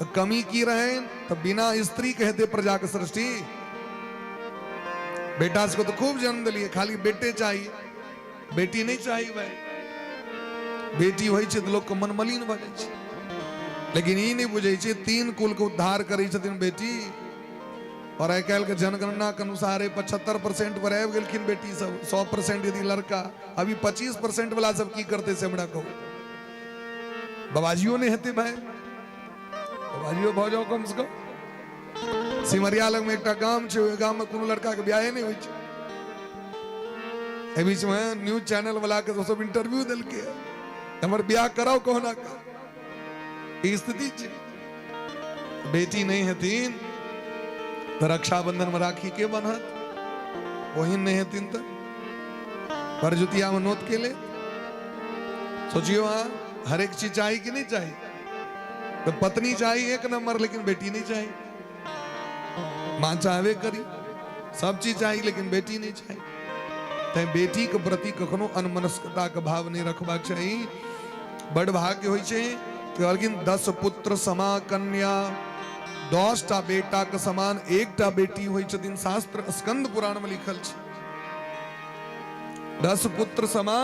तऽ कमी की रहनि? तऽ बिना स्त्री के हेतै प्रजा के सृष्टि? बेटा सबके तऽ खूब जन्म देलियै, खाली बेटे चाही, बेटी नहि चाही। भाय, बेटी होइ छै तऽ लोकके मन मलिन भऽ जाइ छै, लेकिन ई नहि बुझै छै तीन कुल के उद्धार करै छथिन बेटी। और आइ काल्हि के जनगणना के अनुसार 75% पर आबि गेलखिन बेटी सब, 100% यदि लड़का, अभी 25% वाला सब की करतै से हमरा कहू। बाबाजियो नहि हेतै भाय, बाबाजियो भऽ जाओ कम से कम। सिमरिया लग में एकटा गाम छै, ओहि गाम में कोनो लड़का के ब्याहे नहि होइ छै। एहि बीच में न्यूज चैनल वाला के सब इंटरव्यू देलकै, हमर ब्याह कराओ कहुना कऽ। ई स्थिति छै। बेटी नहि हेथिन तऽ रक्षाबंधन में राखी के बन्हत? बहिन नहि हेथिन तऽ भरजुतिया में नोत के ले? सोचियो अहाँ, हरेक चीज चाही कि नहीं चाही? तो पत्नी चाही एक नंबर, लेकिन बेटी नहीं चाही। माँ चाहबे करी, सब चीज चाही, लेकिन बेटी नहीं चाही। तैं बेटी के प्रति कखनो अनमनस्कता के भाव नहीं रखबाक चाही। बड़ भाग्य होइ छै। कहलखिन 10 पुत्र समा कन्या, 10टा बेटा के समान एकटा बेटी होइ छथिन। शास्त्र स्कंद पुराण में लिखल छै, 10 पुत्र समा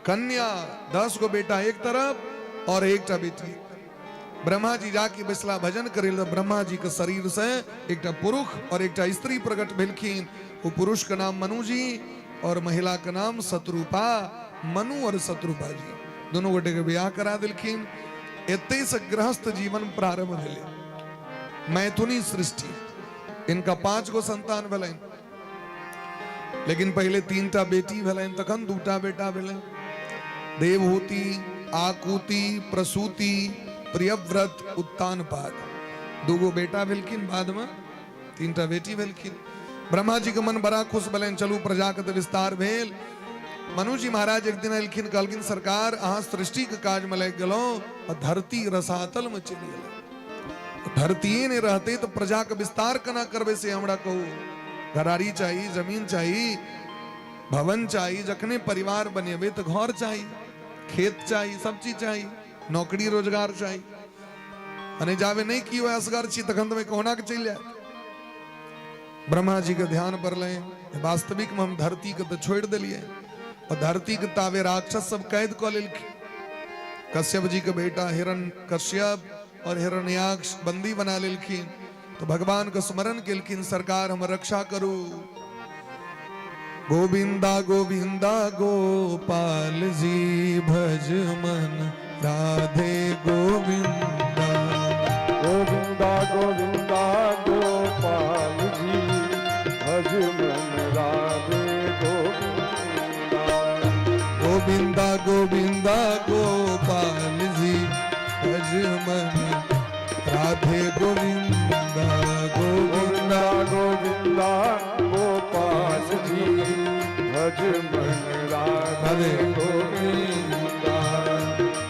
कन्या, 10 गो बेटा एक तरफ और एकटा बेटी। ब्रह्मा जी जाके बैसला भजन करे ल, ब्रह्मा जी के शरीर से एकटा पुरुष और एकटा स्त्री प्रकट भेलखिन। वो पुरुष के नाम मनु जी और महिला के नाम शत्रुपा। मनु और शत्रुपा जी दोनों गोटे के ब्याह करा दिलखिन। एते से गृहस्थ जीवन प्रारंभ भेलै, मैथुनी सृष्टि। इनका 5 गो संतान भेलनि, लेकिन पहले 3टा बेटी भेलनि, तखन 2टा बेटा भेलनि। देवहूति, आकुति, प्रसूति, प्रियव्रत, उत्तानपाद, 2 बेटा भेलखिन, बाद में 3टा बेटी भेलखिन। ब्रह्मा जी के मन बड़ा खुश भेलनि, चलू प्रजा के तऽ विस्तार भेल। मनु जी महाराज एक दिन एलखिन, कहलखिन सरकार अहाँ सृष्टि के काज में लागि गेलहुँ आ धरती रसातल में चलि गेलै। धरतीये नहि रहतै तऽ प्रजा के विस्तार केना करबै से हमरा कहू। घरारी चाही, जमीन चाही, भवन चाही। जखने परिवार बनेबै तऽ घर चाही, खेत चाही, सब चीज चाही, नौकरी रोजगार चाही। आ नहि जाबे नहि कियो असगर छी तखन तऽ कहुना के चलि जायत। ब्रह्मा जी के ध्यान पड़लै, वास्तविक में हम धरती के तऽ छोड़ि देलियै और धरती के तावे राक्षस सब कैद कऽ लेलखिन। कश्यप जी के बेटा हिरण कश्यप और हिरण्याक्ष बंदी बना लेलखिन। तो भगवान के स्मरण केलखिन, सरकार हमर रक्षा करू। गोविंदा गोविंदा गोपाल जी भज मन राधे गोविंदा। गोविंदा गोविंदा गोपाल जी भज मन राधे गोविंदा। गोविंदा गोविंदा गोपाल जी भज मन राधे गोविंदा। गोविंदा गोविंदा गोपाल जी भज मन राधे गोविंदा।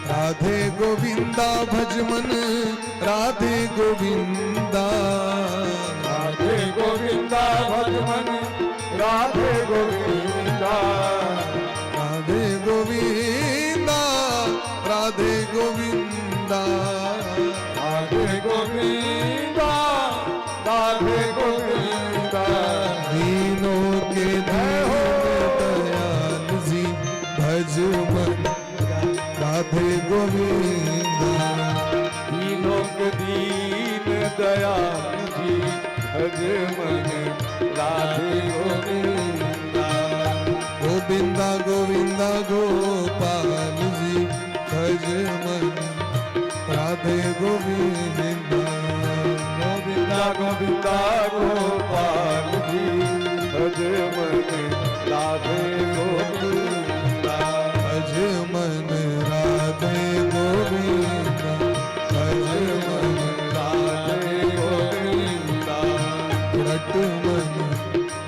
राधे गोविंदा भज मन राधे गोविंदा। राधे गोविंदा भज मन राधे गोविंदा। राधे गोविंदा राधे गोविंदा। राधे गोविंदा राधे गोविंदा। दीनों के दीन दयाल जी भज मन राधे गोविंदा। दीनों के दीन दयाल जी भज मन राधे गोविंदा। गोविंदा गोविंदा गोपाल जी भज मन राधे गोविंदा। गोविंदा गोविंदा गोपाल जी भज मन राधे गोविंदा। भज मन राधे गोविंदा भज मन राधे गोविंदा। रट मन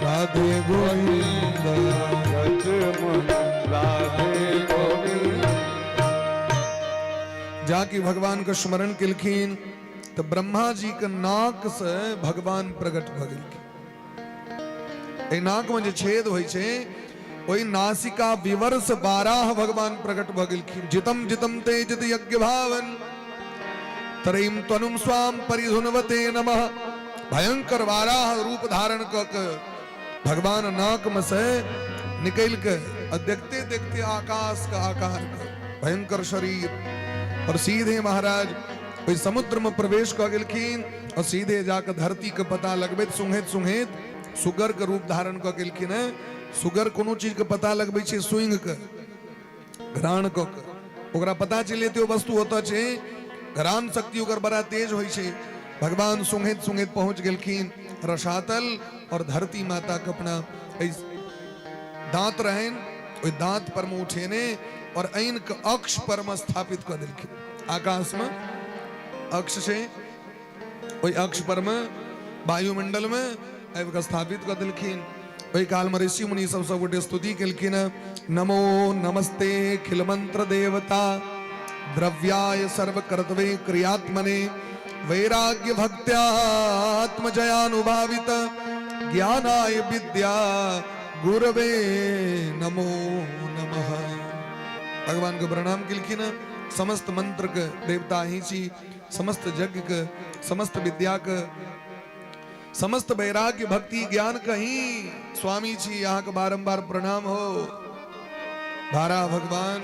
राधे गोविंदा। भज मन राधे गोविंदा। जाकि भगवान के स्मरण केलखिन तऽ ब्रह्मा जी के नाक से भगवान प्रकट भऽ गेलखिन। एहि नाक में जे छेद होइ छै, ओहि नासिका विवर्ष बाराह भगवान प्रकट भऽ गेलखिन। जितम जितम तेजित यज्ञ भावन, त्रयीम तनुम स्वाम परिधुनवते नमः। भयंकर वाराह रूप धारण क के भगवान नाक में से निकल के और देखते देखते आकाश का आकार का भयंकर शरीर और सीधे महाराज ओहि समुद्र में प्रवेश कऽ गेलखिन और सीधे जाके धरती के पता लगबैत सुंघैत सुंघैत सुगर के रूप धारण कऽ गेलखिन हैं। सुगर कोनो चीज के पता लगबै छै सुंघ के, घ्राण कऽ के ओकरा पता चलि जेतै ओ वस्तु ओतऽ छै। घ्राण शक्ति ओकर बड़ा तेज होइ छै। भगवान सुंघैत सुंघैत पहुंच गेलखिन रसातल और धरती माता के अपना एहि दांत रहनि ओहि दांत पर मे उठेने और ऐन के अक्ष पर मे स्थापित कऽ देलखिन। आकाश मे अक्ष छै, ओहि अक्ष पर मे वायुमंडल मे आबि कऽ स्थापित कऽ देलखिन। ओहि काल मे ऋषि मुनि सब सब गोटे स्तुति केलखिन। नमो नमस्ते खिल मंत्र देवता द्रव्याय सर्व कर्तव्य क्रियात्मने वैराग्य भक्त्यात्मजयानुभावित ज्ञानाय विद्या गुरवे नमो नमः। भगवान के प्रणाम केलखिन। समस्त मंत्र के देवता ही छी, समस्त यज्ञ के, समस्त विद्या के, समस्त वैराग्य भक्ति ज्ञान कहीं स्वामी छी, अहाँ के बारंबार प्रणाम हो। धारा भगवान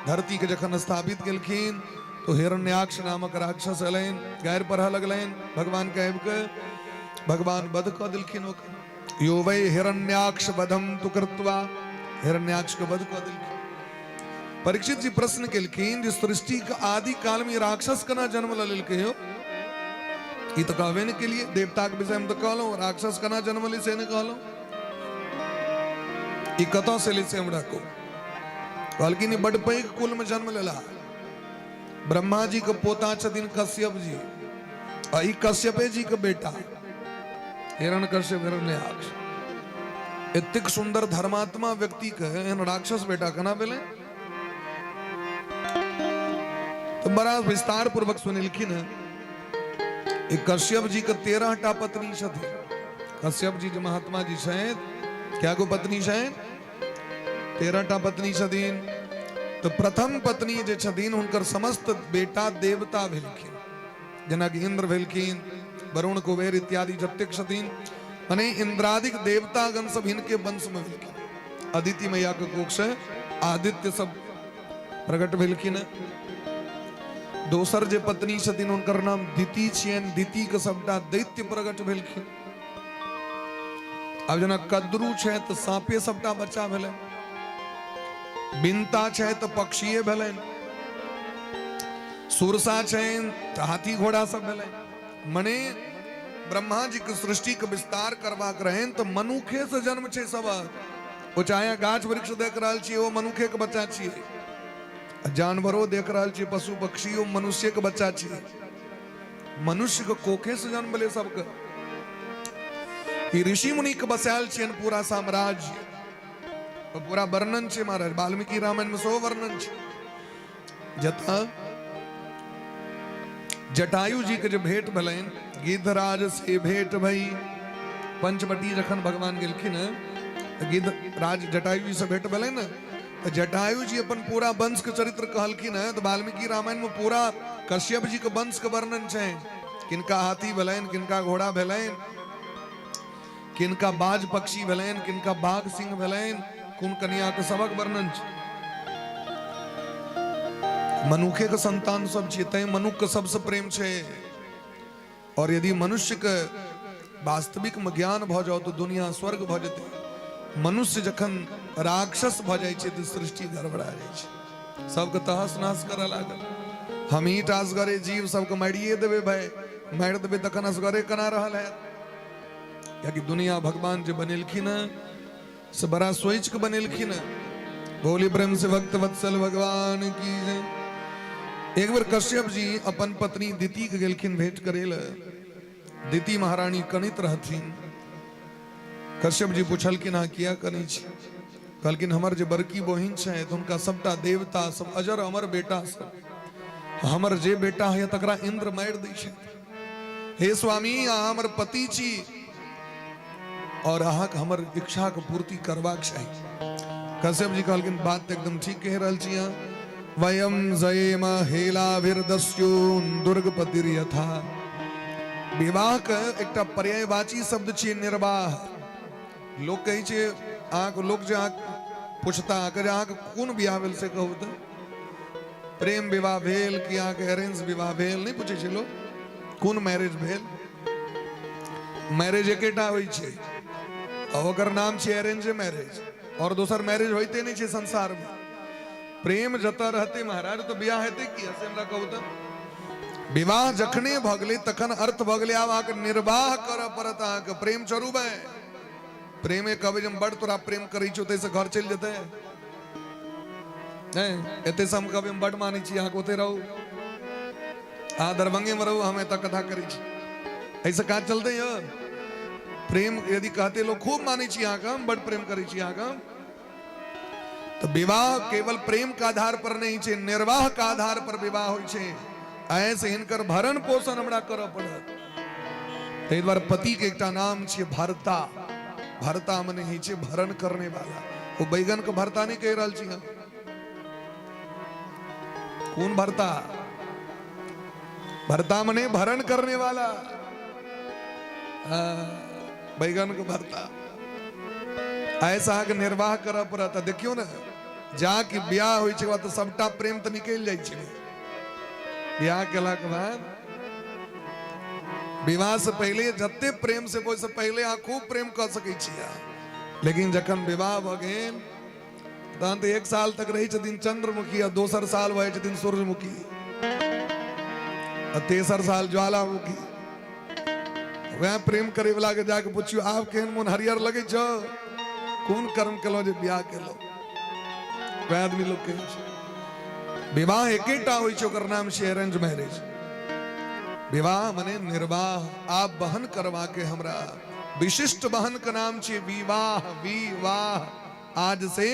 धरती के जखन स्थापित केलखिन तो हिरण्याक्ष नामक राक्षस एलनि, गारि पढ़ऽ लगलनि भगवान के आबि के भगवान वध कऽ देलखिन ओकर। यो वै हिरण्याक्ष वधम तु कृत्वा, हिरण्याक्ष के वध कऽ देलखिन। परीक्षित जी प्रश्न केलखिन जे सृष्टि के आदि काल में राक्षस केना जन्म लऽ लेलकै हो? ई तऽ कहबे ने केलिए, देवता के विषय में तऽ कहलहुँ, राक्षस केना जन्म लै से नहि कहलहुँ। ई कतऽ से लै से हमरा कहू। कहलखिन ई बड पैघ कुल में जन्म लेला, ब्रह्मा जी के पोता छथिन कश्यप जी, आ ई कश्यपे जी के बेटा हिरण कश्यप हिरण्याक्ष। एतेक सुंदर धर्मात्मा व्यक्ति के एहन राक्षस बेटा केना भेलै? तो बड़ा विस्तार पूर्वक सुनेलखिन हैं। एक कश्यप जी के 13 टा पत्नी छथिन। कश्यप जी जे महात्मा जी छथि, क्या गो पत्नी छथि? 13 टा पत्नी छथिन। तो प्रथम पत्नी जे छथिन हुनकर समस्त बेटा देवता भेलखिन, जेनाकि इंद्र भेलखिन, वरुण कुबेर इत्यादि जतेक छथिन, माने इंद्रादिक देवतागण सब हिनके वंश में भेलखिन। अदिति मैया के कोख से आदित्य सब प्रकट भेलखिन। दोसर जे पत्नी छथिन हुनकर नाम दिति छियनि, दिति के सबटा दैत्य प्रकट भेलखिन। आब जेना कद्रू छै तऽ साँपे सबटा बच्चा भेलै, बिनता छै तऽ पक्षिए भेलनि, सुरसा छै तऽ हाथी घोड़ा सब भेलै। मने ब्रह्मा जी के सृष्टि के विस्तार करबाक रहनि तऽ मनुखे से जन्म छै सबक। ओ चाहे गाछ वृक्ष देख रहल छियै ओ मनुखे के बच्चा छियै, जानवरो देख रहल छियै, पशु पक्षी ओ मनुष्य के बच्चा छियै। मनुष्य के कोखे से जन्म भेलै सबके। ई ऋषि मुनि के बसायल छियनि पूरा साम्राज्य, तो पूरा वर्णन छै महाराज वाल्मीकि रामायण में सेहो वर्णन छै। जतऽ जटायु जी के जे भेंट भेलनि, गिद्धराज से भेंट भई, पंचवटी जखन भगवान गेलखिन तऽ गिद्धराज जटायु जी से भेंट भेलनि ने, तऽ जटायु जी अपन पूरा वंश के चरित्र कहलखिन हँ। तऽ वाल्मीकि रामायण में पूरा कश्यप जी के वंश के वर्णन छै, किनका हाथी भेलनि, किनका घोड़ा भेलनि, किनका बाज पक्षी भेलनि, किनका बाघ सिंह भेलनि, कोन कन्या के सबक वर्णन छै। मनुखे के संतान सब छियै, तैं मनुख के सबसे प्रेम छै। और यदि मनुष्य के वास्तविक में ज्ञान भऽ जाओ तो दुनिया स्वर्ग भऽ जेतै। मनुष्य जखन राक्षस भऽ जाइ छै तऽ सृष्टि गड़बड़ा जाइ छै, सबके तहस नहस करऽ लागल। हम ही टा असगरे जीव सबके मारिए देबै भाई, मारि देबै तखन असगरे केना रहल हैत? कियाकि दुनिया भगवान जे बनेलखिन हँ से बड़ा सोचि के बनेलखिन हँ। बोली प्रेम से भक्त वत्सल भगवान की जय। एक बेर कश्यप जी अपन पत्नी दिति के गेलखिन भेंट करे लए। दिति महारानी कनित रहथिन। कश्यप जी पुछलखिन अहाँ किया कनै छी? कहलखिन हमर जे बड़की बहिन छथि हुनका सबटा देवता सब अजर अमर बेटा सब, हमर जे बेटा है तकरा इंद्र मारि दै छथि। हे स्वामी अहाँ हमर पति छी और अहाँके हमर इच्छाके पूर्ति करबाक चाही। कश्यप जी कहलखिन बात तऽ एकदम ठीक कहि रहल छी अहाँ। वयम जयेम हेलाभिर्दस्यून दुर्गपतिर्यथा। विवाह के एकटा पर्यायवाची शब्द छियै निर्वाह। लोक कहै छै अहाँके, लोक जे अहाँ पूछता अहाँके जे अहाँके कोन बियाह भेल से कहू तऽ, प्रेम विवाह भेल कि अहाँके अरेंज विवाह भेल, नहि पूछै छै लोक कोन मैरिज भेल। मैरिज एकेटा होइ छै आ ओकर नाम छै अरेंज मैरिज, और दोसर मैरिज होइते नहि छै संसारमे। प्रेम जतऽ रहतै महाराज तऽ बियाह हेतै किया, से हमरा कहू तऽ। विवाह जखने भऽ गेलै तखन अर्थ भऽ गेलै आब अहाँके निर्वाह करऽ पड़त अहाँके। प्रेम छोड़ू भाय, प्रेमे कहबै जे हम बड़ तोरा प्रेम करै छियौ ताहिसँ घर चलि जेतै? नहि, एतऽसँ हम कहबै हम बड़ मानै छी अहाँके, ओतहि रहू, अहाँ दरभंगेमे रहू, हम एतऽ कथा करै छी, एहिसँ काज चलतै यौ? प्रेम यदि कहते लोग खूब मानै छी अहाँके, हम बड़ प्रेम करै छी अहाँके, तऽ विवाह केवल प्रेम के आधार पर नहीं छै, निर्वाह के आधार पर विवाह होइ छै। ऐसे हिनकर भरण पोषण हमरा करऽ पड़त। ताहि दुआरे पति के एकटा नाम छै भर्ता। भर्ता मने होइ छै भरण करने वाला। ओ बैगन के भर्ता नहि कहि रहल छी हम, कोन भर्ता? भर्ता मने भरण करने वाला। हाँ, बैगन के भर्ता। ऐसा अहाँके निर्वाह करऽ पड़त। देखियौ ने, जा कि ब्याह होइ छै तऽ सबटा प्रेम तऽ निकलि जाइ छै ब्याह केलाके बाद। विवाह से पहिले जते प्रेम से ओहिसँ पहिले अहाँ खूब प्रेम कऽ सकै छी, लेकिन जखन विवाह भऽ गेल तहन तऽ एक साल तक रहै छथिन चंद्रमुखी, आ दोसर साल भऽ जाइ छथिन सूर्यमुखी, आ तेसर साल ज्वालामुखी। वएह प्रेम करे वाला के जाके पुछियो आब केहन मोन हरियर लगै छौ, कोन कर्म केलहुँ जे बियाह केलहुँ? वएह आदमी लोग कहै छै। विवाह एकेटा होइ छै, ओकर नाम छै अरेंज मैरिज। विवाह मने निर्वाह, आब बहन करवा के हमरा। विशिष्ट बहन के नाम छै विवाह। विवाह आज से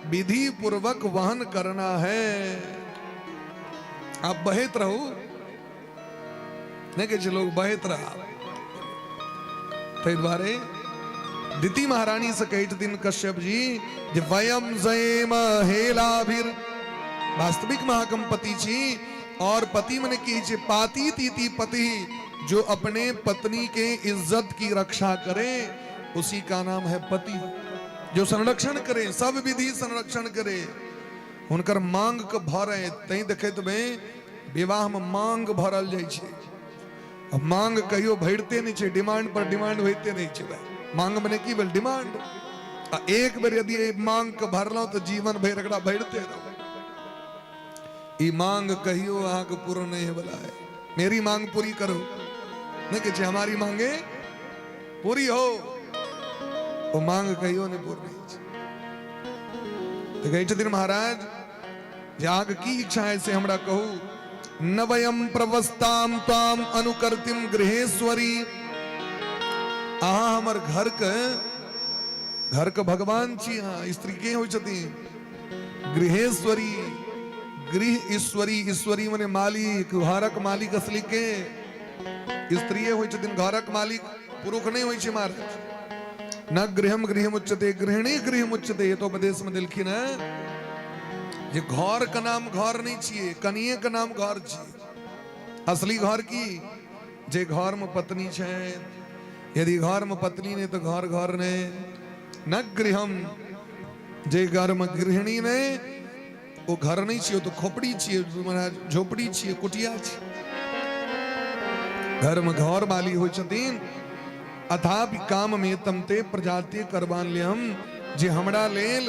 विधि पूर्वक वहन करना है। आप बहैत रहू, नहि कहै छै लोग बहैत रहा। ताहि दुआरे दिति महारानी से कहै छथिन कश्यप जी जे वयम जयम हेलाभिर, वास्तविक महाकम पति छी। और पति मने की छै? पाती तीति पति, जो अपने पत्नी के इज्जत की रक्षा करे उसी का नाम है पति। जो संरक्षण करे, सब विधि संरक्षण करे, हुनकर मांग के भरे। तैं देखैत में विवाह में मांग भरल जाइ छै। आ मांग कहियो भरिते नहि छै, डिमांड पर डिमांड होइते रहै छै भाई। मांग मने की भेल? डिमांड। आ एक बेर यदि एहि मांग के भरलहुँ तऽ जीवन भरि एकरा भरिते रहू। ई मांग कहियो अहाँके पूर्ण नहि होयवला है। मेरी मांग पूरी करो, नहि कहै छै हमारी मांगे पूरी हो, ओ मांग कहियो नहि पूर्ण होइ छै। तऽ कहै छथिन महाराज जे अहाँके की इच्छा है से हमरा कहू। न वयम प्रवस्ताम त्वाम अनुकर्तिम गृहेश्वरी। अहाँ हमर घर के, घर के भगवान छी अहाँ। स्त्री के होइ छथिन गृहेश्वरी, गृह ईश्वरी। ईश्वरी मने मालिक, घरक मालिक असली के स्त्रीये होइ छथिन। घरक मालिक पुरुष नहि होइ छै महाराज। न गृहम गृह मुच्यते गृहिणी गृह मुच्यते। ये तो उपदेश में दिलखिन है जे घर के नाम घर नहीं छिए, कनिए के नाम घर छिए। असली घर की? जे घर में पत्नी छै। यदि घर में पत्नी नहीं तो घर घर नहीं। न गृहम, जे घर में गृहिणी नहीं ओ घर नहीं छिए, तो खोपड़ी छिए महाराज, झोपड़ी छिए, कुटिया छिए। घर में घर वाली होइ छथिन। अथापि काम में तमते प्रजाति करबान्यम, जे हमरा लेल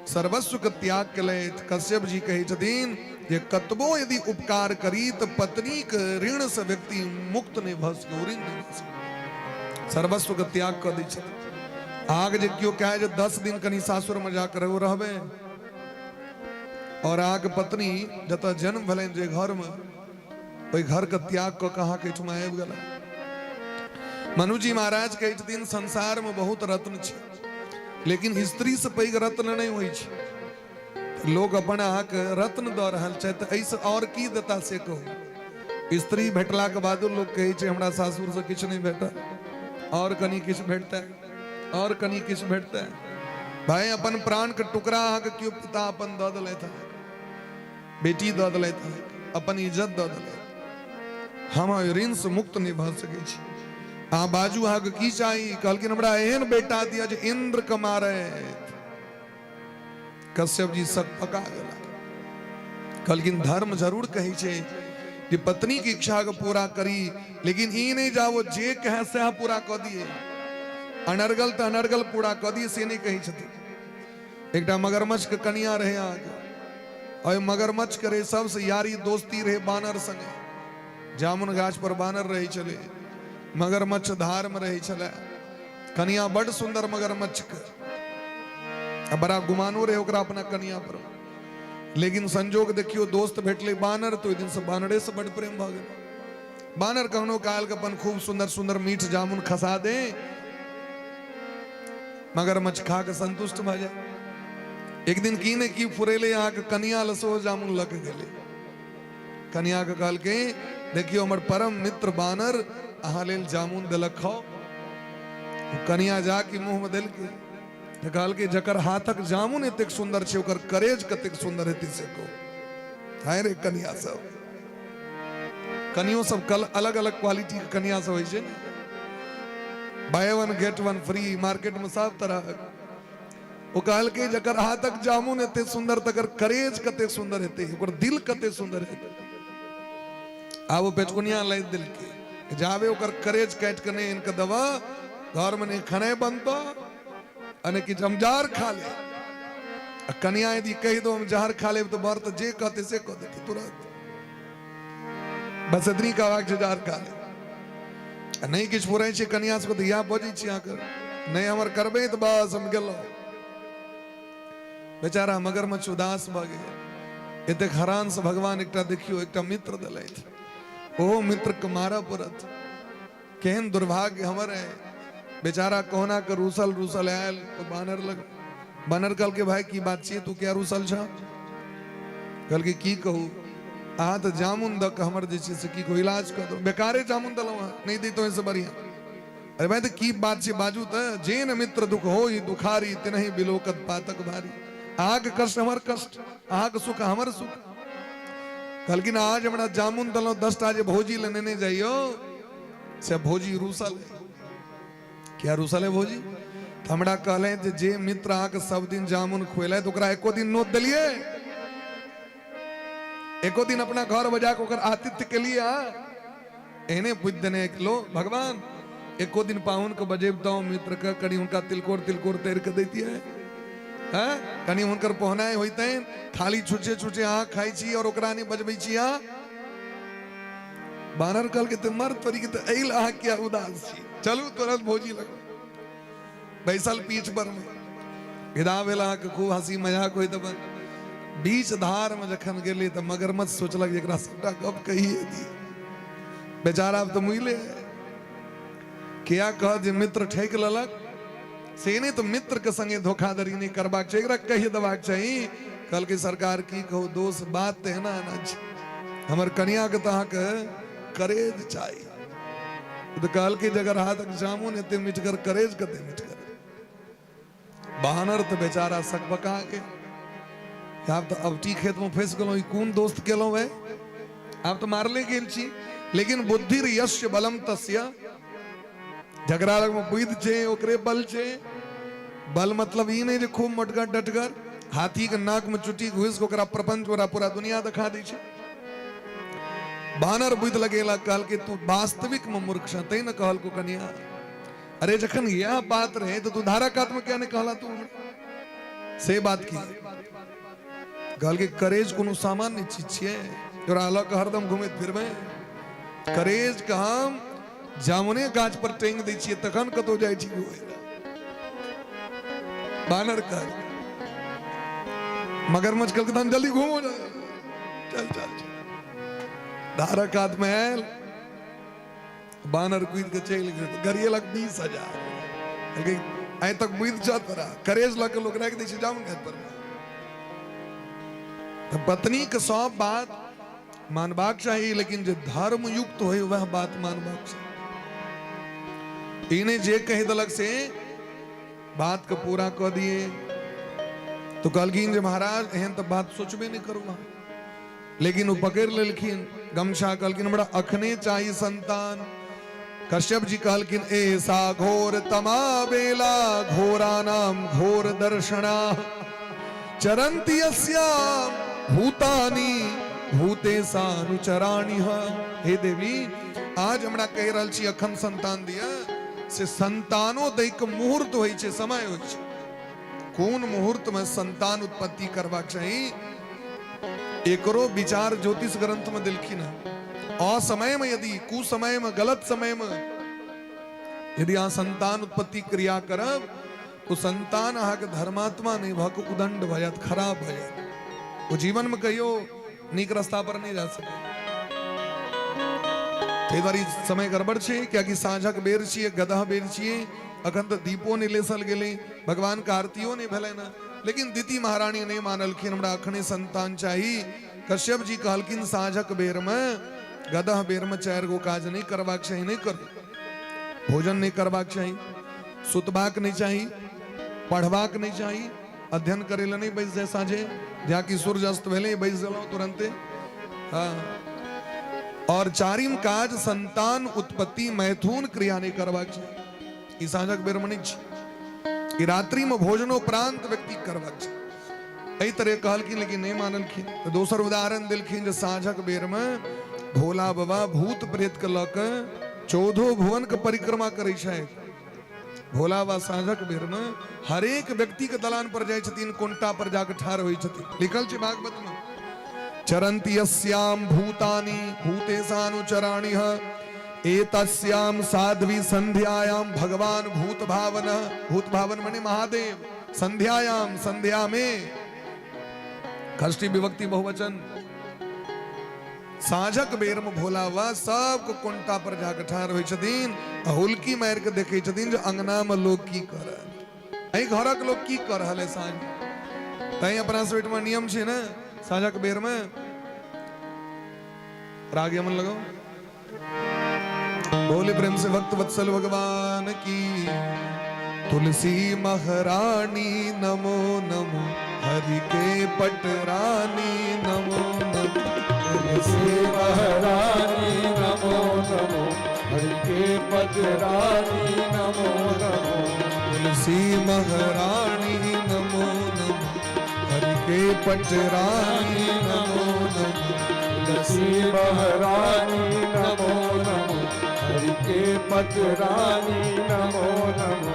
सर्वस्व के त्याग केलथि। कश्यप जी कहै छथिन जे कतबो यदि उपकार करी तऽ पत्नी के ऋण से व्यक्ति मुक्त नहि भऽ सकै, ऋण नहि भऽ सकै। सर्वस्व के त्याग कऽ दै छथिन। अहाँके जे केओ कहै जे 10 दिन कनि सासुर में जाकर रहू, रहबै? और अहाँके पत्नी जतऽ जन्म भेलनि, जे घर में, ओहि घर के त्याग कऽ के अहाँके एहिठुमा आबि गेला। मनुजी महाराज कहै छथिन संसार में बहुत रत्न छै, लेकिन स्त्री से पैघ रत्न नहि होइ छै। लोक अपन अहाँके रत्न दऽ रहल छै तऽ एहिसँ आओर की देता से कहू। स्त्री भेटलाके बादो लोक कहै छै हमरा सासुरसँ किछु नहि भेटल, आओर कनि किछु भेटतै, आओर कनि किछु भेटतै। भाई अपन प्राण के टुकड़ा अहाँके केओ पिता अपन दऽ देलथि। बेटी दऽ देलथि अपन इज्जत दऽ देलथि हम ओहि ऋणसँ मुक्त नहि भऽ सकै छी। अहाँ बाजू, अहाँके की चाही? कहलखिन हमरा एहन बेटा दिअ जे इन्द्र के मारैत। कश्यप जी सब पका गेला। कहलखिन धर्म जरूर कहै छै जे पत्नी के इच्छा के पूरा करी, लेकिन ई नहि जाओ जे कहे सएह पूरा कऽ दिए, अनर्गल तऽ अनर्गल पूरा कऽ दिए, से नहि कहै छथिन। एकटा मगरमच्छ के कनिया रहे अहाँके, ओहि मगरमच्छ के रहे सबसे यारी दोस्ती रहे बानर संगे। जामुन गाछ पर बानर रहै छलै, मगरमच्छ धार में रहै छलै। कनिया बड सुंदर मगरमच्छ के, आ बड़ा गुमानो रहे ओकरा अपना कनिया पर। लेकिन संजोग देखियो, दोस्त भेटलै बानर, तो ओहि दिन से बानरे से बड प्रेम भऽ गेल। बानर कखनो काल के अपन खूब सुंदर सुंदर मीठ जामुन खसा दे, मगरमच्छ खा के संतुष्ट भऽ जाए। एक दिन की ने की फुरेले अहाँके कनिया लए सेहो जामुन लऽ के गेलै। कनिया के कहलकै देखियो हमर परम मित्र बानर अहाँ लेल जामुन देलक, खाओ। कनिया जाके मुंह में देलकै तऽ कहलकै जकर हाथक जामुन एतेक सुंदर छै ओकर करेज कतेक सुंदर हेतै से कहू। हाय रे कनिया सब, कनियो सब कल अलग अलग क्वालिटी के कनिया सब होइ छै ने। Buy one get one free market में सब तरह। ओ कहलकै जकर हाथक जामुन एते सुंदर तकर करेज कते सुंदर हेतै, ओकर दिल कते सुंदर हेतै। आब ओ पेचकुनिया लादि देलकै, जाबे ओकर करेज काटि के नहि आनि कऽ देबऽ घर में नहि खेनाइ बनतऽ आ नहि किछु, हम जहर खा लेब। आ कनिया यदि कहि दो हम जहर खा लेब तऽ बर तऽ जे कहतै से कऽ देतै तुरंत। बस एतनी कहबाक छै जहर खा लेब। आ नहि किछु फुरै छै कनिया सबके तऽ इएह बजै छी अहाँके, नहि हमर करबै तऽ बस हम गेलहुँ। बेचारा मगरमच्छ उदास भऽ गेल। एतेक हरान से भगवान एकटा देखियौ एकटा मित्र देलथि, ओहो मित्र के मारऽ पड़त। केहन दुर्भाग्य हमर है। बेचारा कहुना के रूसल रूसल आयल तो बानर लग। बानर कहलकै भाई की बात छियै, तू किया रूसल छ? कहलकै की कहू, अहाँ तऽ जामुन दऽ कऽ हमर जे छै से की कहू इलाज कऽ दो, बेकारे जामुन देलहुँ अहाँ, नहि दैतहुँ एहिसँ बढ़िआँ। अरे भाई तऽ की बात छै बाजू तऽ। जेन मित्र दुख हो दुखारी तिनहि बिलोकत पातक भारी। अहाँके कष्ट हमर कष्ट, अहाँके सुख हमर सुख। कहलखिन आज हमरा जामुन देलहुँ 10टा जे भौजी लए नेने जाइयो, से भौजी रूसल है। क्या रूसल है भौजी? तऽ हमरा कहलनि जे जे मित्र अहाँके सब दिन जामुन खुएलथि ओकरा एको दिन नोत देलियै? एको दिन अपना घर बजा कऽ ओकर आतिथ्य केलियै अहाँ? एहने बुद्धि देने एक लो भगवान, एको दिन पाहुन के बजेबतहुँ मित्र के, कनि हुनका तिलकोर तिलकोर तैर के दैतियै, हैं कनि हुनकर पहुनाइ होइतनि। खाली छुछे छुछे अहाँ खाइ छी और ओकरा नहि बजबै छी अहाँ। बानर कहलकै तऽ मर तोरी के तऽ एल अहाँ किया उदास छी, चलू तुरंत भौजी लग। बैसल पीठ पर में विदा भेल अहाँके, खूब हंसी मजाक होइत अपन। बीच धार में जखन गेली तऽ मगरमच्छ सोचलक जे एकरा सबटा गप कहिए दी, बेचारा आब तऽ मुइले किया कहत जे मित्र ठकि लेलक। से नहि तऽ मित्र के संगे धोखाधड़ी नहि करबाक चाही, एकरा कहि देबाक चाही। कहलकै सरकार की कहू दोस्त, बात तऽ एना एना छै, हमर कनिया के तऽ अहाँके करेज चाही। तऽ कहलकै जकर हाथक जामुन एते मिठगर करेज कते मिठगर। बानर तऽ बेचारा सकबका के आब तऽ अवटी खेत में फंसि गेलहुँ, ई कोन दोस्त केलहुँ भाई, आब तऽ मारले गेल छी। लेकिन बुद्धि यस्य बलम तस्य, जकरा लग में बुद्धि छै ओकरे बल छै। बल मतलब ई नहि जे खूब मोटगर डटगर, हाथी के नाक में चुटी घुसि के ओकरा प्रपंच ओकरा पूरा दुनिया देखा दै छै। बानर बुद्धि लगेलक, कहलकै तू वास्तविक में मूर्ख छह, तैं ने कहलको कनिया। अरे जखन यह बात रहे तो तू धारा कात में क्या नहीं कहला तू हमरा? से बात की कहलकै करेज कोनो सामान्य चीज छियै, तोरा लऽ कऽ हरदम घुमैत फिरबै। करेज के हम जामुने गाछ पर टांगि दै छियै तखन कतौ जाइ छी घुमै लए। बानर कहल मगरमच्छ कहलकै तहन जल्दी घूमो, चल चल चल। धारक कात में आयल बानर कूदि के चलि गेल, गरियेलक 20,000। कहलकै आइ तक बुद्धि छह तोरा, करेज लऽ के लोक राखि दै छै जामुन गाछ पर। तऽ पत्नी के सब बात मानबाक चाही, लेकिन जे धर्मयुक्त होय वह बात मानबाक चाही। ई नहि जे कहि देलक से बात के पूरा कऽ दिए। तो कहलखिन जे महाराज एहन तऽ बात सोचबे नहि करू अहाँ। लेकिन ओ पकड़ि लेलखिन गमछा, कहलखिन हमरा अखने चाही संतान। कश्यप जी कहलखिन ऐसा घोर तमा बेला, घोरा नाम घोर दर्शना, चरंती अस्याम भूतानी भूते सानुचराणी। हे देवी, आज हमरा कहि रहल छी अखन संतान दिया, से संतानो दै के मुहूर्त होइ छै, समय होइ छै। कोन मुहूर्त में संतान उत्पत्ति करबाक चाही, एकरो विचार ज्योतिष ग्रंथ में देलखिन हँ। असमय में यदि, कुसमय में, गलत समय में यदि अहाँ संतान उत्पत्ति क्रिया करब तो संतान अहाँके धर्मात्मा नहीं भऽ कऽ उदंड भऽ जायत, खराब भऽ जायत। ओ जीवन में कहियो नीक रास्ता पर नहीं जा सके। ताहि दुआरे ई समय गड़बड़ छै, कियाकि साँझक बेर छियै, गदह बेर छियै, अखन तऽ दीपो नहि लेसल गेलै, भगवान के आरतियो नहि भेलनि हँ। लेकिन दिति महारानी नहि मानलखिन, हमरा अखने संतान चाही। कश्यप जी कहलखिन साँझक बेर में, गदह बेर में 4 गो काज नहि करबाक चाही, नहि करू। भोजन नहि करबाक चाही, सुतबाक नहि चाही, पढ़बाक नहि चाही, अध्ययन करे लए नहि बैस जाय साँझे, जाकि सूर्य अस्त भेलै बैस गेलहुँ तुरंते। हाँ। और चारिम काज संतान उत्पत्ति मैथुन क्रिया नहि करबाक चाही। ई साँझक बेर में नहि छै, ई रात्रि में भोजनोपरांत व्यक्ति करबाक छै। एहि तरह कहलखिन, लेकिन नहि मानलखिन। तऽ दोसर उदाहरण देलखिन जे साँझक बेर में भोला बाबा भूत प्रेत के लऽ के 14 भुवन के परिक्रमा करै छथि। भोला बाबा साँझक बेर में हरेक व्यक्ति के दलान पर जाइ छथिन, कोनटा पर जाके ठाढ़ होइ छथिन। लिखल छै भागवत में, चरंती यस्याम भूतानि भूतेशानुचराणि एतस्याम साध्वी संध्यायाम भगवान भूत भावन। भूत भावन मने महादेव। संध्यायाम, संध्या में, षष्ठी विभक्ति बहुवचन। साँझक बेर में भोला बाबा सबके कोनटा पर जाके ठाढ़ होइ छथिन आ हुलकी मारि के देखै छथिन जे अंगना में लोग की कर रहल, एहि घरक लोग की कर रहल है साँझ। तैं अपना सब ओहिठमा नियम छै ने, साँझक बेर में राग यमन लगाओ। बोले प्रेम से भक्त वत्सल भगवान की। तुलसी महारानी नमो नमो, हरि के पटरानी नमो नमो। तुलसी महारानी नमो नमो, हरि के पटरानी नमो नमो। तुलसी महारानी नमो नमो, हरि के पटरानी नमो नमो। तुलसी महारानी नमो नमो, हरि के पटरानी नमो नमो।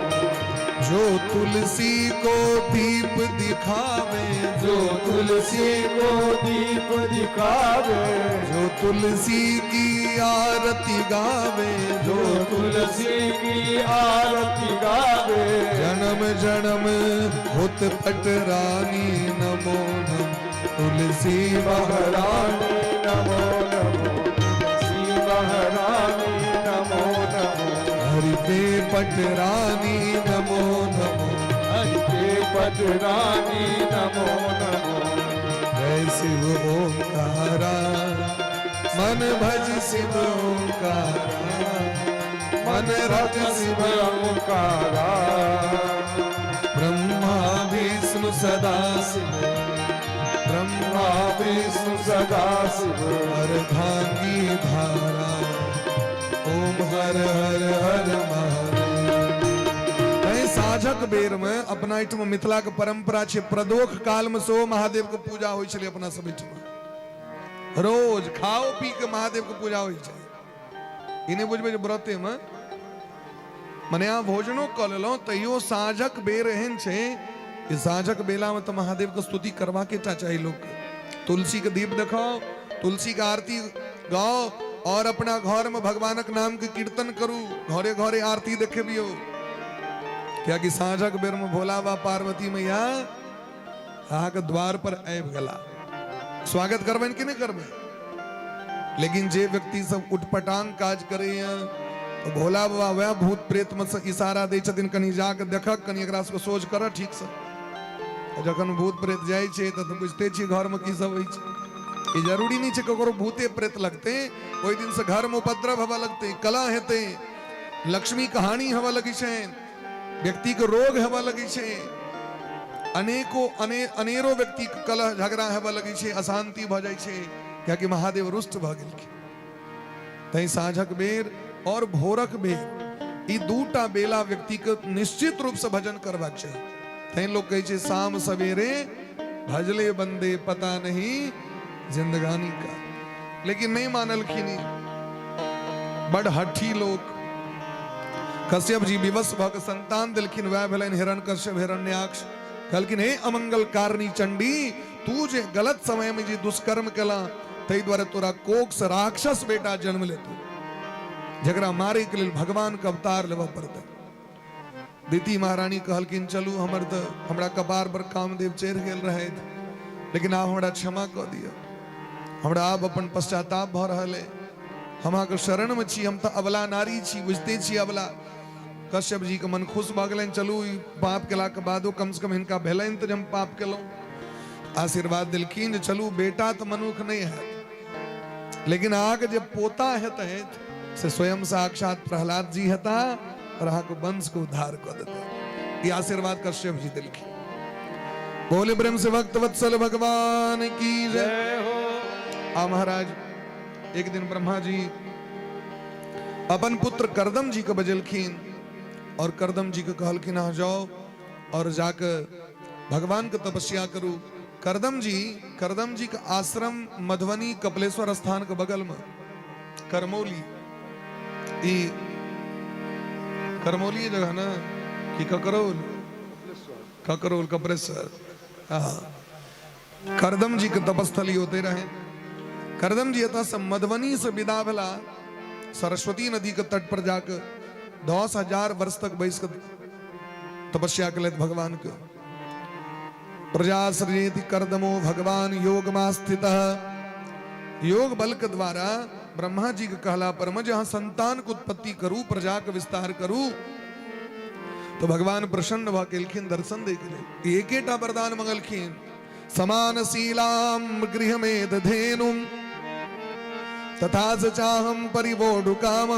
जो तुलसी को दीप दिखावे, जो तुलसी को दीप दिखावे, जो तुलसी की आरती गावे, जो तुलसी की आरती गावे, जन्म जन्म होत पटरानी नमो नमो। तुलसी महारानी नमो नमो, तुलसी महारानी नमो नमो। हरि के पटरानी नमो नमो, हरि के पटरानी नमो नमो। जय शिव ओंकारा, मन भज शिव ओंकारा, मन रट शिव ओंकारा। ब्रह्मा विष्णु सदा शिव, ब्रह्मा विष्णु सदा शिव, अर्धांगी धारा, ओम हर हर हर महादेव। तैं साँझक बेर में अपना एहिठाम मिथिला के परंपरा छै, प्रदोष काल में सेहो महादेव के पूजा होइ छलै। अपना सब एहिठाम रोज खाओ पी के महादेव के पूजा होइ छै। ई नहि बुझबै जे व्रते में, मने अहाँ भोजनो कऽ लेलहुँ तैयो साँझक बेर एहन छै कि साँझक बेला में तऽ महादेव के स्तुति करबाके टा चाही लोकके। तुलसी के दीप देखाओ, तुलसी के आरती गाओ और अपना घर में भगवानक नाम के कीर्तन करू, घरे घरे आरती देखेबियो। कियाकि साँझक बेर में भोला बा पार्वती मैया अहाँके द्वार पर आबि गेला, स्वागत करबनि कि नहि करबै? लेकिन जे व्यक्ति सब उटपटांग काज करैया तऽ भोला बाबा वएह भूत प्रेत में से इशारा दै छथिन, कनि जाके देखक, कनि एकरा सबके सोझ कर ठीक से। जखन भूत प्रेत जाइ छै तऽ बुझते छियै घर में की सब होइ छै। ई जरूरी नहि छै ककरो भूते प्रेत लगतै, ओहि दिन से घर में उपद्रव हेबऽ लगतै, कलह हेतै, लक्ष्मी कहानी हेबऽ लगै छै, व्यक्ति के रोग हेबऽ लगै छै, अनेको अनेरो व्यक्ति के कलह झगड़ा हेबऽ लगै छै, अशांति भऽ जाइ छै। कियाकि महादेव रुष्ट भऽ गेलखिन। तैं साँझक बेर और भोरक बेर ई दूटा बेला व्यक्ति के निश्चित रूप से भजन करबाक चाही। तैं लोग कहै छै शाम सवेरे भजले बंदे पता नहीं जिंदगानी का। लेकिन नहीं मानलखिन, बड़ हठी लोग। कश्यप जी विवश भऽ के संतान देलखिन, वएह भेलनि हिरण कश्यप हिरण्याक्ष। कहलखिन हे अमंगल कारणी चंडी, तू जे गलत समय में जे दुष्कर्म केला ताहि दुआरे तोरा कोख से राक्षस बेटा जन्म लेतो, जकरा मारे के लेल भगवान के अवतार लेबऽ पड़तै। दिति महारानी कहलखिन चलू हमर तऽ हमरा कपार पर कामदेव चढ़ि गेल रहथि, लेकिन आब हमरा क्षमा कऽ दिअ, हमरा आब अपन पश्चाताप भऽ रहल अइ, हम अहाँके शरणमे छी, हम तऽ अबला नारी छी, बुझिते छी अबला। कश्यप जी के मन खुश भऽ गेलनि, चलू ई पाप केलाके बादो कम से कम हिनका भेलनि तऽ जे हम पाप केलहुँ। आशीर्वाद देलखिन जे चलू बेटा तऽ मनुख नहि हैत, लेकिन अहाँके जे पोता हेतै से स्वयं साक्षात प्रहलाद जी हेता और अहाँके वंश के उद्धार कऽ देता। ई आशीर्वाद कश्यप जी देलखिन। बोले प्रेम से भक्त वत्सल भगवान की जय हो। आ महाराज एक दिन ब्रह्मा जी अपन पुत्र करदम जी के बजेलखिन और करदम जी के कहलखिन अहाँ जाओ और जाके भगवान के तपस्या करू। करदम जी, करदम जी के आश्रम मधुबनी कपिलेश्वर स्थान के बगल में करमौली, ई करमौली जगह ना कि ककरौल, ककरौल कपरेश्वर। हाँ, करदम जी के तपस्थली होते रहे। करदम जी एतऽ से मधुबनी से विदा भेला, सरस्वती नदी के तट पर जाके 10,000 वर्ष तक बैस के तपस्या केलथि भगवान के। प्रजा सृजेति करदमो भगवान योगमास्थितः। योग बल के द्वारा ब्रह्मा जी के कहला पर में जहां संतान के उत्पत्ति करू, प्रजा के विस्तार करू, तो भगवान प्रसन्न भऽ केलखिन दर्शन दे के लेल। एकेटा वरदान मंगलखिन, समान शीलाम गृह में धेनुम तथा स चाहम परिवोढु काम।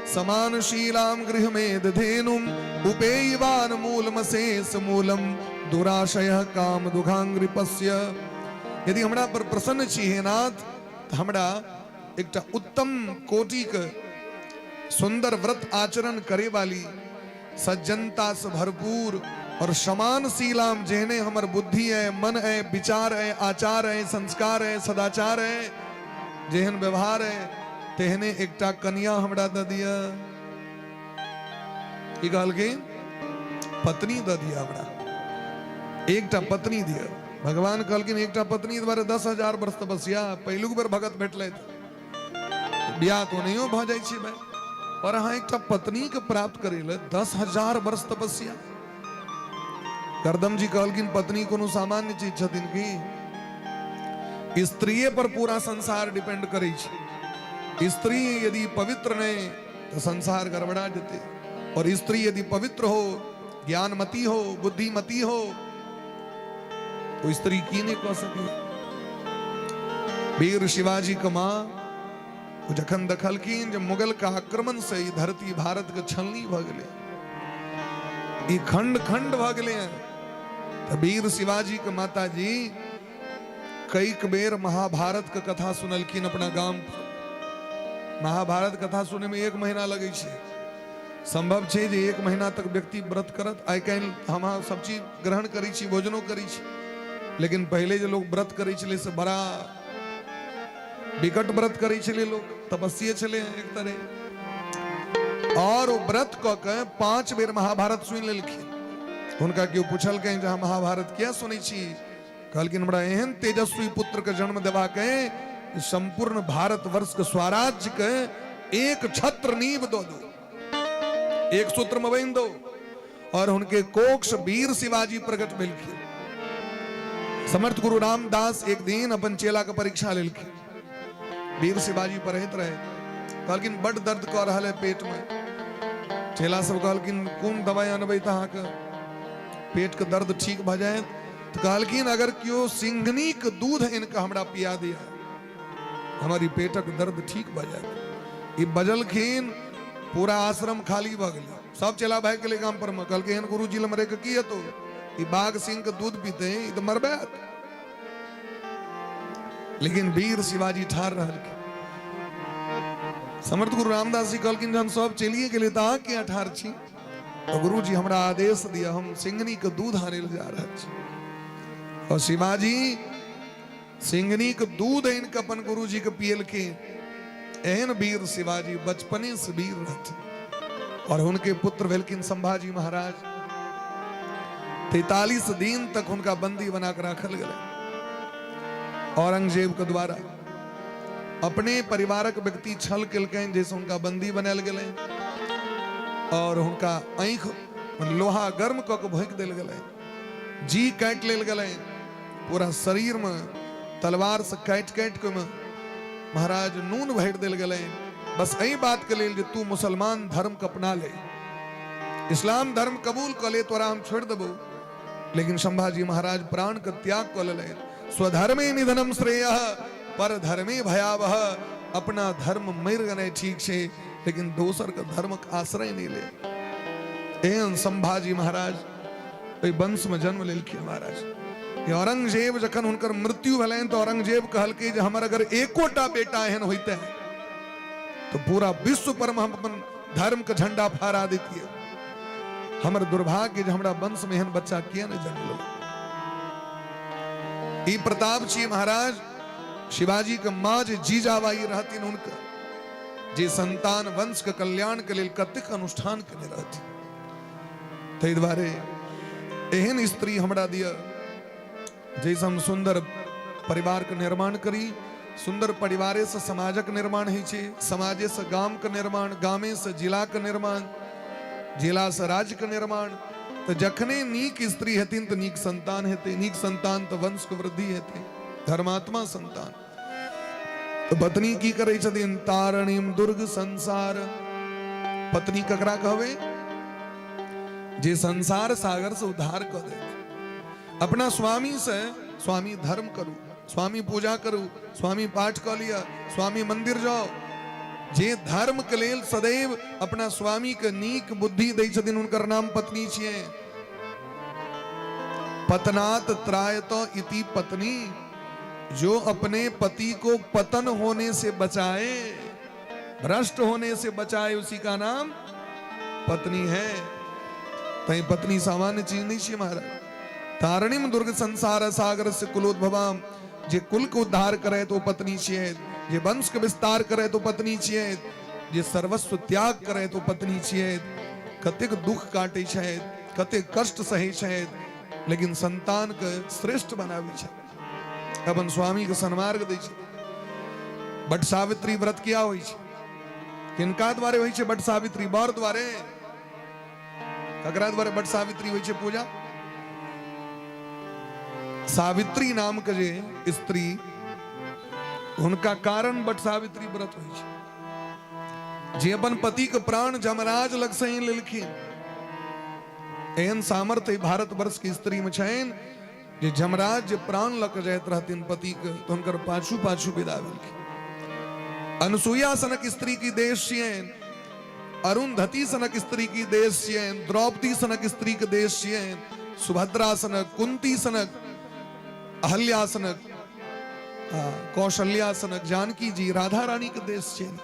समान शीलाम गृह में धेनुम उपेयवान मूलमशेष मूलम दुराशय काम दुघांग्रिपस्य। यदि हमरा पर प्रसन्न छी हे नाथ, तऽ हमरा एकटा उत्तम कोटि के सुंदर व्रत आचरण करे वाली, सज्जनता से भरपूर और समान शीलाम, जेहने हमर बुद्धि है, मन है, विचार है, आचार है, संस्कार है, सदाचार है, जेहन व्यवहार है, तेहने एकटा कन्या हमरा दऽ दिअ। की कहलखिन? पत्नी दऽ दिअ हमरा, एकटा पत्नी दिअ। भगवान कहलखिन एकटा पत्नी द्वारे 10,000 वर्ष तपस्या, पहिलुक बेर भगत भेटलथि, बियाह तो नहियो भऽ जाइ छै भाई, पर अहाँ एकटा पत्नी के प्राप्त करै लए 10,000 वर्ष तपस्या। करदम जी कहलखिन पत्नी कोनो सामान्य चीज छथिन की? स्त्रीये पर पूरा संसार डिपेंड करै छै। स्त्री यदि पवित्र नहीं तो संसार गड़बड़ा जेतै, और स्त्री यदि पवित्र हो, ज्ञानमती हो, बुद्धिमती हो, तो स्त्री की नहीं कह सके। वीर शिवाजी के माँ ओ जखन देखलखिन जे मुगल के आक्रमण से ई धरती भारत के छलनी भऽ गेलै, ई खंड खंड भऽ गेलै हैं, तऽ वीर शिवाजी के माता जी कईक बेर महाभारत के कथा सुनलखिन अपना गाम पर। महाभारत कथा सुने में 1 महीना लगै छै। संभव छै जे 1 महीना तक व्यक्ति व्रत करत। आइ काल्हि हम अहाँ सब चीज ग्रहण करै छी, भोजनो करै छी, लेकिन पहिले जे लोग व्रत करै छलै से बड़ा विकट व्रत करै छलै लोग, तपस्ये छलै एक तरह। और ओ व्रत कऽ के 5 बेर महाभारत सुनि लेलखिन। हुनका केओ पुछलकनि जे अहाँ महाभारत किया सुनै छी? कहलखिन हमरा एहन तेजस्वी पुत्र के जन्म देबाक अइ संपूर्ण भारतवर्ष के स्वराज्य के एक छत्र नींव दो दो, एक सूत्र में बांधि दो। और हुनके कोख से वीर शिवाजी प्रकट भेलखिन। समर्थ गुरु रामदास एक दिन अपन चेला के परीक्षा लेलखिन। वीर शिवाजी पढ़ैत रहे, कहलखिन बड दर्द कऽ रहल है पेट में। चेला सब कहलखिन कोन दवाई अनबै तऽ अहाँके पेट के दर्द ठीक भऽ जायत? तऽ कहलखिन अगर केओ सिंघनी के दूध आनि कऽ हमरा पिया दिया, हमारी पेटक दर्द ठीक भऽ जायत। ई बजलखिन, पूरा आश्रम खाली भऽ गेलै, सब चेला भागि गेलै गाम पर में। कहलकै एहन गुरुजी लग मरे के की हेतौ, ई बाघ सिंह के दूध पीते ई तऽ मरबे। लेकिन वीर शिवाजी ठार रहलखिन। समर्थ गुरु रामदास जी कहलखिन जहन सब चलिए गेलै तऽ अहाँ किया ठार छी? तऽ गुरु जी हमरा आदेश दिया, हम सिंघनी के दूध आनै लए जा रहल छी। और शिवाजी सिंघनी के दूध आनि के अपन गुरु जी के पियलखिन। एहन वीर शिवाजी बचपने से वीर रहथिन। और हुनके पुत्र भेलखिन संभाजी महाराज। 43 दिन तक हुनका बंदी बना के राखल गेलै औरंगजेब के द्वारा। अपने परिवारक व्यक्ति छल केलकनि जैसे हुनका बंदी बनायल गेलै और हुनका आँखि लोहा गर्म कऽ के भोंकि देल गेलै, जी काटि लेल गेलै, पूरा शरीर में तलवार से काटि काटि के ओहिमे महाराज नून भरि देल गेलै, बस एहि बात के लेल जे तू मुसलमान धर्म के अपना ले, इस्लाम धर्म कबूल कऽ ले, तोरा हम छोड़ि देबौ। लेकिन संभाजी महाराज प्राण के त्याग कऽ लेलनि। स्वधर्मे निधनम श्रेय पर धर्मे भयावह। अपना धर्म मरि गेनाइ ठीक छै, लेकिन दोसर के धर्मक आश्रय नहि ले। एहन संभाजी महाराज ओहि वंश में जन्म लेलखिन महाराज। औरंगजेब जखन हुनकर मृत्यु भेलनि तऽ औरंगजेब कहलकै जे हमर अगर एकोटा बेटा एहन होइते तो पूरा विश्व पर हम अपन धर्म के झंडा फहरा देतियै। हमर दुर्भाग्य जे हमरा वंश में एहन बच्चा किया नहीं जन्म लेलक। ई प्रताप छी महाराज शिवाजी के माँ जे जीजाबाई रहथिन हुनकर, जे संतान वंश के कल्याण के लेल कतेक अनुष्ठान केने रहथिन। ताहि दुआरे एहन स्त्री हमरा दिअ जैसे हम सुंदर परिवार के निर्माण करी। सुंदर परिवारे से समाजक निर्माण होइ छै, समाजे से गाम के निर्माण, गामे से जिला के निर्माण, जिला से राज्य के निर्माण। तो जखने नीक स्त्री हेथिन तो नीक संतान हेतै, नीक संतान तो वंश के वृद्धि हेतै, धर्मात्मा संतान। तो पत्नी की करै छथिन? तारणीम दुर्ग संसार। पत्नी ककरा कहबै? जे संसार सागर से उद्धार कऽ देत। अपना स्वामी से, स्वामी धर्म करू, स्वामी पूजा करू, स्वामी पाठ कऽ लिअ, स्वामी मंदिर जाओ। जे धर्म के लेल सदैव अपना स्वामी के नीक बुद्धि दै छथिन हुनकर नाम पत्नी छियै। पतनात त्रायत इति पत्नी, जो अपने पति को पतन होने से बचाए, भ्रष्ट होने से बचाए, उसी का नाम पत्नी है। तई पत्नी सामान्य चीज नहीं छियै महाराज। तारणिम दुर्ग संसार सागर से कुलोद्भवाम, जे कुल के उद्धार करे तो पत्नी छियै, जे वंश के विस्तार करे तो पत्नी छियै, जे सर्वस्व त्याग करे तो पत्नी छियै। कतेक दुख काटे छै, कतेक कष्ट सहे छै, लेकिन संतान के श्रेष्ठ बनाबै छै, अपन स्वामी के सन्मार्ग दै छै। बट सावित्री व्रत किया होइ छै? किनका द्वारे होइ छै बट सावित्री? बर द्वारे? ककरा द्वारे बट सावित्री होइ छै पूजा? सावित्री नाम के जे स्त्री, हुनका कारण बट सावित्री व्रत होइ छै। जे अपन पति के प्राण जमराज लग से ही लेलखिन, एहन सामर्थ्य भारतवर्ष के स्त्री में छनि जे जमराज जे प्राण लऽ कऽ जाइत रहथिन पति के, तऽ हुनकर पाछू पाछू विदा भेलखिन। अनुसुईया सनक स्त्री की देश छियनि, अरुंधति सनक स्त्री की देश छियनि, द्रौपदी सनक स्त्री के देश छियनि, सुभद्रा सनक, कुंती सनक, अहल्या सनक, कौशल्या सनक, जानकी जी, राधा रानी के देश छियनि।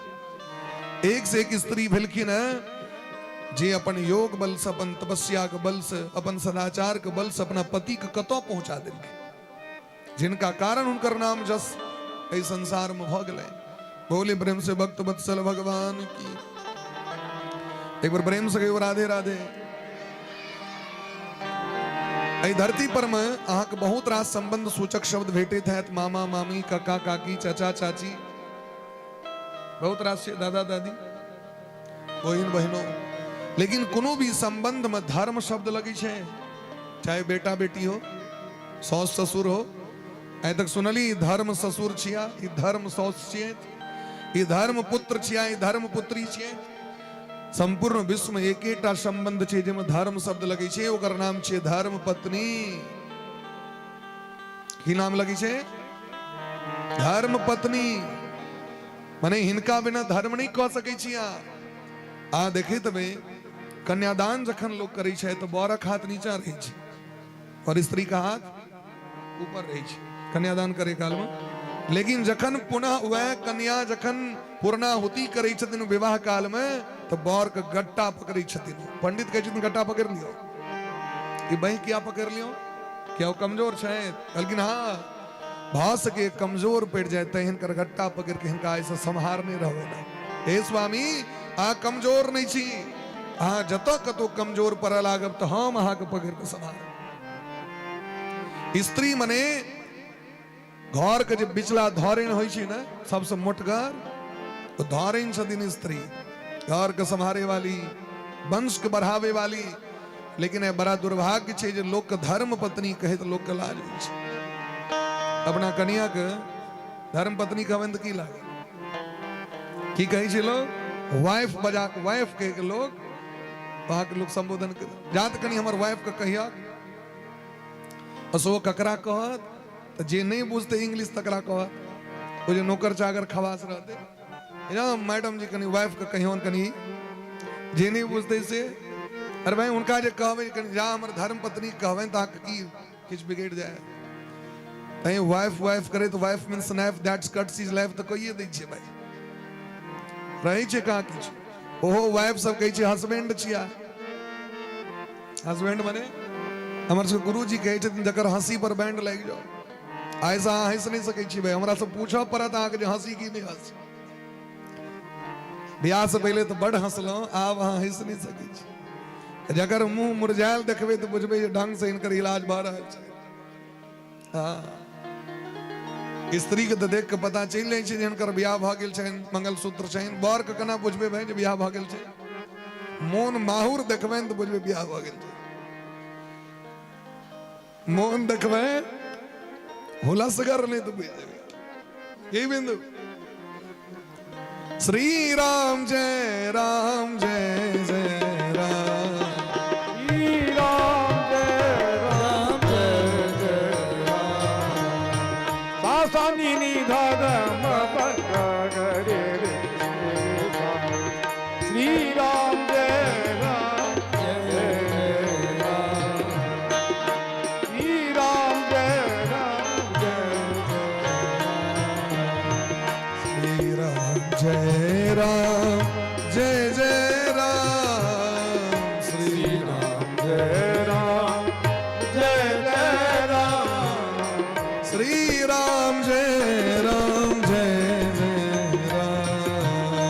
एक से एक स्त्री भेलखिन हैं जे अपन योग बल से, अपन तपस्या के बल से, अपन सदाचार के बल से अपना पति के कतौ पहुंचा देलखिन, जिनका कारण हुनकर नाम जस एहि संसार में भऽ गेलै। बोले प्रेम से भक्त वत्सल भगवान की। एक बार प्रेम से कहियो राधे राधे। एहि धरती पर में अहाँके बहुत रास संबंध सूचक शब्द भेटैत हैत, मामा मामी, काका काकी, चाचा चाची, बहुत रास छै, दादा दादी, बहिन बहिनो। लेकिन कोनो भी संबंध में धर्म शब्द लगे छै, चाहे बेटा बेटी हो, सास ससुर हो। आइ तक सुनली धर्म ससुर छिया, ई धर्म सास छियै, ई धर्म पुत्र छिया, ई धर्म पुत्री छियै। संपूर्ण विश्व में एकेटा संबंध छै जाहिमे धर्म शब्द लगै छै, ओकर नाम छियै धर्म पत्नी। की नाम लगै छै? धर्म पत्नी। मने हिनका बिना धर्म नहीं कह सकै छी अहाँ। अहाँ देखैत हेबै कन्यादान जखन लोक करै छै तऽ बरक हाथ नीचा रहै छै और स्त्री का हाथ ऊपर रहै छै कन्यादान करे काल में। लेकिन जखन पुनः वएह कन्या जखन पूर्णाहुति करै छथिन विवाह काल में, तऽ बर के गट्टा पकड़ै छथिन। पंडित कहै छथिन, गट्टा पकड़ लियौ। ई बहि किया पकड़ लियौ? किया ओ कमजोर छै? कहलखिन, हाँ, भऽ सके कमजोर पड़ि जाय, तऽ हिनकर गट्टा पकड़ के हिनका एहिसँ सम्हारने रहबै ने। हे स्वामी, अहाँ कमजोर नहि छी। अहाँ जतऽ कतौ कमजोर पड़ऽ लागब तऽ हम अहाँके पकड़ के सम्हारब। स्त्री मने घर के जे बिचला धरेन होइ छै ने, सबसे मोटगर, ओ धरेन छथिन स्त्री, घर के सम्हारे वाली, वंश के बढ़ावे वाली। लेकिन ए बड़ा दुर्भाग्य छै जे लोक के धर्म पत्नी कहैत लोक के लाज होइ छै। अपना कनिया के धर्म पत्नी कहबनि तऽ की लागे? की कहै छै लोग? वाइफ बजा के, वाइफ कह के लोग अहाँके लोग संबोधन कर जात, कनि हमर वाइफ के कहिया। असो ककरा कहत? तऽ जे नहि बुझतै इंग्लिश तकरा कहत। ओ जे नौकर चाकर खवास रहतै, मैडम जी, कनि वाइफ के कहियौन कनि, जे नहि बुझतै से। अरे भाई, हुनका जे कहबै कनि जा हमर धर्म पत्नी कहबनि तऽ अहाँके की किछु बिगड़ि जाय? तैं वाइफ वाइफ करे तऽ wife means knife that's cuts is life तऽ कहिए दै छियै भाई। रहै छै कहाँ किछु? ओहो वाइफ सब कहै छै हस्बैंड छिया। हस्बैंड मने हमर सबके गुरुजी कहै छथिन, जकर हंसी पर बैंड लागि जाओ। आइसँ अहाँ हँसि नहि सकै छी भाई, हमरा सब पूछऽ पड़त अहाँके जे हंसी की नहि हंसी। बियाह से पहिले तऽ बड हंसलहुँ, आब अहाँ हँसि नहि सकै छी। जकर मुंह मुरझायल देखबै तऽ बुझबै जे ढंग से हिनकर इलाज भऽ रहल छै। हँ, स्त्री के तऽ देख के पता चलि जाइ छै जे हिनकर बियाह भऽ गेल छनि, मंगलसूत्र छनि। बर के केना बुझबै भाई जे बियाह भऽ गेल छै? मोन माहुर देखबनि तऽ बुझबै बियाह भऽ गेल छै। मोन देखबै हुलसगर नहि तऽ बुझि जेबै। यही बिंदु। श्री राम जय राम जय जय राम, श्री राम जय राम जय जय राम। सा सा नी नी ध ध म प ग ग रे रे रे सा। श्री राम जय राम जय जय राम, श्री राम जय राम जय जय। श्री राम जय राम जय जय राम, श्री श्री राम जय राम जय जय राम, श्री राम जय राम जय जय राम,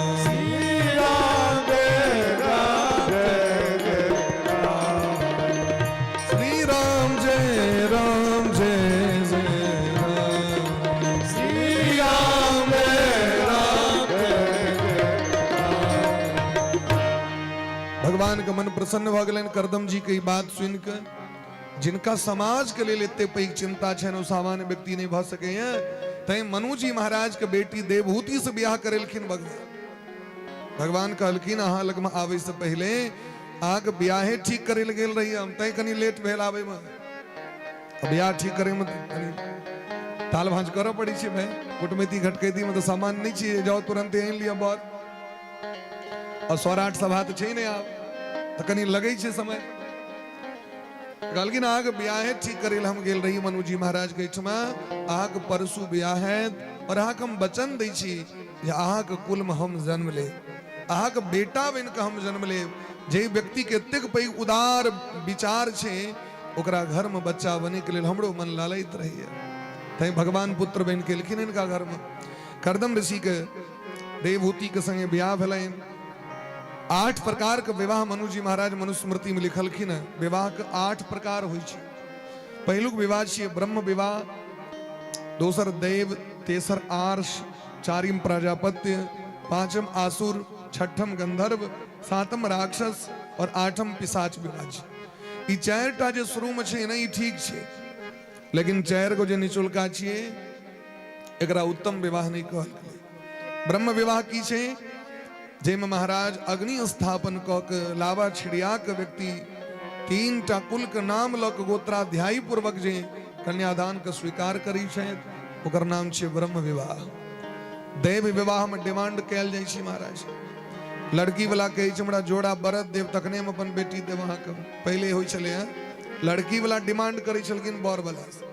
श्री राम जय राम जय जय राम, श्री राम जय राम जय जय राम, श्री राम जय राम जय जय। भगवान के मन प्रसन्न भऽ गेलनि करदम जी के ई बात सुनि के। जिनका समाज के लेल एते पैघ चिंता छनि, ओ सामान्य व्यक्ति नहि भऽ सकैए। तैं मनुजी महाराज के बेटी देवहूति से बियाह करेलखिन भगवान। भगवान कहलखिन, अहाँ लगमे आबै से पहिले अहाँके बियाहे ठीक करै लए गेल रही हम, तैं कनि लेट भेल आबैमे। बियाह ठीक करैमे कनि ताल भाँज करऽ पड़ै छै भाई। कुटमैती घटकैतीमे तऽ सामान्य नहि छियै, जाउ तुरन्ते आनि लिअ बर। आ सौराठ सभा तऽ छै नहि आब, तऽ कनि लगै छै समय। कहलखिन, अहाँके बियाहे ठीक करै लए हम गेल रही मनुजी महाराज के एहिठमा। अहाँके परसू बियाह हैत और अहाँके हम वचन दै छी जे अहाँके कुलमे हम जन्म लेब, अहाँके बेटा बनि कऽ हम जन्म लेब। जे व्यक्तिके एतेक पैघ उदार विचार छै, ओकरा घरमे बच्चा बनैके लेल हमरो मन लालैत रहैए। तैं भगवान पुत्र बनि के एलखिन हिनका घरमे। करदम ऋषिके देवहूतिके संगे बियाह भेलनि। 8 प्रकार के विवाह मनुजी महाराज मनुस्मृति में लिखलखिन हैं। विवाह के 8 प्रकार होइ छै। पहिलुक विवाह छियै ब्रह्म विवाह, दोसर दैव, तेसर आर्ष, चारिम प्रजापत्य, पांचम आसुर, छठम गंधर्व, सातम राक्षस और आठम पिशाच विवाह छै। ई 4टा जे शुरू में छै ने, ई ठीक छै, लेकिन 4 गो जे निचुलका छियै, एकरा उत्तम विवाह नहि कहल गेलै। ब्रह्म विवाह की छै? जाहिमे महाराज अग्नि स्थापन कऽ के लावा छिड़िया के व्यक्ति 3टा कुल के नाम लऽ के गोत्राध्यायी पूर्वक जे कन्यादान के स्वीकार करै छथि, ओकर नाम छै ब्रह्म विवाह। दैव विवाह में डिमांड कयल जाइ छै महाराज। लड़की वाला कहै छै, हमरा जोड़ा बरद देब तखने हम अपन बेटी देब अहाँके। पहिले होइ छलै हँ, लड़की वाला डिमांड करै छलखिन बर वाला से।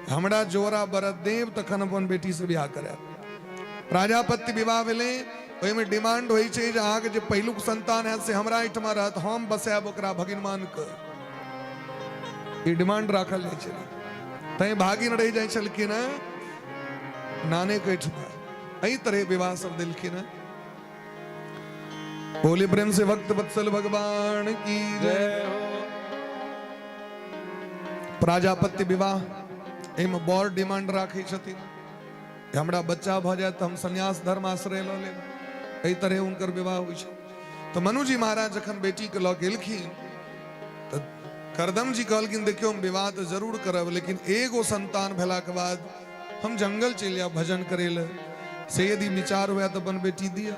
हमरा जोड़ा बरद देब तखन अपन बेटी से बियाह करायब। प्राजापत्य विवाह भेलै, ओहिमे डिमांड होइ छै जे अहाँके जे पहिलुक संतान हैत से हमरा एहिठमा रहत, हम बसायब ओकरा भगिनमान के। ई डिमांड राखल जाइ छलै, तैं भागिन रहि जाइ छलखिन हेँ नाने के एहिठमा। एहि तरहे विवाह सब देलखिन हेँ। बोले प्रेम से भक्त वत्सल भगवान की जय हो। प्राजापत्य विवाह एहिमे बड़ डिमांड राखै छथिन, हमरा बच्चा भऽ जायत तऽ हम संन्यास धर्म आश्रय लऽ लेब। एहि तरहे हुनकर विवाह होइ छै। तऽ मनुजी महाराज जखन बेटीके लऽ गेलखिन तऽ करदम जी कहलखिन, देखियौ हम विवाह तऽ जरूर करब, लेकिन एगो संतान भेलाके बाद हम जंगल चलि जायब भजन करै लए, से यदि विचार हुए तऽ अपन बेटी दिअ।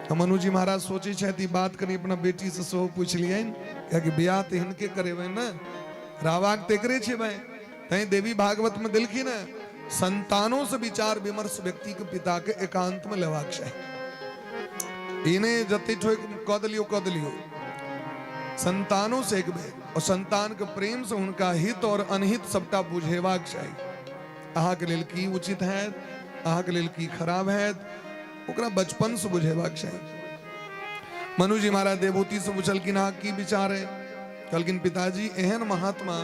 तऽ मनुजी महाराज सोचै छथि ई बात कनि अपना बेटीसँ सेहो पूछि लियनि, कियाकि बियाह तऽ हिनके करेबनि ने, रहबाक तऽ एकरे छै भाय। तैं देवी भागवत में देलखिन है, संतानों से विचार विमर्श व्यक्ति के पिता के एकांत में लेबाक चाही। इने जते ठोक कऽ देलियो कऽ देलियो, संतानों से एक बेर और संतान के प्रेम से हुनका हित और अनहित सबटा बुझेबाक चाही। अहाँके लेल की उचित हैत, अहाँके लेल की खराब हैत, ओकरा बचपन से बुझेबाक चाही। मनुजी महाराज देवहूति से पूछलखिन, अहाँ की विचार है? कहलखिन, पिताजी एहन महात्मा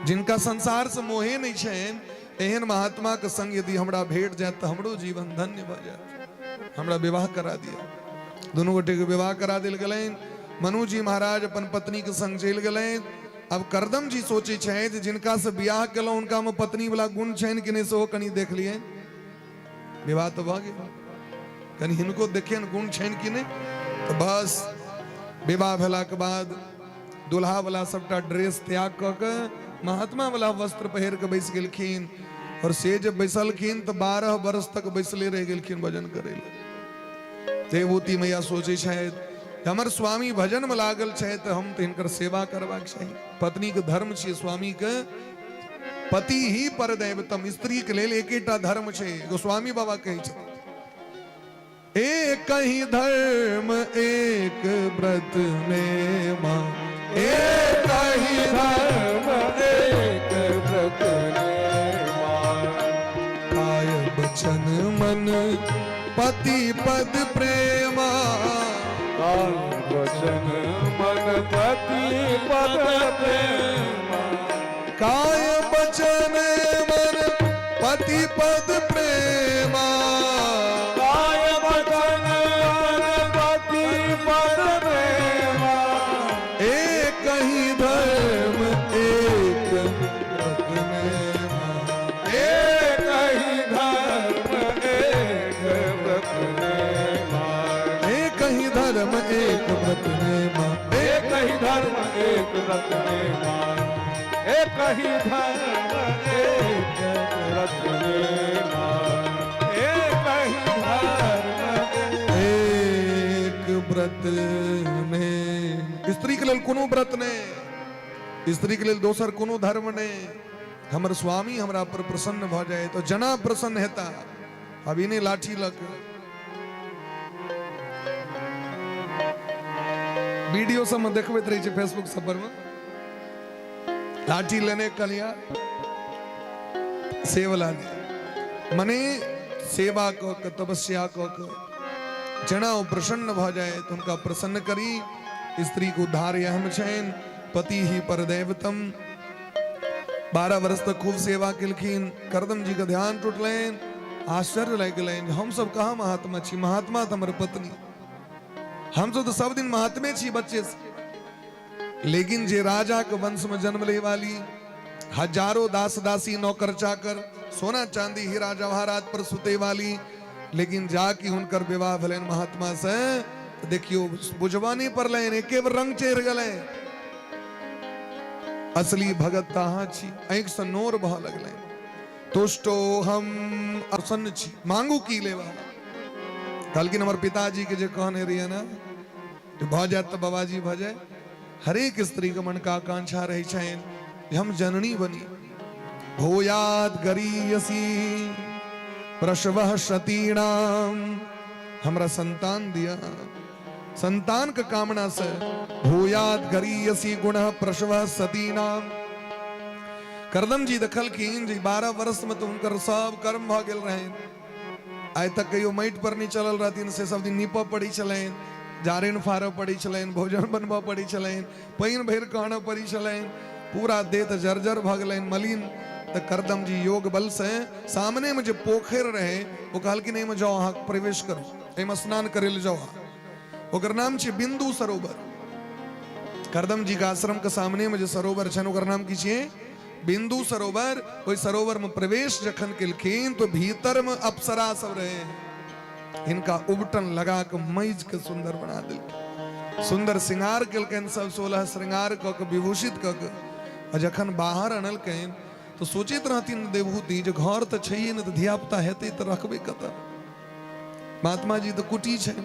जिनका संसार से मोहे नहीं छनि, एहन महात्मा के संग यदि हमरा भेट जायत तऽ हमरो जीवन धन्य भऽ जायत, हमरा विवाह करा दिअ। दुनू गोटे के विवाह करा देल गेलनि। मनुजी महाराज अपन पत्नी के संग चलि गेलनि। अब करदम जी सोचै छथि जिनका से बियाह केलहुँ हुनका में पत्नी वाला गुण छनि कि नहि सेहो कनि देख लियनि। विवाह तऽ भऽ गेल, कनि हिनको देखियनि गुण छनि कि नहि। तऽ बस विवाह भेलाके बाद दुल्हा वाला सबटा ड्रेस त्याग कऽ के महात्मा वाला वस्त्र पहिर के बैस गेलखिन। और से जे बैसलखिन तऽ 12 वर्ष तक बैसले रहि गेलखिन भजन करै लए। देवहूति मैया सोचै छथि हमर स्वामी भजन में लागल छथि तऽ हम तऽ हिनकर सेवा करबाक चाही। पत्नी के धर्म छियै स्वामी के, पति ही पर दैवतम। स्त्री के लेल एकेटा धर्म छै, गोस्वामी बाबा कहै छथिन, एक ही धर्म एक व्रत नेमा, एक ही धर्म एक व्रत नेमा, काय बचन मन पति पद प्रेमा, काय वचन मन पति पद प्रेमा, काय बचन मन पति पद प्रेमा, काय वचन मन पति पद प्रेमा, एक ही धर्म एक व्रत नेमा, एक ही धर्म एक व्रत नेमा, एक ही धर्म एक व्रत नेमा, एक ही धर्म एक व्रत नेमा, एक ही धर्म एक व्रत नेमा, एक ही धर्म एक व्रत ने। स्त्री के लेल कोनो व्रत नहि, स्त्री के लेल दोसर कोनो धर्म नहि। हमर स्वामी हमरा पर प्रसन्न भऽ जाय तो जना प्रसन्न हेता। अब इने लाठी लग वीडियो सब में देखबैत रहै छै फेसबुक सब पर में, लाठी लेने कलिया सेवला ने मने सेवा कऽ के तपस्या कऽ के जना ओ प्रसन्न भऽ जाय तऽ हुनका प्रसन्न करी। स्त्री के उद्धार यह छनि, पति ही परदैवतम। 12 वर्ष तक खूब सेवा केलखिन। करदम जी के ध्यान टूटलनि, आश्चर्य लागि गेलनि, हम सब कहाँ महात्मा छी, महात्मा तऽ हमर पत्नी, हम सब तऽ सब दिन महात्मे छी बच्चे से। लेकिन जे राजा के वंश में जन्म ले वाली, हजारों दास दासी नौकर चाकर, सोना चांदी हीरा जवाहरात पर सुते वाली, लेकिन जाकि हुनकर विवाह भेलनि महात्मा से, तऽ देखियौ बुझबा नहि पड़लनि, एके बेर रंग चढ़ि गेलनि। असली भगत तऽ अहाँ छी। आँखि से नोर बहऽ लगलनि। तुष्टो हम प्रसन्न छी, मांगू की लेब? कहलखिन हमर पिताजी के जे कहने रहियै ने जे भऽ जायत तऽ बाबाजी भऽ जाय। हरेक स्त्री के मन के आकांक्षा रहै छनि जे हम जननी बनी। भूयात गरीयसी प्रसवः सतीनाम, हमरा संतान दिया, संतान के कामना से भूयात गरीयसी गुण प्रसवः सतीनाम। करदम जी देखलखिन जे 12 वर्ष में तऽ हुनकर सब कर्म भऽ गेल रहनि। आइ तक कहियो माटि पर नहि चलल रहथिन, से सब दिन नीपऽ पड़ै छलनि, जारनि फाड़ऽ पड़ै छलनि, भोजन बनबऽ पड़ै छलनि, पानि भरि कऽ आनऽ पड़ै छलनि, पूरा देह तऽ जर्जर भऽ गेलनि, मलिन। तऽ करदम जी योग बल से सामने में जे पोखरि रहै, ओ कहलखिन एहिमे जाउ, अहाँ प्रवेश करू, एहिमे स्नान करै लए जाउ अहाँ। ओकर नाम छै बिंदु सरोवर। करदम जी के आश्रम के सामने में जे सरोवर छनि, ओकर नाम की छियै? बिंदु सरोवर। ओहि सरोवर में प्रवेश जखन केलखिन तो भीतर में अप्सरा सब रहे, हिनका उबटन लगा के मैज के सुंदर बना देलखिन, सुंदर श्रृंगार केलकनि, सब 16 श्रृंगार कऽ के विभूषित कऽ के। आ जखन बाहर अनलकनि तो सोचैत रहथिन देवहूति जे घर तऽ छैहे ने, तऽ धियापुता हेतै तऽ रखबै कतऽ? महात्मा जी तऽ कुटी छै,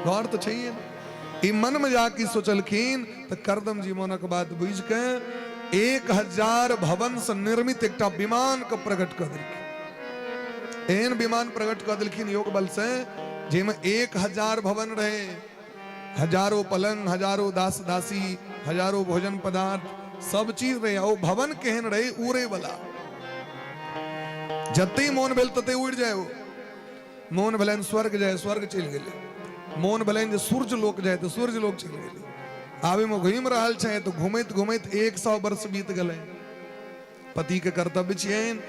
घर तऽ छैहे ने। ई मन में जाके सोचलखिन तऽ करदम जी मोनक बात बुझि के 1000 भवन से निर्मित एकटा विमान के प्रकट कऽ देलखिन। एहन विमान प्रकट कऽ देलखिन योग बल से जाहिमे 1000 भवन रहे, हजारों पलंग, हजारों दास दासी, हजारों भोजन पदार्थ, सब चीज रहे। ओ भवन केहन रहे? उड़े वाला। जते मोन भेल तते उड़ जाए। ओ मोन भेलनि स्वर्ग जाए, स्वर्ग चलि गेलै। मोन भेलनि जे सूर्य लोक जाए तऽ सूर्य लोक चलि गेलै। आबे में घूमि रहल छै तऽ घूमैत घूमैत 100 वर्ष बीत गेलै। पति के कर्तव्य छियनि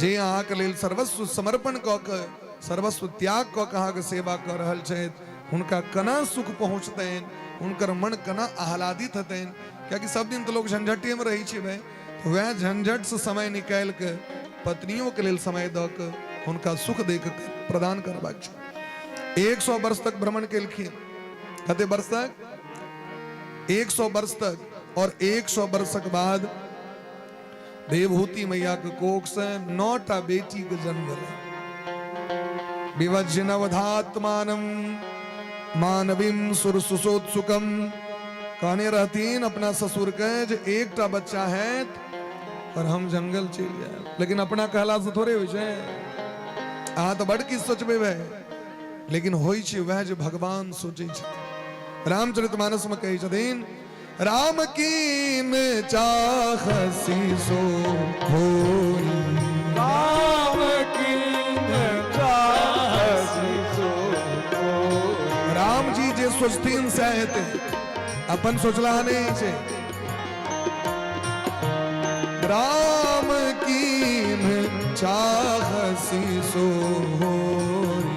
जे अहाँके लेल सर्वस्व समर्पण कऽ के, सर्वस्व त्याग कऽ के अहाँके सेवा कऽ रहल छथि, हुनका केना सुख पहुँचतनि, हुनकर मन केना आह्लादित हेतनि? कियाकि सब दिन तऽ लोक झंझटेमे रहै छै भाय। वएह झंझटसँ समय निकालि के पत्नियों के लेल समय दऽ के हुनका सुख दे के प्रदान करबाक छै। 100 वर्ष तक भ्रमण केलखिन। कते वर्ष तक? 100 वर्ष तक। और 100 वर्षक बाद देवहूति मैया के कोख से 9टा बेटी के जन्म भेलै। विभज्य नवधात्मानम मानवीम सुर सुसोत्सुकम। कहने रहथिन अपना ससुर के जे एकटा बच्चा है और हम जंगल चलि जायब, लेकिन अपना कहला से थोड़े होइ छै। अहाँ तऽ बड़ किछु सोचबै भाय, लेकिन होइ छै वएह जे भगवान सोचै छथिन। रामचरितमानस में कहै छथिन, राम कीन चाहसी सो होई, राम कीन चाहसी सो होई। राम जी जे सोचथिन सएह हेतै, अपन सोचला नहि छै। राम कीन चाहसी सो होई,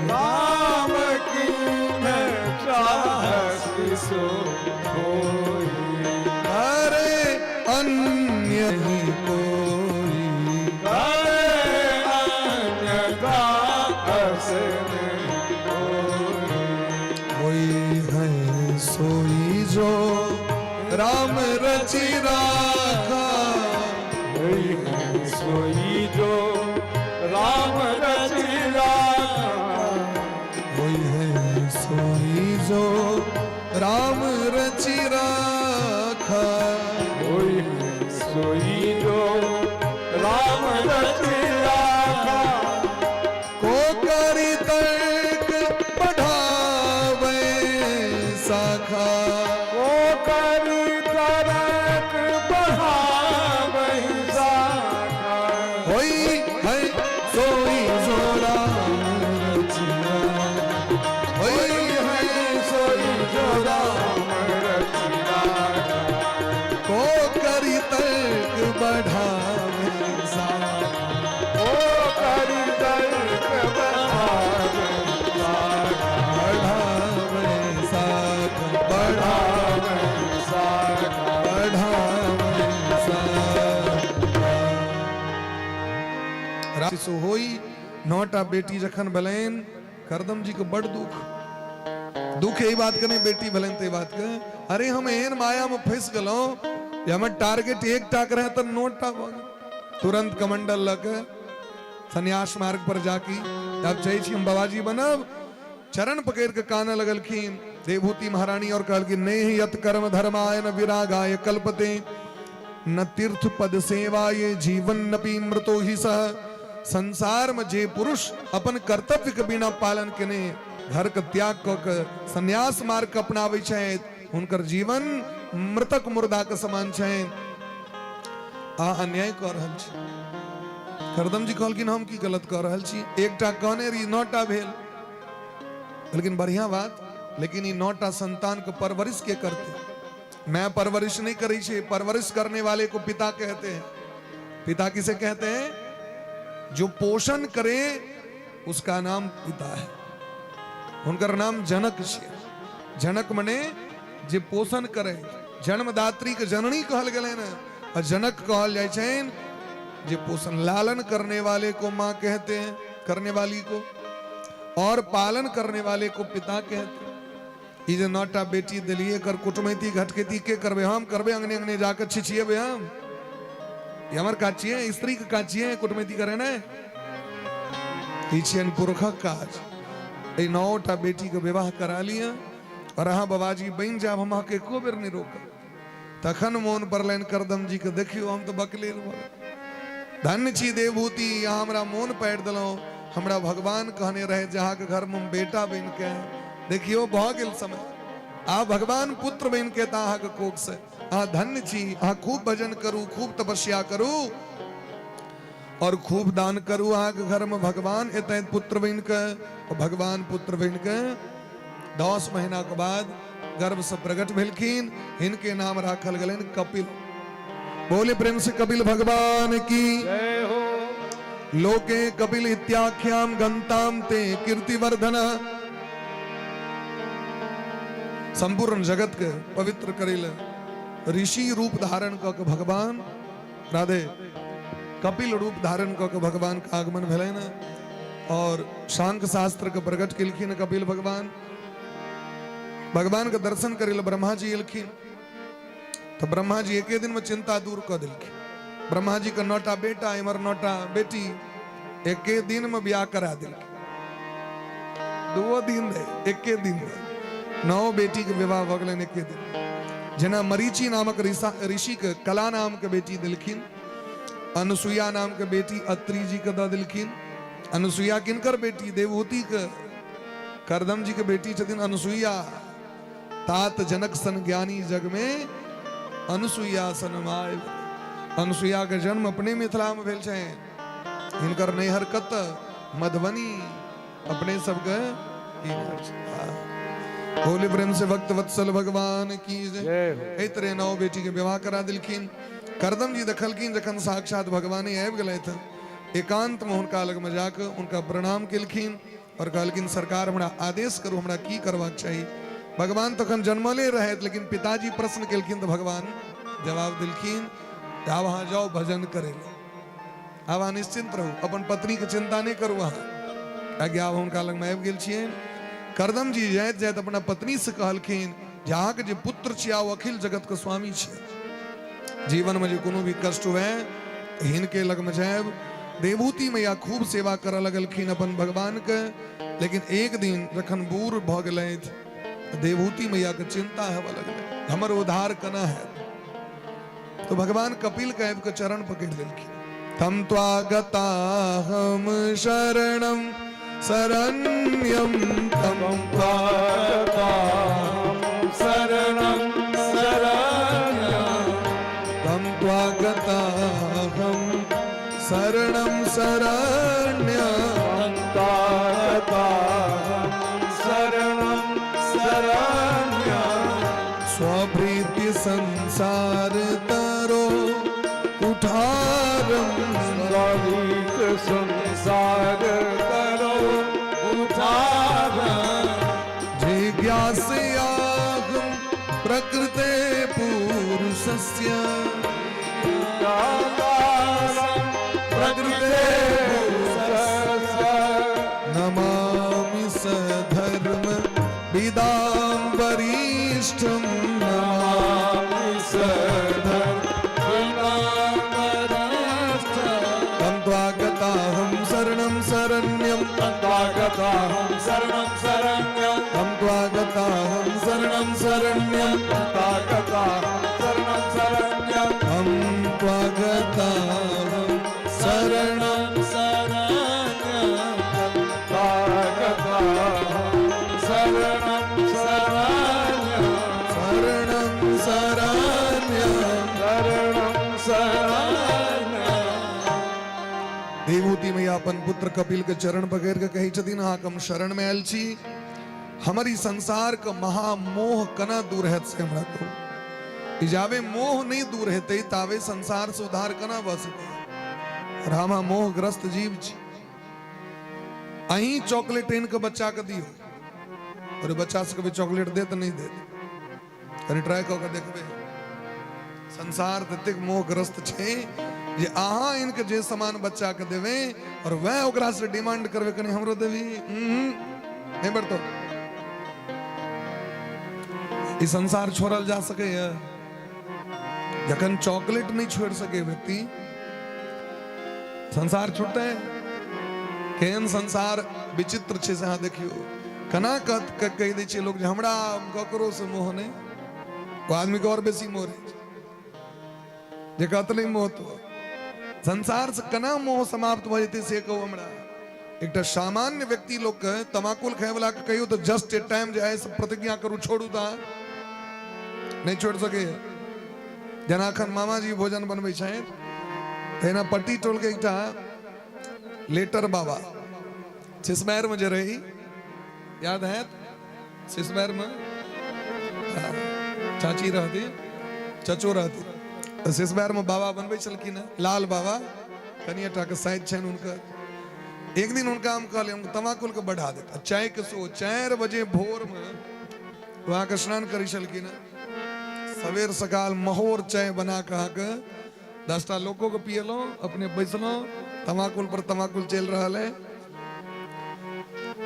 राम कीन चाहसी सो होई, अरे अन्य ही कोई, करे अन्यथा अस नहीं कोई। कोई है सोई जो राम रचि राखा, कोई है सोई जो राम रचि राखा, कोई है सोई जो राम रचि राखा, कोई है सोई जो राम रचि राखा। को करी तर्क बढ़ावे शाखा, को करी तर्क बढ़ावे शाखा, होई है सोई जो राम रचि राखा, होई है सोई जो राम रचि राखा, को करी तर्क बढ़ावे शाखा, को करी तर्क बढ़ावे शाखा, बढ़ावे शाखा, बढ़ावे शाखा, बढ़ावे शाखा। शिशु होई 9टा बेटी जखन भेलनि, करदम जी के बड़ दुख। दुख एहि बात के नहि, बेटी भेलनि ताहि बात के, अरे हम एहन माया में फंसि गेलहुँ जे हमर टारगेट एकटा के रहै तऽ 9टा भऽ गेल। तुरंत कमंडल लऽ के संन्यास मार्ग पर जाके आब चाहै छी हम बाबाजी बनब। चरण पकड़ के कानऽ लगलखिन देवहूति महारानी और कहलखिन, नेह यत कर्म धर्माय न विरागाय कल्पते, न तीर्थ पद सेवाय जीवन नपि मृतो ही सह। संसार में जे पुरुष अपन कर्तव्य के बिना पालन केने घर के त्याग कऽ के संन्यास मार्ग के अपनाबै छथि, हुनकर जीवन मृतक मुर्दा के समान छनि। अहाँ अन्याय कऽ रहल छी। करदम जी कहलखिन हम की गलत कऽ रहल छी? एकटा कहने रही, 9टा भेल। लेकिन बढ़िया बात, लेकिन ई 9टा संतान के परवरिश के करते? मैं परवरिश नहीं करी छी। परवरिश करने वाले को पिता कहते हैं। पिता किसे कहते हैं? जो पोषण करे उसका नाम पिता है। हुनकर नाम जनक छे। जनक मने जे पोषण करे, जन्मदात्री के जननी कहल गेलै ने, और जनक कहल जाइ छनि जे पोषण लालन करने वाले को माँ कहते हैं, करने वाली को, और पालन करने वाले को पिता कहते हैं। ई जे 9टा बेटी दिलिए, एकर कुटमैती घटकैती के करबै? हम करबै? अंगने अंगने जाके छिछिएबै हम? ई हमर काज छियै? स्त्री के काज छियै कुटमैती करे ने? ई छियनि पुरखक काज। एहि 9टा बेटी के विवाह करा लिअ और अहाँ बाबाजी बनि जायब, हम अहाँके एको बेर नहि रोकब। तखन मोन पड़लनि करदम जी के, देखियौ हम तऽ बकलेल भऽ गेल। धन्य छी देवभूति, अहाँ हमरा मोन पाड़ि देलहुँ। हमरा भगवान कहने रहे जे अहाँके घरमे हम बेटा बनि के, देखियौ भऽ गेल समय, आब भगवान पुत्र बनि के तऽ अहाँके कोख से। अहाँ धन्य छी, अहाँ खूब भजन करू, खूब तपस्या करू और खूब दान करू। अहाँके घरमे भगवान एतै पुत्र बनि के। भगवान पुत्र बनि के 10 महीना के बाद गर्भ से प्रकट भेलखिन। हिनके नाम राखल गेलनि कपिल। बोले प्रेम से कपिल भगवान की जय हो। लोके कपिल इत्याख्याम गंताम ते कीर्तिवर्धन। संपूर्ण जगत के पवित्र करेल ऋषि रूप धारण क के भगवान राधे कपिल रूप धारण क के भगवान के आगमन भेलै ने और सांख्य शास्त्र के प्रकट केलखिन कपिल भगवान। भगवान के दर्शन करे ब्रह्मा जी एलखिन तो ब्रह्मा जी एके दिन में चिंता दूर क देलखिन। ब्रह्मा जी के 9टा बेटा, इमर 9टा बेटी, एके दिन में ब्याह करा देलखिन। 2 दिन दे, एके दिन दे 9 बेटी के विवाह भ गेलनि एके दिन। जेना मरीचि नामक ऋषि के कला नाम के बेटी देलखिन, अनुसुईया नाम के बेटी अत्रि जी के दऽ देलखिन। अनुसुईया किनकर बेटी? देवहूति के, करदम जी के बेटी छथिन अनुसुईया। तात जनक सन ज्ञानी जग में अनुसुईया सन my. Anusuiya के जन्म अपने मिथिला में भेल छै। हिनकर नैहर कत? मधुबनी। अपने सबके भोले प्रेम से भक्त वत्सल भगवान की जय। एहि तरह 9 बेटी के विवाह करा दिलखिन। करदम जी देखलखिन जखन साक्षात भगवाने आबि गेलथि, एकांत में हुनका लग में जाके हुनका प्रणाम केलखिन और कहलखिन सरकार हमरा आदेश करू, हमरा की करबाक चाही। भगवान तखन जन्मले रहथि, लेकिन पिताजी प्रश्न केलखिन तऽ भगवान जवाब देलखिन आब अहाँ जाउ भजन करे लए, आब अहाँ निश्चिंत रहू, अपन पत्नी के चिंता नहि करू अहाँ, कियाकि आब हुनका लगमे आबि गेल छियनि। करदम जी जाइत जाइत अपना पत्नी से कहलखिन जे अहाँके जे पुत्र छियै ओ अखिल जगत के स्वामी छियै, जीवन में जे कोनो भी कष्ट हुए हिनके लगमे जायब। देवहूति मैया खूब सेवा करऽ लगलखिन अपन भगवान के, लेकिन एक दिन जखन बूढ़ भऽ गेलथि देवहूति मैया के चिंता हेबऽ लगलै हमर उद्धार केना हैत। तो भगवान कपिल के आबि के चरण पकड़ि लेलखिन। तम त्वागताहम शरणम शरण्यम तम त्वागताहम शरणम शरण्यम तम त्वागताहम शरणम शरण्यम त्वागताहम शरणम शरण्यम स्वभृति संसार तरो उठारम स्वभृत संसार तरो उठारम जिज्ञासयाहं प्रकृते पुरुषस्य प्रकृते पुरुषस्य नमामि सधर्म विदां वरिष्ठं नमामि सधर्म विदां वरिष्ठं तं त्वागताहं शरणं शरण्यं तं त्वागताहं शरणं शरण्यं तं त्वागताहं शरणं शरण्यं तं त्वागताहं शरणं शरण्यं तं त्वागताहं शरणं शरण्यं तं त्वागताहं शरणं शरण्यं शरणं शरण्यं शरणं शरण्यं। देवहूति मैया अपन पुत्र कपिल के चरण पकड़ के कहै छथिन, अहाँके हम शरण में आयल छी, हमर ई संसार के महामोह केना दूर हैत से हमरा कहू। ई जाबे मोह नहीं दूर हेतै ताबे संसार से उद्धार केना भऽ सकै। और हम मोहग्रस्त जीव छी। अहीं चॉकलेट आनि के बच्चा के दियौ और बच्चा सबके चॉकलेट देत नहीं देत, कनि ट्राई कऽ के देखबै। संसार ततेक मोहग्रस्त छै जे अहाँ इनके जे सामान बच्चा के देबै और वह ओकरा से डिमांड करबै कनि हमरो देबी, नहीं बढ़तो। ई संसार छोड़ल जा सकैए? जखन चॉकलेट नहीं छोड़ सके व्यक्ति, संसार छूटते? केहन संसार विचित्र छै से अहाँ देखियौ। केना कहि दै छै लोक जे हमरा ककरो से मोह नहि, ओ आदमीके आओर बेसी मोह रहै छै जे कहत नहि मोह। तो संसार से केना मोह समाप्त भऽ जेतै से कहू हमरा। एकटा सामान्य व्यक्ति लोकके तमाकुल खायवला के कहियौ तऽ जस्ट ए टाइम जे आइ से प्रतिज्ञा करू छोड़ू, तऽ नहि छोड़ि सकैए। जेना एखन मामाजी भोजन बनबै छथि, तहिना पट्टी टोलके एकटा लेटर बाबा सिसमैरमे जे रही, याद हैत सिसमैरमे चाची रहती, चचो रहती, तऽ सिसमैरमे बाबा बनबै छलखिन हेँ, लाल बाबा, कनिए टाके साइज छनि हुनकर। एक दिन हुनका हम कहलियै, हम तमाकुलके बढ़ा देत आ चायके सेहो। 4 बजे भोरमे अहाँके स्नान करै छलखिन हेँ, सवेर सकाल महोर चाय बना कऽ अहाँके 10टा लोको के पियलहुँ, अपने बैसलहुँ, तमाकुल पर तमाकुल चलि रहल है।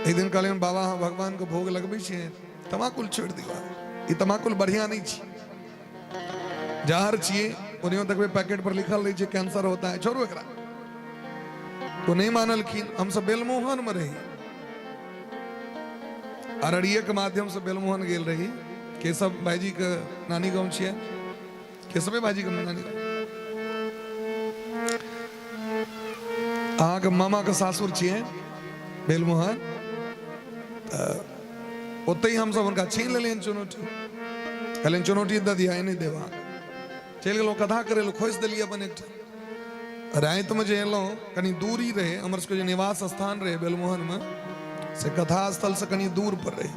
एक दिन कहलियनि, बाबा अहाँ भगवान के भोग लगबै छियै, तमाकुल छोड़ि दियौ, ई तमाकुल बढ़िआँ नहि छै, जहर छियै, ओनाहियो देखबै पैकेट पर लिखल रहै छै कैंसर होता है, छोड़ू एकरा। ओ नहि मानलखिन। हमसब बेलमोहन मे रही, अररिये के माध्यम से बेलमोहन गेल रही, केशव भाईजी के नानी गाँव छियै, केशवे भाईजी के नानी गाँव, अहाँके मामा के सासुर छियै बेलमोहन। तऽ ओतहि हमसब हुनका छीन लेलियनि चुनौती, कहलियनि चुनौती दऽ दिअ, आइ नहि देब अहाँके। चलि गेलहुँ कथा करै लए, खोसि देलियै अपन एकटा। रातिमे जे एलहुँ, कनि दूरी रहै हमर सबके जे निवास स्थान रहै बेलमोहनमे, से कथा स्थलसँ कनि दूर पर रहै,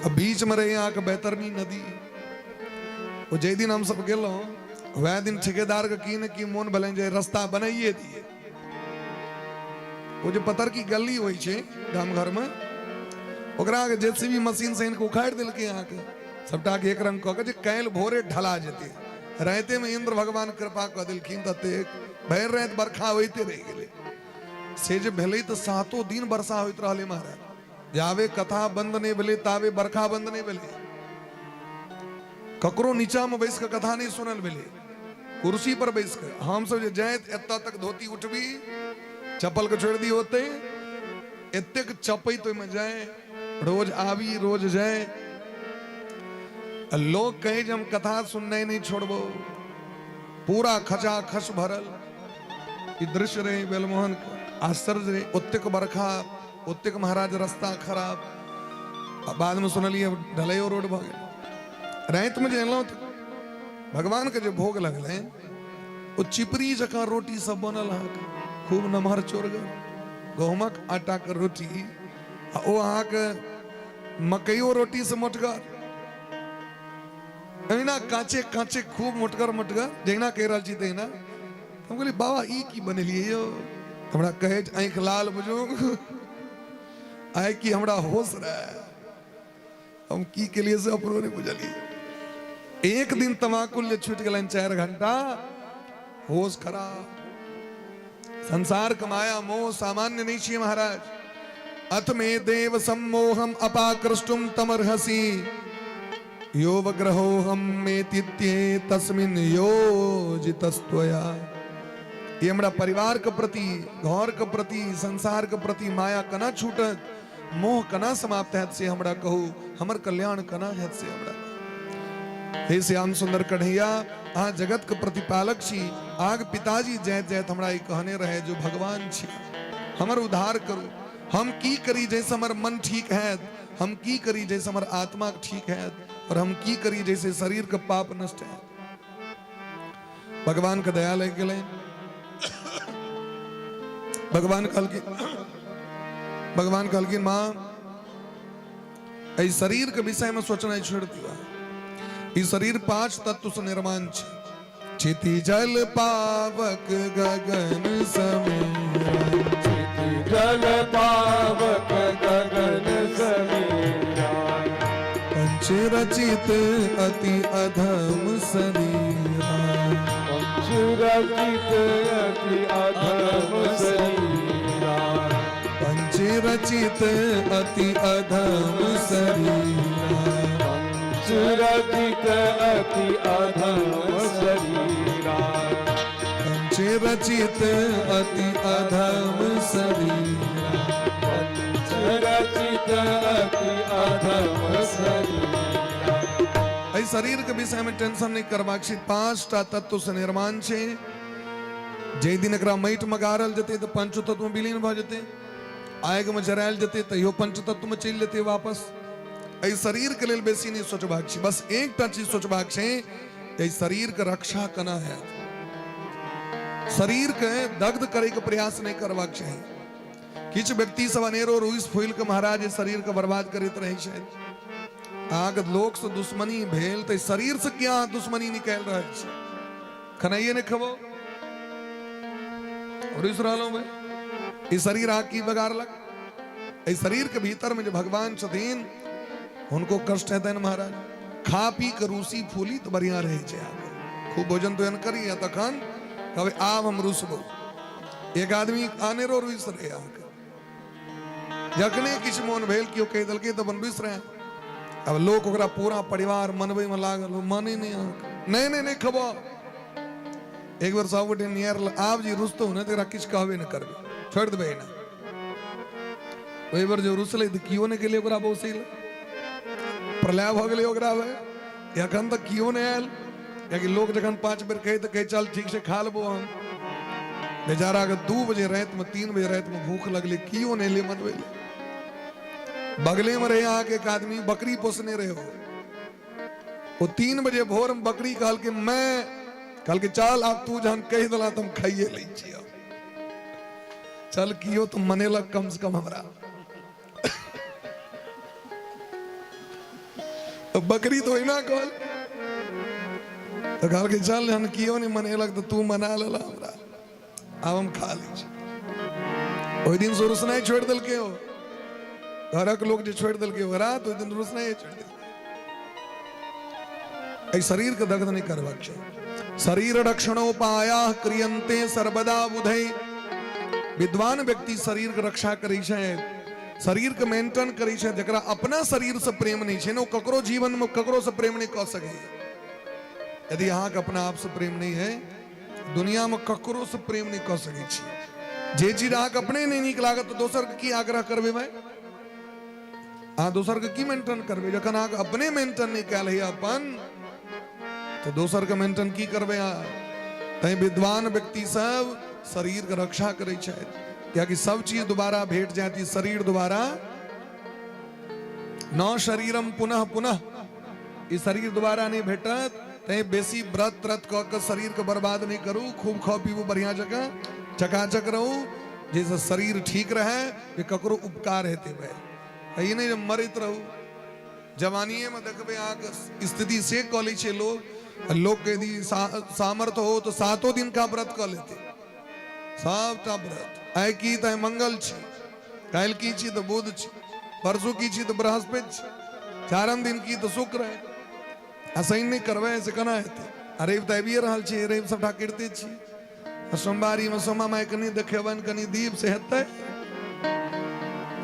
आ बीचमे रहै अहाँके बैतरणी नदी। ओ जाहि दिन हमसब गेलहुँ वएह दिन ठेकेदारके की ने की मोन भेलनि जे रास्ता बनाइए दिए। ओ जे पतरकी गली होइ छै गाम घरमे, ओकरा अहाँके जे सी बी मशीन से इनके उखाड़ि देलकै अहाँके, सबटाके एक रंग कऽ के जे काल्हि भोरे ढला जेतै। रातिमे इंद्र भगवान कृपा कऽ देलखिन, ततेक भरि राति बरखा होइते रहि गेलै। से जे भेलै तऽ 7 दिन वर्षा होइत रहलै महाराज, जाबे कथा बंद नहि भेलै ताबे बरखा बंद नहि भेलै। ककरो नीचामे बैस कऽ कथा नहि सुनल भेलै, कुर्सी पर बैस कऽ हमसब जे जाइत एतऽ तक धोती उठबी, चप्पल के छोड़ि दी ओतै, एतेक चपैत ओहिमे जाय, रोज आबी रोज जाय। लोग कहे जे हम कथा सुननाइ नहि छोड़बो, पूरा खचाखच भरल ई दृश्य रहे बेलमोहन के। आश्चर्य रहे, ओतेक बरखा, ओतेक महाराज रास्ता खराब, आ बाद में सुनलियै ढलैयो रोड भऽ गेल। रातिमे जे एलहुँ तऽ भगवान के जे भोग लगलै, ओ चिपरी जकाँ रोटी सब बनल अहाँके, खूब नमहर चोरगर गहुमक आटाके रोटी, आ ओ अहाँके मकइयो रोटी से मोटगर, एहिना काँचे काँचे खूब मोटगर मोटगर, जहिना कहि रहल छी तहिना। हम कहलियै बाबा ई की बनेलियै यौ? हमरा कहै आँखि लाल बुझू, आइ की हमरा होश रहै, हम की केलियै से अपनो नहि बुझलियै। एक दिन तमाकुल जे छूटि गेलनि 4 घंटा, होश खराब। संसार के माया मोह सामान्य नहीं छियै महाराज। अथ मे देव सम्मोहम अपाकृष्टुम तमर्हसि योवग्रहोहम मेतित्ये तस्मिन योजितस्त्वया। ये हमरा परिवार के प्रति, घर के प्रति, संसार के प्रति माया कना छूटत, मोह कना समाप्त हैत से हमरा कहू, हमर कल्याण कना हैत से हमरा कहू। हे श्याम सुंदर कन्हैया, अहाँ जगत के प्रतिपालक छी। आग पिताजी जाइत जाइत हमरा ई कहने रहे जो भगवान छी, हमर उद्धार करू। हम की करी जैसे हमर मन ठीक हैत, हम की करी जैसे हमर आत्मा ठीक हैत, और हम की करी जैसे शरीर के पाप नष्ट हैत। भगवान के दया लागि गेलै। भगवान कहलखिन, भगवान कहलखिन, माँ, एहि शरीर के विषय में सोचनाइ छोड़ि दियौ। ई शरीर 5 तत्व से निर्माण छै। क्षिति जल पावक गगन समीरा, क्षिति जल पावक गगन समीरा, पंच रचित अति अधम शरीरा, पंच रचित अति अधम शरीरा, पंच रचित अति अधम शरीरा, पंच रचित अति अधम शरीरा, पंच रचित अति अधम शरीरा, पंच रचित अति अधम शरीरा। एहि शरीर के विषय में टेंशन नहीं करबाक छै। 5टा तत्व से निर्माण छै। जाहि दिन एकरा माटि मे गाड़ल जेतै तऽ पंच तत्व मे विलीन भऽ जेतै, आगि मे जरायल जेतै तैयो पंच तत्व मे चलि जेतै वापस। एहि शरीर के लेल बेसी नहि सोचबाक छै, बस एकटा चीज सोचबाक छै, एहि शरीर के रक्षा केना हैत। शरीर के दग्ध करे के प्रयास नहि करबाक चाही। किछु व्यक्ति सब अनेरो रुइस फूलि के महाराज एहि शरीर के बर्बाद करैत रहै छथि। अहाँके लोक से दुश्मनी भेल तऽ शरीर से किया अहाँ दुश्मनी निकालि रहल छी? खेनाइए नहि खेबो, रुसि रहलहुँ भाइ, ई शरीर अहाँ की बगाड़लक? एहि शरीर के भीतर में जे भगवान छथिन हुनको कष्ट हेतनि महाराज। खा पी के रूसी फूली तऽ बढ़िया रहै छै। अहाँके खूब भोजन तोजन करी आ तखन कहबै आब हम रुसबो। एक आदमी अनेरो रुसि रहै अहाँके, जखने किछु मोन भेल केओ कहि देलकै तऽ अपन रुसि रहै। आब लोक ओकरा पूरा परिवार मनबै में लागल, ओ मानै नहि अहाँके, नहि नहि नहि खेबो। एक बेर सब गोटे नियर आब जे रुसतौ ने तऽ एकरा किछु कहबे नहि करबै, छोड़ि देबै एना। ओहि बेर जे रुसलै तऽ केओ नहि गेलै ओकरा बौसै लए, प्रलय भऽ गेलै ओकरा भाइ। एखन तक केओ नहि आयल, कियाकि लोक जखन 5 बेर कहै तऽ कहै चल ठीक छै खा लेबो हम। बेचाराके 2 बजे रातिमे 3 बजे रातिमे भूख लगलै, केओ नहि एलै मनबै लए। बगलेमे रहै अहाँके एक आदमी बकरी पोसने रहै, ओ 3 बजे भोरमे बकरी कहलकै मैं, कहलकै चल आब तू जहन कहि देला तऽ हम खाइए लै छियै, चल कियो तऽ मनेलक कम से कम हमरा। तऽ बकरी तऽ ओहिना कहल तऽ कहलकै चल जहन कियो नहि मनेलक तऽ तू मना लेला हमरा, आब हम खा लै छी। ओहि दिन से रुसनाइ छोड़ि देलकै ओ, घरक लोक जे छोड़ि देलकै ओकरा तऽ ओहि दिन रुसनाइ छोड़ि देलकै। एहि शरीर के दग्ध नहि करबाक छै। शरीर रक्षणोपाया क्रियन्ते सर्वदा बुधै। विद्वान व्यक्ति शरीर के रक्षा करै छै, शरीर के मेंटेन करै छै। जकरा अपना शरीर से प्रेम नहि छै ने, ओ ककरो जीवन में ककरो से प्रेम नहि कऽ सकैए। यदि अहाँके अपना आप से प्रेम नहि है, दुनिया में ककरो से प्रेम नहि कऽ सकै छी। जे चीज अहाँके अपने नहि नीक लागत तऽ दोसर के की आग्रह करबै भाइ? अहाँ दोसर के की मेंटेन करबै? जखन अहाँके अपने मेंटेन नहि कयल होइए अपन, तऽ दोसर के मेंटेन की करबै अहाँ? तैं विद्वान व्यक्ति सब शरीर के रक्षा करै छथि, कियाकि सब चीज दोबारा भेट जायत, ई शरीर दोबारा न शरीरम पुनः पुनः, ई शरीर दोबारा नहि भेटत। तैं बेसी व्रत त्रत कऽ के शरीर के बर्बाद नहि करू, खूब खाउ पीबू, बढ़िया जकाँ चकाचक रहू, जाहिसँ शरीर ठीक रहै, जे ककरो उपकार हेतै भाइ। ई नहि जे मरैत रहू। जवानिएमे देखबै अहाँके स्थिति से कऽ लै छै लोक। लोकके यदि सामर्थ्य हो तऽ 7 दिनका व्रत कऽ लेतै, सबटा व्रत। आइ की तऽ आइ मंगल छी, काल्हि की छी तऽ बुध छी, परसू की छी तऽ बृहस्पति छी, 4 दिन की तऽ शुक्र है। आ शनि नहि करबै से केना हेतै? आ रवि तऽ आबिए रहल छै, रवि सबटा करिते छी। आ सोमवारीमे सोमा माय कनि देखेबनि कनि दीप से हेतै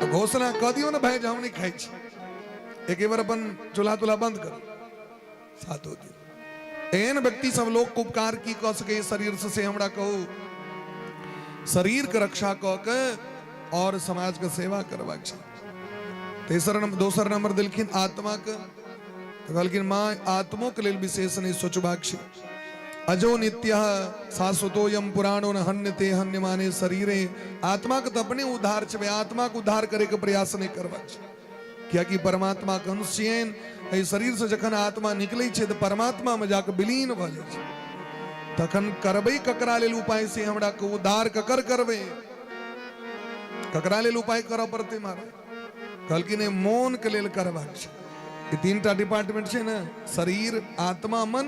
तऽ घोषणा कऽ दियौ ने भाय जे हम नहि खाइ छी, एक बेर अपन चूल्हा तुल्हा बंद करू 7 दिन। एहन व्यक्ति सब लोक के उपकार की कऽ सकैए शरीर से, से हमरा कहू। शरीर के रक्षा कऽ के और समाज के सेवा करबाक छै। तेसर नंबर, दोसर नंबर देलखिन आत्मा के, तऽ कहलखिन माँ आत्मो के लेल विशेष नहि सोचबाक छै। अजो नित्य शाश्वतोयम पुराणो न हन्यते हन्यमाने शरीरे। आत्मा के तऽ अपने उद्धार छै, आत्मा के उद्धार करे के प्रयास नहि करबाक छै, कियाकि परमात्मा के अंश छियनि। एहि शरीर से जखन आत्मा निकलै छै तऽ परमात्मा में जाके विलीन भऽ जाइ छै। तखन करबै ककरा लेल उपाय से हमरा कहू, उद्धार ककर करबै? ककरा लेल उपाय करऽ पड़तै महाराज? कहलखिन नहि, मोनके लेल करबाक छै। ई 3टा डिपार्टमेंट छै ने, शरीर, आत्मा, मन,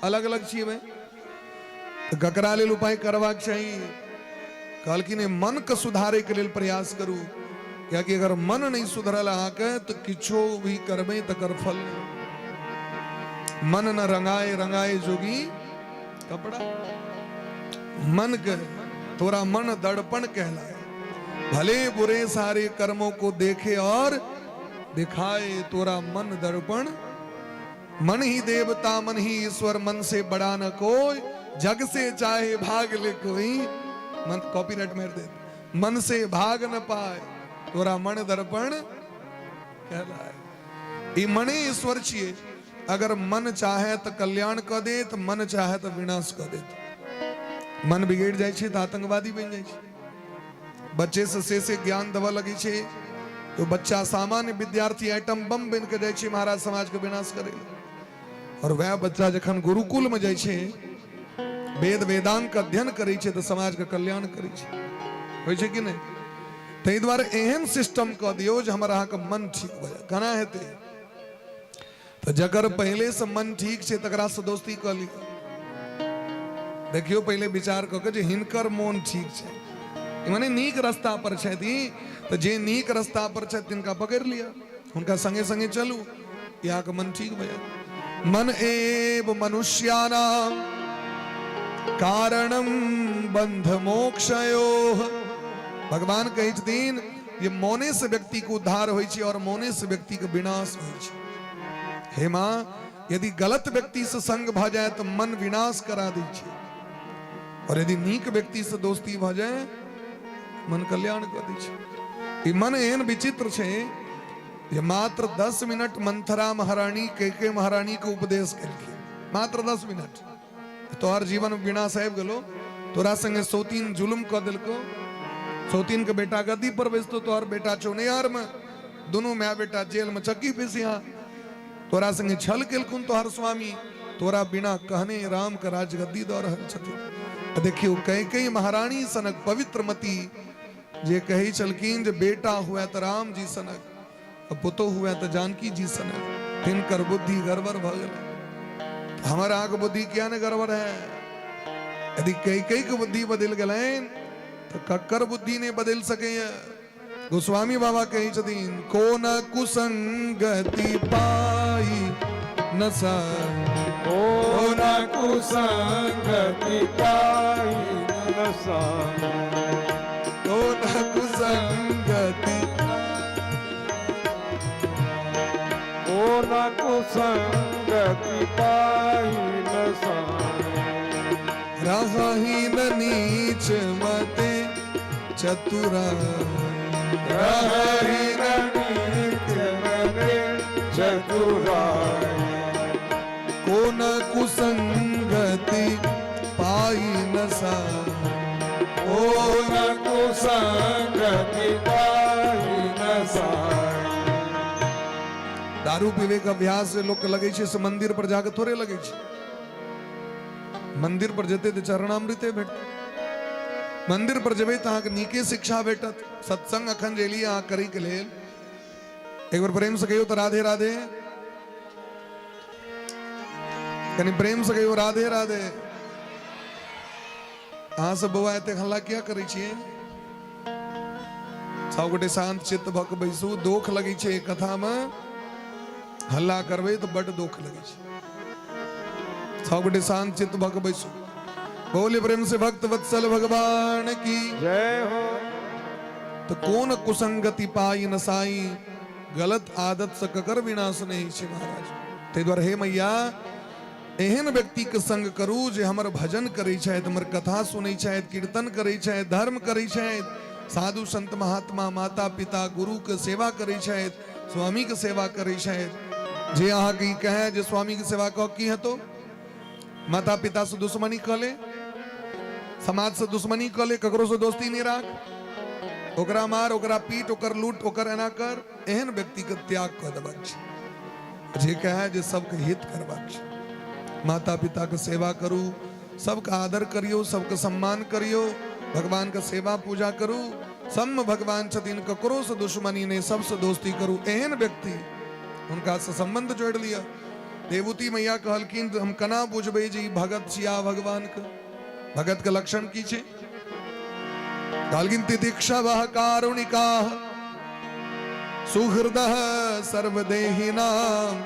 अलग अलग छियै भाई। तऽ ककरा लेल उपाय करबाक चाही? कहलखिन नहि, मनके सुधारैके लेल प्रयास करू, कियाकि अगर मन नहि सुधरल अहाँके तऽ किछो भी करबै तकर फल नहि। मन न रंगाए रंगाए जोगी कपड़ा। मन के तोरा मन दर्पण कहलाए, भले बुरे सारे कर्मों को देखे और दिखाए, तोरा मन दर्पण। मन ही देवता मन ही ईश्वर, मन से बड़ा न कोई, जग से चाहे भाग ले कोई, मन कॉपीराइट मार दे, मन से भाग न पाए, तोरा मन दर्पण कहलाए। ई मने ईश्वर छिए, अगर मन चाहे तो कल्याण क देत, मन चाहे तो विनाश क देत। मन बिगड़ जाइ छै तऽ आतंकवादी बनि जाइ छै। बच्चे से से से ज्ञान देबऽ लगै छै तो बच्चा सामान्य विद्यार्थी आइटम बम बनि के जाइ छै महाराज समाज के विनाश करै लए। और वएह बच्चा जखन गुरुकुल में जाइ छै, वेद वेदांत के अध्ययन करै छै, तऽ समाज के कल्याण करै छै। होइ छै कि नहि? ताहि दुआरे एहन सिस्टम कऽ दियौ जे हमर अहाँके मन ठीक भऽ जाय। केना हेतै? तऽ जकर पहिले से मन ठीक छै तकरा से दोस्ती कऽ लिअ। देखियौ पहिले विचार कऽ के जे हिनकर मोन ठीक छै, ई मने नीक रस्ता पर छथि, तऽ जे नीक रस्ता पर छथि तिनका पकड़ि लिअ, हुनका संगे संगे चलू, अहाँके मन ठीक भऽ जायत। मन एव मनुष्याणाम कारणम बंध मोक्षयोः। भगवान कहै छथिन जे मोने से व्यक्ति के उद्धार होइ छै और मोने से व्यक्ति के विनाश होइ छै। हे माँ, यदि गलत व्यक्ति से संग भऽ जाय तऽ मन विनाश करा दै छै, और यदि नीक व्यक्ति से दोस्ती भऽ जाय मन कल्याण कऽ दै छै। ई मन एहन विचित्र छै जे मात्र 10 मिनट मंथरा महारानी कैके महारानी के उपदेश केलखिन, मात्र 10 मिनट, तोहर जीवन विनाश आबि गेलो, तोरा संगे सौतीन जुलुम कऽ देलको, सौतीन के बेटा गद्दी पर बैसतो, तोहर बेटा छौ नैहर में, दुनू my बेटा जेल में चक्की पीसिया, तोरा संगे छल केलखुन तोहर स्वामी, तोरा बिना कहने राम के राजगद्दी दऽ रहल छथिन। देखियौ कैकेयी महारानी सनक पवित्र मति जे कहै छलखिन जे बेटा हुए तऽ राम जी सनक, पुतोह हुए तऽ जानकी जी सनक, तिनकर बुद्धि गड़बड़ भऽ गेलै। हमर अहाँके बुद्धि किया नहि गड़बड़ है? यदि कैकेयी के बुद्धि बदलि गेलनि तऽ ककर बुद्धि नहि बदलि सकैए? गोस्वामी बाबा कहै छथिन, को न कुसंगति पाई न सा, को न कुसंगति पाई न सा, को न कुसंगति, को न कुसंगति पाई न सा, रही न नीच मते चतुरा, रही न नीच मते चतुरा, को न कुसंगति पाई न सा, को न कुसंगति पाई न सा। दारू पीवे के अभ्यास जे लोक के लगै छै से मंदिर पर जाके थोड़े लगै छै। मंदिर पर जेतै तऽ चरणामृते भेटतै। मंदिर पर जेबै तऽ अहाँके नीके शिक्षा भेटत। सत्संग अखन जे एलियै अहाँ करैके लेल, एक बेर प्रेम से कहियौ तऽ राधे राधे, कनि प्रेम से कहियौ राधे राधे। अहाँ सब बौआ एतेक हल्ला किया करै छियै? सब गोटे शांत चित्त भऽ कऽ बैसू। दोख लगै छै कथामे, हल्ला करबै तऽ बड्ड दोख लगै छै। सब गोटे शांत चित्त भऽ कऽ बैसू। बोले प्रेम से भक्त वत्सल भगवान की जय हो। तो कोन कुसंगति पाई न साई, गलत आदत से ककर विनाश नहीं छै महाराज। ताहि दुआरे हे मैया, एहन व्यक्ति के संग करू जे हमर भजन करै छथि, हमर कथा सुनै छथि, कीर्तन करै छथि, धर्म करै छथि, साधु संत महात्मा माता पिता गुरु के सेवा करै छथि, स्वामी के सेवा करै छथि। जे अहाँके ई कहै जे स्वामी के सेवा कऽ की हेतौ, माता पिता से दुश्मनी कऽ ले, समाज से दुश्मनी कऽ ले, ककरो से दोस्ती नहि राख, ओकरा मार, ओकरा पीट, ओकर लूट, ओकर एना कर, एहन व्यक्ति के त्याग कऽ देबाक छै। जे कहै जे सबके हित करबाक छै, माता पिता के सेवा करू, सबके आदर करियौ, सबके सम्मान करियौ, भगवान के सेवा पूजा करू, सबमे भगवान छथिन, ककरोसँ दुश्मनी नहि, सबसँ दोस्ती करू, एहन व्यक्ति हुनकासँ सम्बन्ध जोड़ि लिअ। देवूति मैया कहलखिन, हम केना बुझबै जे ई भगत छिया भगवानके? भगत के लक्षण की छै? कहलखिन, तितिक्षवः कारुणिकाः सुहृदः सर्वदेहिनाम्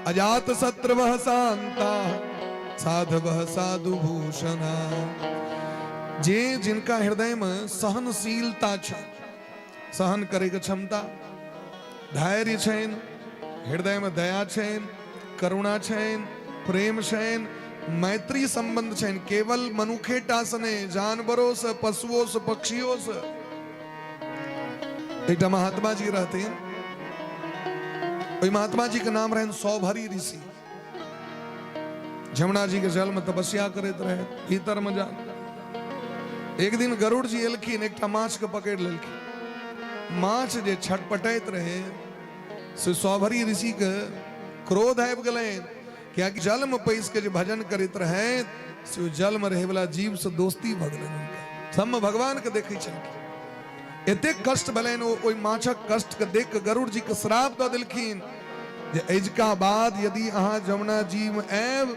अजात शत्रवः शान्ताः साधवः साधुभूषणा। जे जिनका हृदय में सहनशीलता छै, सहन करे के क्षमता, धैर्य छनि, हृदय में दया छनि, करुणा छनि, प्रेम छनि, मैत्री संबंध छनि, केवल मनुखे टा से नहि, जानवरों से, पशुओं से, पक्षियों से। एकटा महात्मा जी रहथिन, ओहि महात्मा जी के नाम रहनि सौभरी ऋषि। जमुना जी के जल में तपस्या करैत रहे भीतर में जा। एक दिन गरुड़ जी एलखिन, एकटा माछ के पकड़ लेलखिन। माछ जे छटपटैत रहे से सौभरी ऋषि के क्रोध आबि गेलनि, कियाकि जल में पैस के जे भजन करैत रहे से जल में रहे वाला जीव से दोस्ती भऽ गेलनि हुनका। सबमे भगवान के देखै छलखिन। एतेक कष्ट भेलनि, ओ ओहि माछक कष्ट के देख के गरुड़ जी के श्राप दऽ देलखिन जे अजुका बाद यदि अहाँ जमुना जी में आयब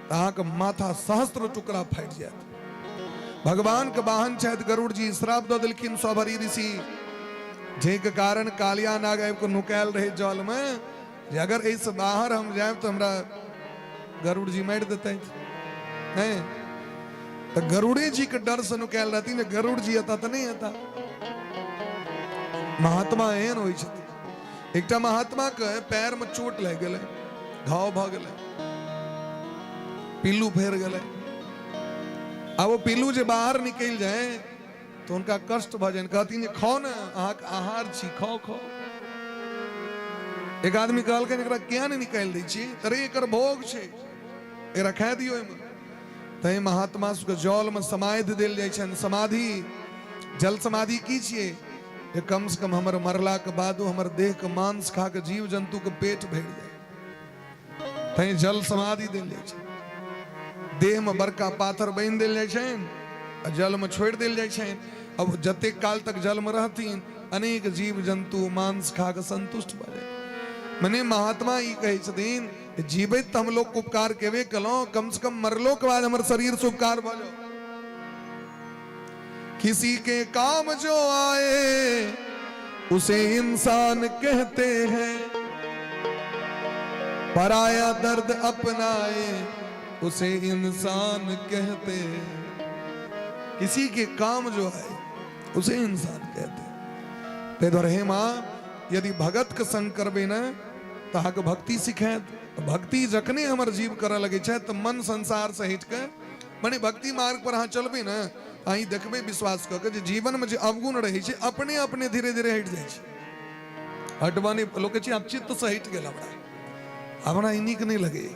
तऽ अहाँके माथा सहस्त्र टुकड़ा फाटि जायत। भगवान के वाहन छथि गरुड़ जी, श्राप दऽ देलखिन सौभरी ऋषि, जाहिके कारण कालिया नाग आबि कऽ नुकायल रहे जल में जे अगर एहिसँ बाहर हम जायब तऽ हमरा गरुड़ जी मारि देतै। नहीं तऽ गरुड़े जी के डर से नुकायल रहथिन जे गरुड़ जी एता तऽ नहि एता। महात्मा एहन होइ छथिन। एकटा महात्मा के पैर में चोट लागि गेलै, घाव भऽ गेलै, पिल्लू फेर गेलै। आब ओ पिल्लू जे बाहर निकलि जाय तऽ हुनका कष्ट भऽ जानि। कहथिन जे खाउ ने, अहाँके आहार छी, खाउ खाउ। एक आदमी कहलखिन, एकरा किया नहि निकालि दै छी? अरे एकर भोग छै, एकरा खाए दियौ एहिमे। तैं महात्मा सबके जलमे समाधि देल जाइ छनि। समाधि, जल समाधि की छियै? जे कम से कम हमर मरलाके बादो हमर देहके मांस खा के जीव जन्तुके पेट भरि जाय, तैं जल समाधि देल जाइ छै। देहमे बड़का पाथर बान्हि देल जाइ छनि आ जलमे छोड़ि देल जाइ छनि। अब जतेक काल तक जलमे रहथिन, अनेक जीव जन्तु मांस खा के संतुष्ट भऽ जाइ। मने महात्मा ई कहै छथिन, जीवैत तऽ हम लोग उपकार केबे केलहुँ, कम से कम मरलो के बाद हमर शरीर से उपकार भऽ जाओ। किसी के काम जो आए उसे इंसान कहते हैं, पराया दर्द अपनाए उसे इंसान कहते हैं। किसी के काम जो आए उसे इंसान कहते हैं। ताहि दुआरे हे माँ, यदि भगत के संग करबै ने तऽ अहाँके भक्ति सिखायत। भक्ति जखने हमर जीव करऽ लगै छै तऽ मन संसार से हटि कऽ मने भक्ति मार्ग पर अहाँ चलबै ने, अहीं देखबै विश्वास कऽ के जे जीवन में जे अवगुण रहै छै अपने अपने धीरे धीरे हटि जाइ छै। हटबा नहि, लोक कहै छै आब चित्त से हटि गेल, हमरा हमरा ई नीक नहि लगैए।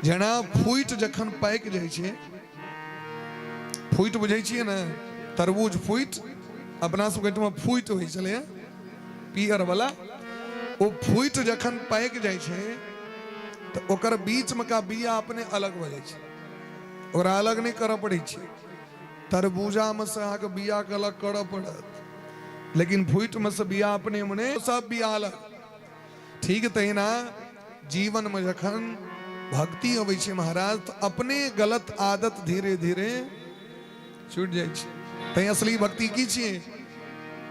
जेना फूटि जखन पाकि जाइ छै, फूटि बुझै छियै ने, तरबूज फूटि, अपना सबके एहिठमा फूटि होइ छलैए पियर वाला, ओ फूटि जखन पाकि जाइ छै तऽ ओकर बीचमे का बिया अपने अलग भऽ जाइ छै, ओकरा अलग नहि करऽ पड़ै छै। तरबूजामे से अहाँके बियाके अलग करऽ पड़त, लेकिन फूटमे से बिया अपने मने सब बिया अलग। ठीक तहिना जीवनमे जखन भक्ति अबै छै महाराज, तऽ अपने गलत आदत धीरे धीरे छूटि जाइ छै। तैं असली भक्ति की छियै?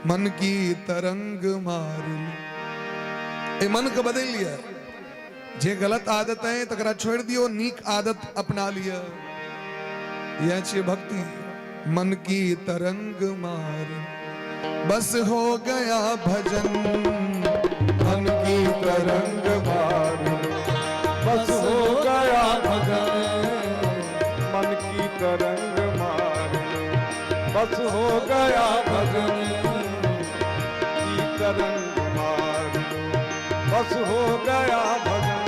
मन की तरंग मारल, एहि मन के बदलि लिअ। जे गलत आदत है तकरा छोड़ि दियौ, नीक आदत अपना लिअ, यह छियै भक्ति। मन की तरंग मार, बस हो गया भजन। मन की तरंग मार, बस हो गया भजन। मन की तरंग मार, बस हो गया भजन। की तरंग मार, बस हो गया भजन।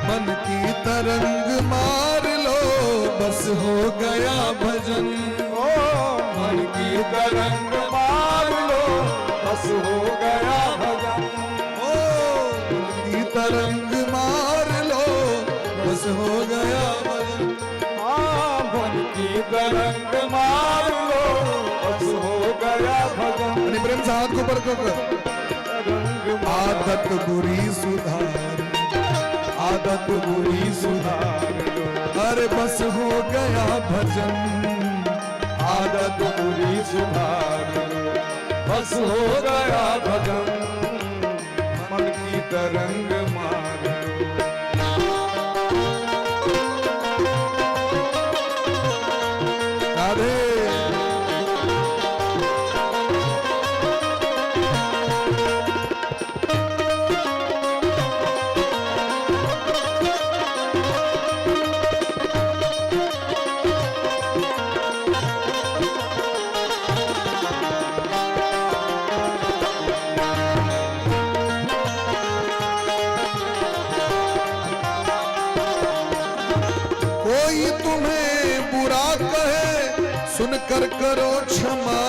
मन की तरंग मार लो, बस हो गया भजन। ओ मन की तरंग मार लो, बस हो गया भजन। ओ मन की तरंग मार लो, बस हो गया भजन। हाँ, मन की तरंग मार लो, बस फिर से हाथ को ऊपर कऽ कऽ। तरंग आदत बुरी सुधार, आदत बुरी सुधार लो। अरे बस हो गया भजन, आदत बुरी सुधार लो, बस हो गया भजन, मन की तरंग मार लो। राधे। कोई तुम्हें बुरा कहे सुनकर करो क्षमा,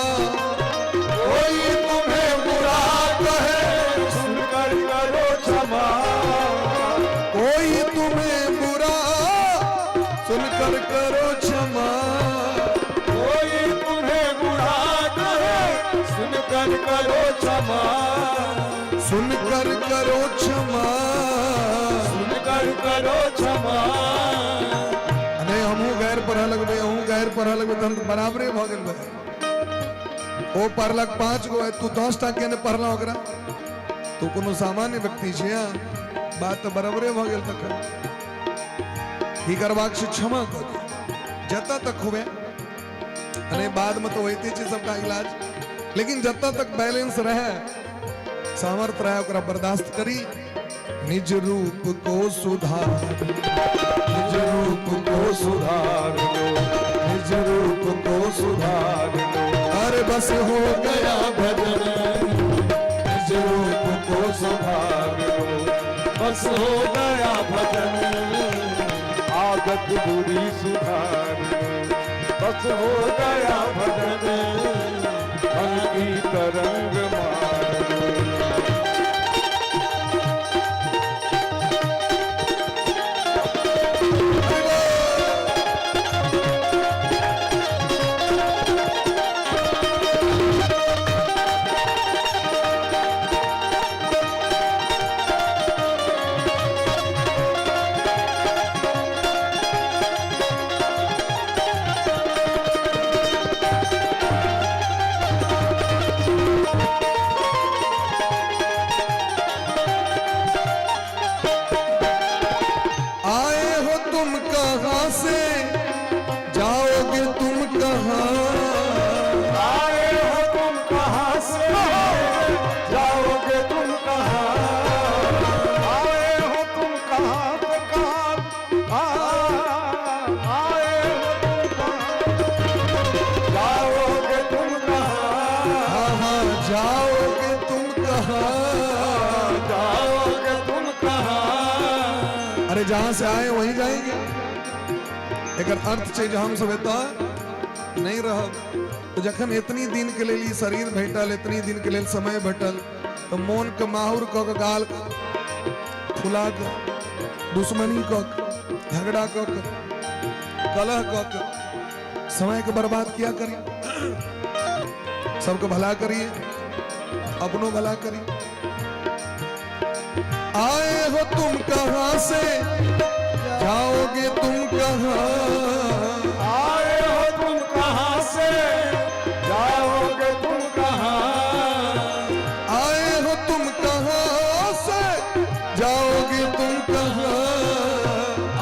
कोई तुम्हें बुरा कहे सुनकर करो क्षमा, कोई तुम्हें बुरा सुनकर करो क्षमा, कोई तुम्हें बुरा कहे सुनकर करो क्षमा, सुनकर करो क्षमा। सुनकर करो क्षमा। नहीं, हमहूँ गैर पढ़ऽ लगबै, अहूँ गैर पढ़ऽ लगबै, तहन तऽ बराबरे भऽ गेल भाई। ओ पढ़लक 5 गो, तू 10 टा किया नहि पढ़लह ओकरा? तू कोनो सामान्य व्यक्ति छियै? बात तऽ बराबरे भऽ गेल। तखन की करबाक छै? क्षमा कऽ दियौ जतऽ तक हुए। अरे बादमे तऽ होइते छै सबटा इलाज, लेकिन जतऽ तक बैलेंस रहै, सामर्थ रहै, ओकरा बर्दाश्त करी। निज रूप को सुधार, निज रूप को सुधार लो, निज रूप को सुधार लो। अरे बस हो गया भजन, निज रूप को सुधार लो, बस हो गया भजन, आदत बुरी सुधार लो, बस हो गया भजन, मन की तरंग मार लो। आए हो तुम कहाँ से, जाओगे तुम कहाँ? आए हो तुम कहाँ से, जाओगे तुम कहाँ? आए हो तुम कहाँ से कहाँ, आए हो तुम कहाँ, जाओगे तुम कहाँ? हाँ हाँ, जाओगे तुम कहाँ? जाओगे तुम कहाँ? अरे जहां से आए वहीं जाएंगे। एकर अर्थ छै जे हम सब एतऽ नहि रहब। तऽ जखन एतनी दिन के लेल ई शरीर भेटल, एतनी दिन के लेल समय भेटल, तऽ मोन के माहुर कऽ के, गाल फुला कऽ, दुश्मनी कऽ के, झगड़ा कऽ के, कलह कऽ के समय के बर्बाद किया करी? सबके भला करिए, अपनो भला करिए। आए हो तुम कहाँ से, जाओगे तुम कहाँ? आए हो तुम कहाँ से, जाओगे तुम कहाँ? आए हो तुम कहाँ से, जाओगे तुम कहाँ?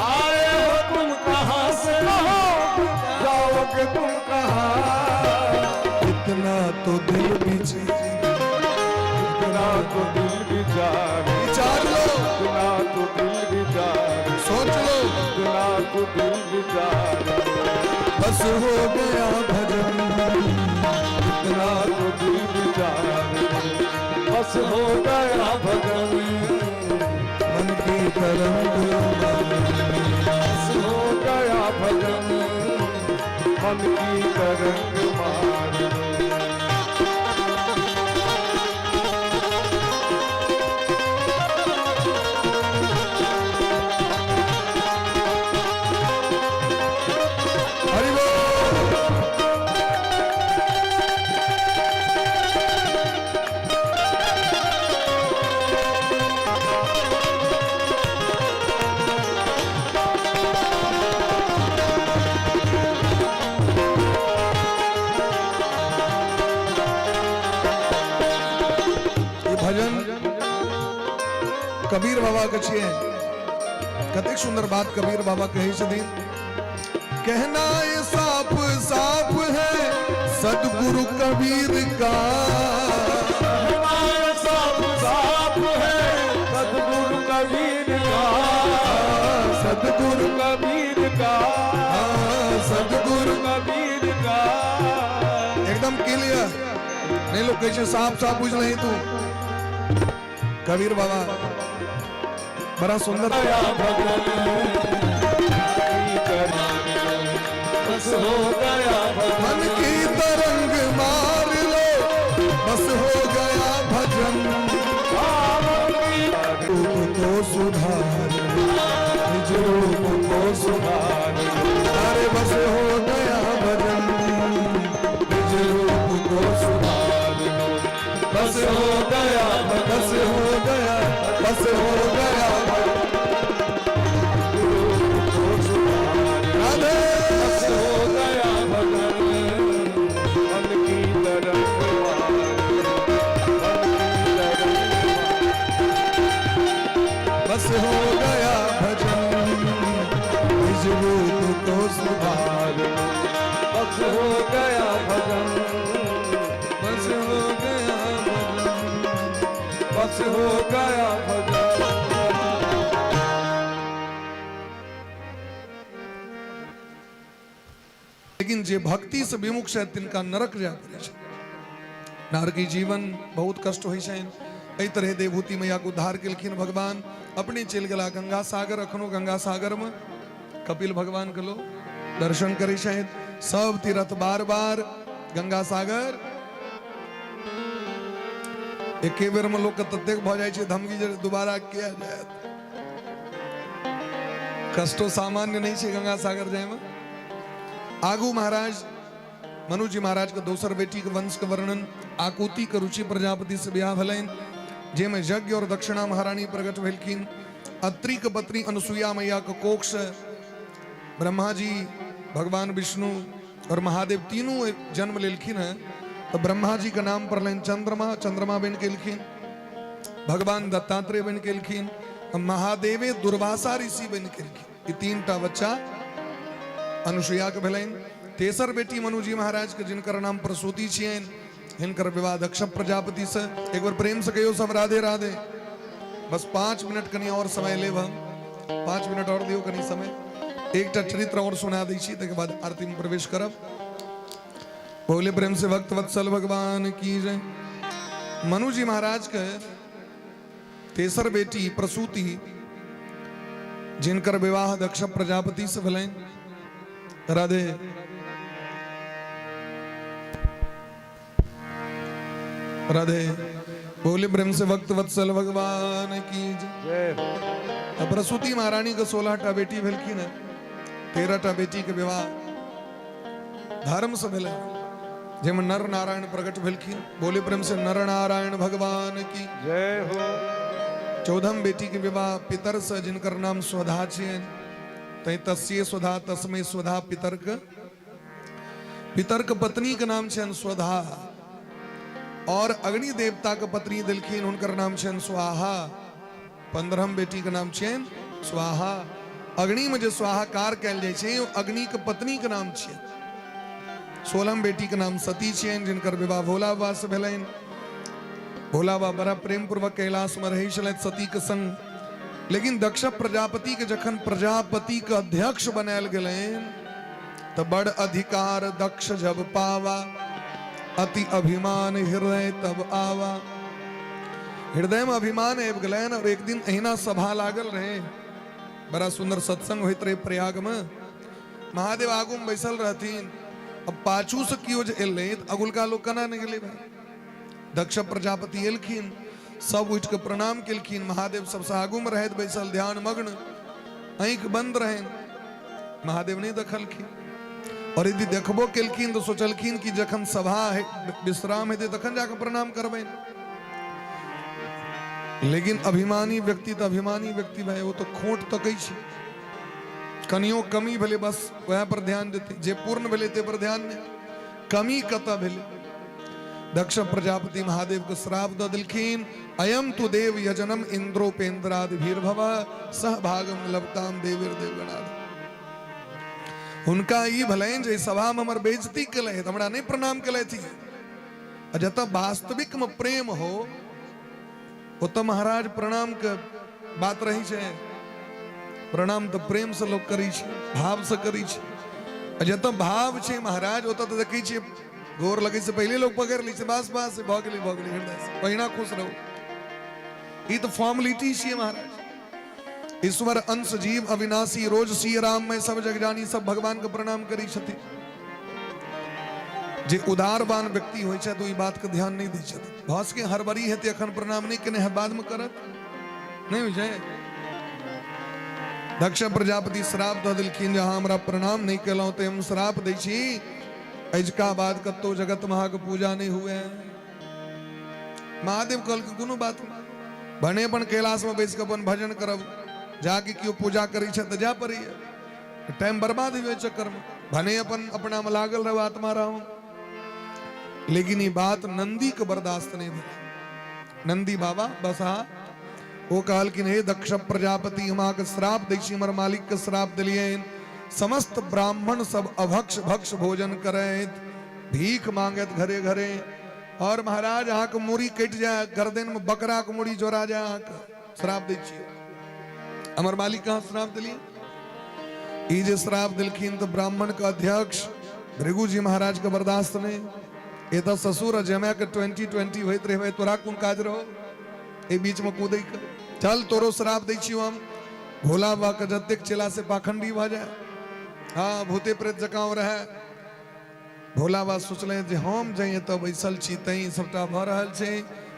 आए हो तुम कहाँ से, जाओगे तुम कहाँ? इतना तो दिल विचार, इतना तो दिल विचार, विचार लो, इतना तो दिल विचार, सोच लो, इतना तो दिल विचार, बस हो गया भजन, इतना तो दिल विचार, बस हो गया भजन, मन की तरंग, बस हो गया भजन, मन की तरंग मार। हरि बोल। कबीर बाबा के छियै। कतेक सुंदर बात कबीर बाबा कहै छथिन, कहना ये साफ साफ है सदगुरु कबीर का। कहना ये साफ साफ है सदगुरु कबीर का। सदगुरु कबीर का। सदगुरु कबीर का। एकदम क्लियर नहीं, लोग कैसे साफ साफ बुझ नहीं तू। कबीर बाबा बड़ा सुंदर। गया भजन बस हो गया भजन। मन की तरंग मार लो, बस हो गया भजन। रूप को सुधार लो, निज रूप को सुधार लो। अरे बस हो गया भजन, निज रूप को सुधार लो। बस हो गया, बस हो गया, बस हो गया भजन। राधे। बस हो गया भजन, मन की तरंग मार लो, मन की तरंग मार। बस हो गया भजन, निज रूप को सुधार लो। बस हो गया भजन, बस हो गया भजन, बस हो गया भजन। लेकिन जे भक्ति से विमुख छथि तिनका नरक जाय पड़ै छै। नारकी जीवन बहुत कष्ट होइ छनि। एहि तरहे देवहूति मैया के उद्धार केलखिन भगवान। अपने चलि गेला गंगा सागर। अखनो गंगा सागर में कपिल भगवान के लोग दर्शन करै छथि। सब तीर्थ बार बार गंगा सागर एके बेर में लोग के ततेक भऽ जाइ छै धमकी जे दोबारा किया जायत। कष्टो सामान्य नहीं छै गंगा सागर जाय में। आगू महाराज मनु जी महाराज के दोसर बेटी के वंश के वर्णन। आकुति के रुचि प्रजापति से ब्याह भेलनि, जाहिमे यज्ञ और दक्षिणा महारानी प्रकट भेलखिन। अत्रि के पत्नी अनुसुईया मैया के कोख से ब्रह्मा जी, भगवान विष्णु और महादेव तीनों जन्म लेलखिन हैं। तो ब्रह्मा जी के नाम पड़लनि चंद्रमा, चंद्रमा बनि गेलखिन। भगवान दत्तात्रेय बनि गेलखिन। महादेवे दुर्वासा ऋषि बनि गेलखिन। ई तीन टा बच्चा अनुसुईया के भेलनि। तेसर बेटी मनुजी महाराज के, जिनकर नाम प्रसूति छियनि, हिनकर विवाह दक्ष प्रजापति से। एक बार प्रेम से कहियो सब राधे राधे। बस 5 मिनट कनी और समय लेब हम, 5 मिनट और दियौ कनी समय। एकटा चरित्र और सुना दै छी, तकर बाद आरती में प्रवेश करब। बोले प्रेम से भक्त वत्सल भगवान की जय। मनु जी महाराज के तेसर बेटी प्रसूति, जिनकर विवाह दक्ष प्रजापति से भेलनि। राधे। राधे। बोले प्रेम से भक्त वत्सल भगवान की जय। जय। प्रसूति महारानी के 16 टा बेटी भेलखिन है। 13 टा बेटी के विवाह धर्म से भेलै, जाहिमे नर नारायण प्रकट भेलखिन। बोले प्रेम से नर नारायण भगवान की जय हो। 14 बेटी के विवाह पितर से, जिनकर नाम स्वधा छियनि। तैं तस्य स्वधा तस्मै स्वधा। पितर्क पितर्क पत्नी के नाम छियनि स्वधा, और अग्नि देवता के पत्नी दिलखिन, हुनकर नाम छियनि स्वाहा। 15 बेटी के नाम छियनि स्वाहा। अग्नि में जे स्वाहाकार कयल जाइ छै, ओ अग्नि के पत्नी के नाम छियनि। 16 बेटी के नाम सती छियनि, जिनकर विवाह भोला बाबा से भेलनि। भोला बाबा बड़ा प्रेम पूर्वक कैलाश में रहै छलथि सती के संग। लेकिन दक्ष प्रजापति के जखन प्रजापति के अध्यक्ष बनायल गेलनि, तऽ बड़ अधिकार दक्ष जब पावा, अति अभिमान हृदय तब आवा। हृदय में अभिमान आबि गेलनि। और एक दिन अहिना सभा लागल रहे, बड़ा सुंदर सत्संग होइत रहे प्रयाग में। महादेव आगू में बैसल रहथिन। अब पाछू से केओ जे एलै तऽ अगुलका लोग केना नहि गेलै भाई। दक्ष प्रजापति एलखिन, सब उठि के प्रणाम केलखिन। महादेव सबसँ आगू में रहैत बैसल ध्यान मग्न, आँखि बंद रहनि, महादेव नहि देखलखिन। और यदि देखबो केलखिन तऽ सोचलखिन कि जखन सभा विश्राम हेतै तखन जाकऽ प्रणाम करबनि। लेकिन अभिमानी व्यक्ति तऽ अभिमानी व्यक्ति भाई, ओ तऽ खोट तकै छै। कनियो कमी भेलै बस वएह पर ध्यान देतै, जे पूर्ण भेलै ते पर ध्यान नहि, कमी कतऽ भेलै। दक्ष प्रजापति महादेव के श्राप दऽ देलखिन, अयम तु देव यजनम इंद्रोपेन्द्रादि भीर्भव सहभागम लभताम देवीर देवगणादि। हुनका ई भेलनि जे सभा में हमर बेइज्जती केलथि, हमरा नहि प्रणाम केलथि। आ जतऽ वास्तविक में प्रेम हो ओतऽ महाराज प्रणाम के बात रही छै। प्रणाम तऽ प्रेम से लोक करै छै, भाव से करै छै। आ जतऽ भाव छै महाराज ओतऽ तऽ देखै छियै गोर लगै से पहिले लोक पकड़ि लै छै, बस बस भऽ गेलै भऽ गेलै, हृदय से पहिना खुश रहू। ई तऽ फॉर्मेलिटी छियै महाराज। ईश्वर अंश जीव अविनाशी रोज सी राम में सब जग जानी, सब भगवान के प्रणाम करै छथिन। जे उदारवान व्यक्ति होइ छथि ओ ई बात के ध्यान नहि दै छथिन। भऽ सकै हड़बड़ी हेतै एखन प्रणाम नहि केने है, बादमे करत, नहि होइ छै। दक्ष प्रजापति श्राप दऽ देलखिन जे अहाँ हमरा प्रणाम नहि केलहुँ तऽ हम श्राप दै छी अजुका बाद कतौ जगत में अहाँके पूजा नहि हुए। महादेव कहलखिन कोनो बात नहि, भने अपन कैलाश में बैस कऽ अपन भजन करब, जाके केओ पूजा करै छै तऽ जाय पड़ैया, टाइम बर्बाद होइ चक्कर में, भने अपन अपना में लागल रहू आत्मा राम। लेकिन ई बात नंदी के बर्दाश्त नहीं भेल। नंदी बाबा बसहा ओ कहलखिन हे दक्ष प्रजापति, हम अहाँके श्राप दै छी, हमर मालिक के श्राप देलियनि, समस्त ब्राह्मण सब अभक्ष भक्ष भोजन करैत, भीख मांगैत घरे घरे, और महाराज अहाँके मूड़ी कटि जाय, गर्दन में बकरा के मूड़ी जोड़ा जाय, अहाँके श्राप दै छी। हमर मालिक कहाँ श्राप देलियै? ई जे श्राप देलखिन तऽ ब्राह्मण के अध्यक्ष भृगु जी महाराज के बर्दाश्त नहीं। एतऽ ससुर आ जमाय के 20-20 होइत रहे, तोरा कोन काज रहो एहि बीच में कूदै के, चल तोरो श्राप दै छियौ हम। भोला बाबा के जतेक चेला से पाखंडी भऽ जाय, हाँ भूते प्रेत जकाँ रहे। भोला बाबा सोचलनि जे हम जँ एतऽ बैसल छी तैं ई सबटा भऽ रहल छै,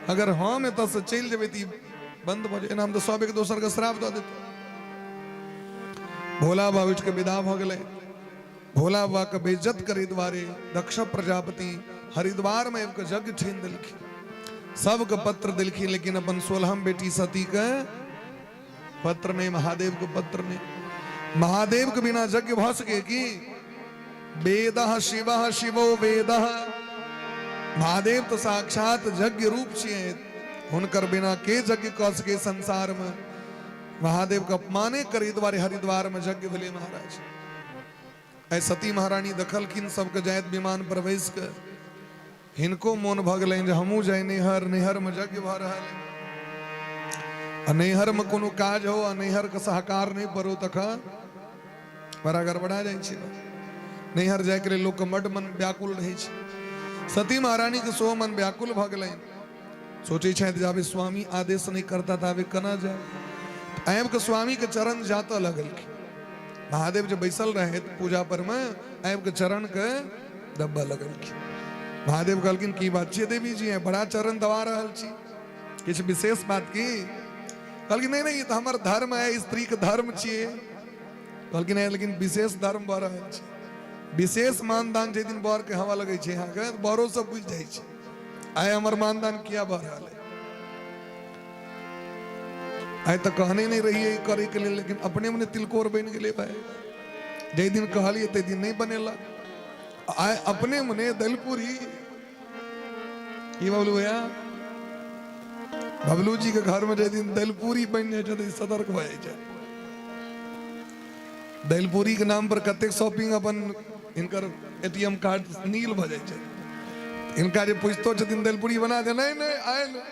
अगर हम एतऽ से चलि जेबै तऽ ई बंद भऽ जेतै, एनामे तऽ सब एक दोसर के श्राप दऽ देतै। भोला बाबा उठि कऽ विदा भऽ गेलै। भोला बाबा के बेइज्जत करै दुआरे दक्ष प्रजापति हरिद्वार में आबि कऽ यज्ञ ठानि देलखिन, सबके पत्र देलखिन, लेकिन अपन 16 बेटी सती के पत्र नहीं, महादेव के पत्र नहीं। महादेव के बिना यज्ञ भऽ सके की? वेद शिव शिवो वेद, महादेव तो साक्षात यज्ञ रूप छियै, हुनकर बिना के यज्ञ कऽ सके संसार में? महादेव के अपमाने करे दुआरे हरिद्वार में यज्ञ भेलै महाराज। आइ सती महारानी देखलखिन सबके जाइत विमान पर बैस के, हिनको मोन भऽ गेलनि जे हमहूँ जाइ नैहर, नैहर में यज्ञ भऽ रहल है, आ नैहर में कोनो काज हो आ नैहर के सहकार नहीं पड़ो तखन बड़ा गड़बड़ा जाइ छै। नैहर जायके लेल लोकके बड्ड मन व्याकुल रहै छै। सती महारानी के सेहो मन व्याकुल भऽ गेलनि। सोचै छथि जाबे स्वामी आदेश नहि करता ताबे केना जाय। आबि कऽ स्वामी के चरण जातऽ लगलखिन। महादेव जे बैसल रहथि पूजा पर में, आबि कऽ चरण के दबऽ लगलखिन। महादेव कहलखिन की बात छियै देवी जी, बड़ा चरण दबा रहल छी, किछु विशेष बात की? कहलखिन नहीं नहीं, ई तऽ हमर धर्म है, स्त्री के धर्म छियै। कहलखिन नहीं, लेकिन विशेष धर्म भऽ रहल छै, विशेष मानदान जाहि दिन बर के हवा लगै छै अहाँके, बरो सब बुझि जाइ छै आइ हमर मानदान किया भऽ रहल है। आइ तऽ कहने नहि रहियै करे के लेल, लेकिन अपने मने तिलकोर बनि गेलै भाई। जाहि दिन कहलियै ताहि दिन नहि बनेलक, आइ अपने मने दलपूरी। की बबलू भैया, बबलू जी के घर में जाहि दिन दलपूरी बनि जाइ छै तऽ सतर्क भऽ जाइ छै। दलपूरी के नाम पर कतेक शॉपिंग अपन हिनकर एटीएम कार्ड नील भऽ जाइ छै। हिनका जे पूछतो छथिन दलपूरी बना दे, नहीं नहीं आए नहीं,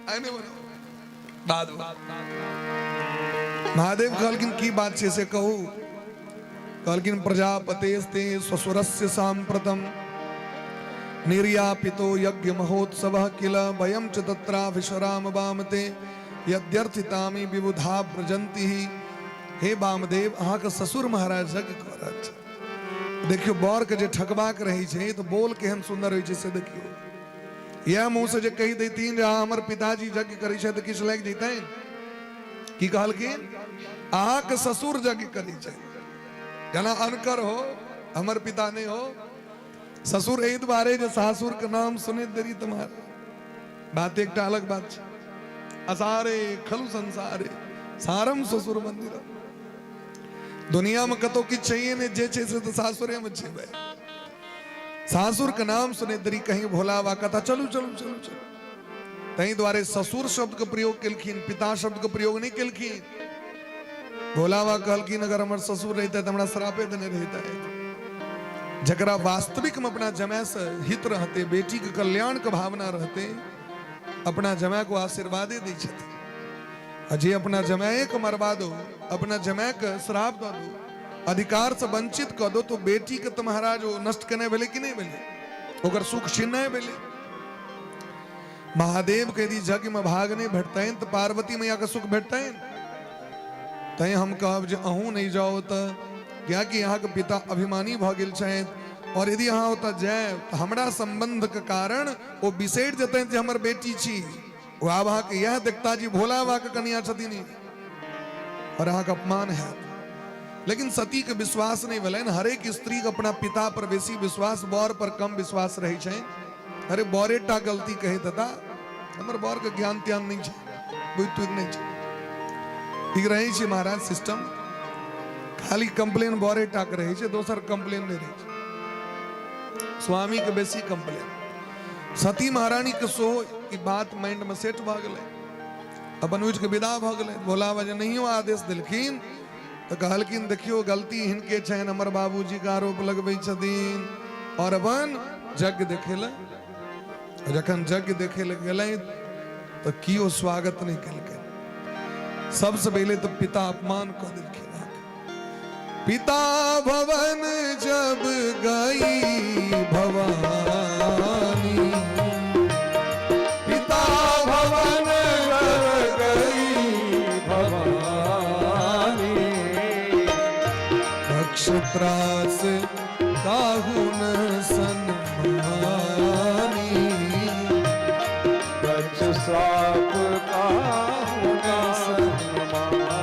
आए नहीं बनाओ बाद में। महादेव कहलखिन की बात छै से कहू। कहलखिन प्रजापतेस्ते ससुरस्य सांप्रतम निर्यापितो यज्ञ महोत्सव किल वयम च तत्राभिशराम वामते यद्यर्थितामि विबुधा व्रजंती। हे वामदेव, अहाँके ससुर महाराज यज्ञ कऽ रहल छै। देखियौ बर के जे ठकबाक रहै छै तऽ बोल केहन सुन्दर होइ छै से देखियौ। इएह मुँह से जे कहि दैथिन जे अहाँ हमर पिताजी यज्ञ करै छथि तऽ किछु लागि जैतनि। की कहलखिन? अहाँके ससुर यज्ञ करै छै, जेना अनकर हो, हमर पिता नहि हो। ससुर एहि दुआरे जे सासुर के नाम सुनैत देरी तुम्हार बात एकटा अलग बात छै। असारे खलु संसारे सारम ससुर मंदिर। दुनिया में कतौ किछु छैहे नहि, जे छै से तऽ सासुरे में छै भाई। सासुर के नाम सुने देरी कहीं भोला बाबा कथा चलू चलू चलू चलू। ताहि दुआरे ससुर शब्द के प्रयोग केलखिन, पिता शब्द के प्रयोग नहीं केलखिन। भोला बाबा कहलखिन अगर हमर ससुर रहिते तऽ हमरा श्रापे देने रहिते। जकरा वास्तविक में अपना जमाय से हित रहते, बेटी के कल्याण के भावना रहते, अपना जमाय को आशीर्वादे दै छथिन। आ जे अपना जमाए के मरवा दो, अपना जमाय के श्राप दऽ दो, अधिकार से वंचित कऽ दो, तो बेटी के तऽ महाराज ओ नष्ट केनाइ भेलै कि नहि भेलै? ओकर सुख छिननाइ भेलै। महादेव के यदि यज्ञ में भाग नहीं भेटतनि तऽ पार्वती मैया के सुख भेटतनि? तैं हम कहब जे अहूँ नहीं जाओ तऽ, कियाकि अहाँके पिता अभिमानी भऽ गेल छथि, और यदि अहाँ ओतऽ जायब तऽ हमरा संबंध के कारण ओ बिसरि जेतनि जे हमर बेटी छी। ओ आब अहाँके इएह देखता जे भोला बाबा के कनिया छथिन ई, और अहाँके अपमान हैत। लेकिन सती के विश्वास नहीं भेलनि। हरेक स्त्री के अपना पिता पर बेसी विश्वास, बर पर कम विश्वास रहै छै। अरे बरे टा गलती कहैत हेता, हमर बर के ज्ञान त्यान नहीं छै, बुझि तुझि नहीं छै। ठीक रहै छै महाराज सिस्टम, खाली कंप्लेन बरे टा के रहै छै, दोसर कंप्लेन नहीं रहै छै। स्वामी के बेसी कंप्लेन। सती महारानी के सो ई बात माइंड में सेट भऽ गेलै, अपन उठि के विदा भऽ गेलै। भोला बाबा जे नहियो आदेश देलखिन तऽ कहलखिन देखियौ गलती हिनके छनि, हमर बाबूजी के आरोप लगबै छथिन। और अपन यज्ञ देखे लए, जखन यज्ञ देखे लए गेलै तऽ केओ स्वागत नहि केलकै। सबसँ पहिले तऽ पिता अपमान कऽ देलखिन। पिता भवन जब गई भवानी, पिता भवन जब गई भवानी, दक्ष त्रास काहू न सन्मानी, दक्ष श्राप काहू न सन्मानी।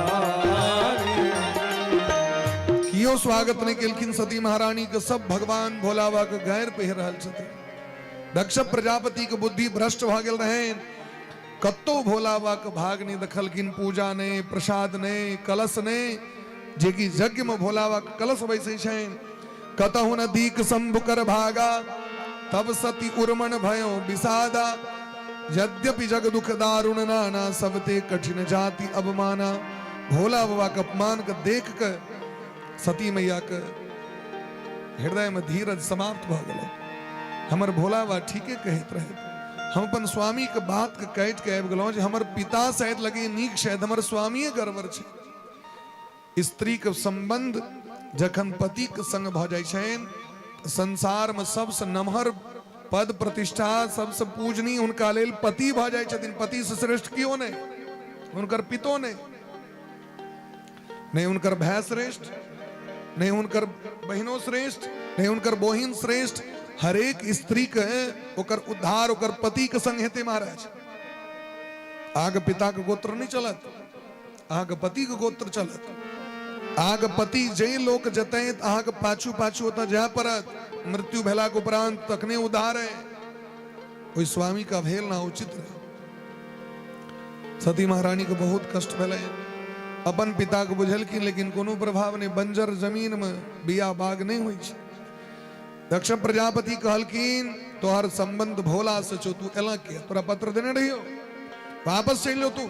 कियो स्वागत नहीं केलखिन सती महारानी के, सब भगवान भोला बाबा के गैर पहिर रहल छथिन। दक्ष प्रजापति के बुद्धि भ्रष्ट भऽ गेल रहनि, कतौ भोला बाबा के भाग नहीं देखलखिन, पूजा नहीं, प्रसाद नहीं, कलश नहीं, जे कि यज्ञ में भोला बाबा के कलश बैसै छनि। कतहु न दीक शंभु कर भागा, तब सती उर्मण भयो विषादा, यद्यपि जग दुख दारुण नाना, सबते कठिन जाति अवमाना। भोला बाबा के अपमान के देख के सती मैया के हृदय में धीरज समाप्त भऽ गेलै। हमर भोला बाबा ठीके कहैत रहे, हम अपन स्वामी के बात के काटि के आबि गेलहुँ जे हमर पिता शायद लगे नीक, शायद हमर स्वामीये गड़बड़ छै। स्त्री के संबंध जखन पति के संग भऽ जाइ छनि, संसार में सबसे नमहर पद प्रतिष्ठा, सबसे पूजनीय हुनका लेल पति भऽ जाइ छथिन। पति से श्रेष्ठ केओ नहि, हुनकर पितो नहि, नहि हुनकर भाय श्रेष्ठ, नहि हुनकर बहिनो श्रेष्ठ, नहि हुनकर बहिन श्रेष्ठ। हरेक स्त्री के ओकर उद्धार ओकर पति के संग हेतै महाराज। अहाँके पिता के गोत्र नहि चलत, अहाँके पति के गोत्र चलत। अहाँके पति जै लोक जतै अहाँके पाछू पाछू ओतऽ जाय पड़त। मृत्यु भेलाके उपरांत तखने उद्धार है। ओहि स्वामी के अवहेलना उचित नहीं। सती महारानी के बहुत कष्ट भेलै। अपन पिता के बुझलखिन, लेकिन कोनो प्रभाव नहीं। बंजर जमीन में बिया बाग नहीं होइ छै। दक्ष प्रजापति कहलखिन तोहर संबंध भोला से छौ, तू एला किया? तोरा पत्र देने रहियो, वापस चलि जो तू।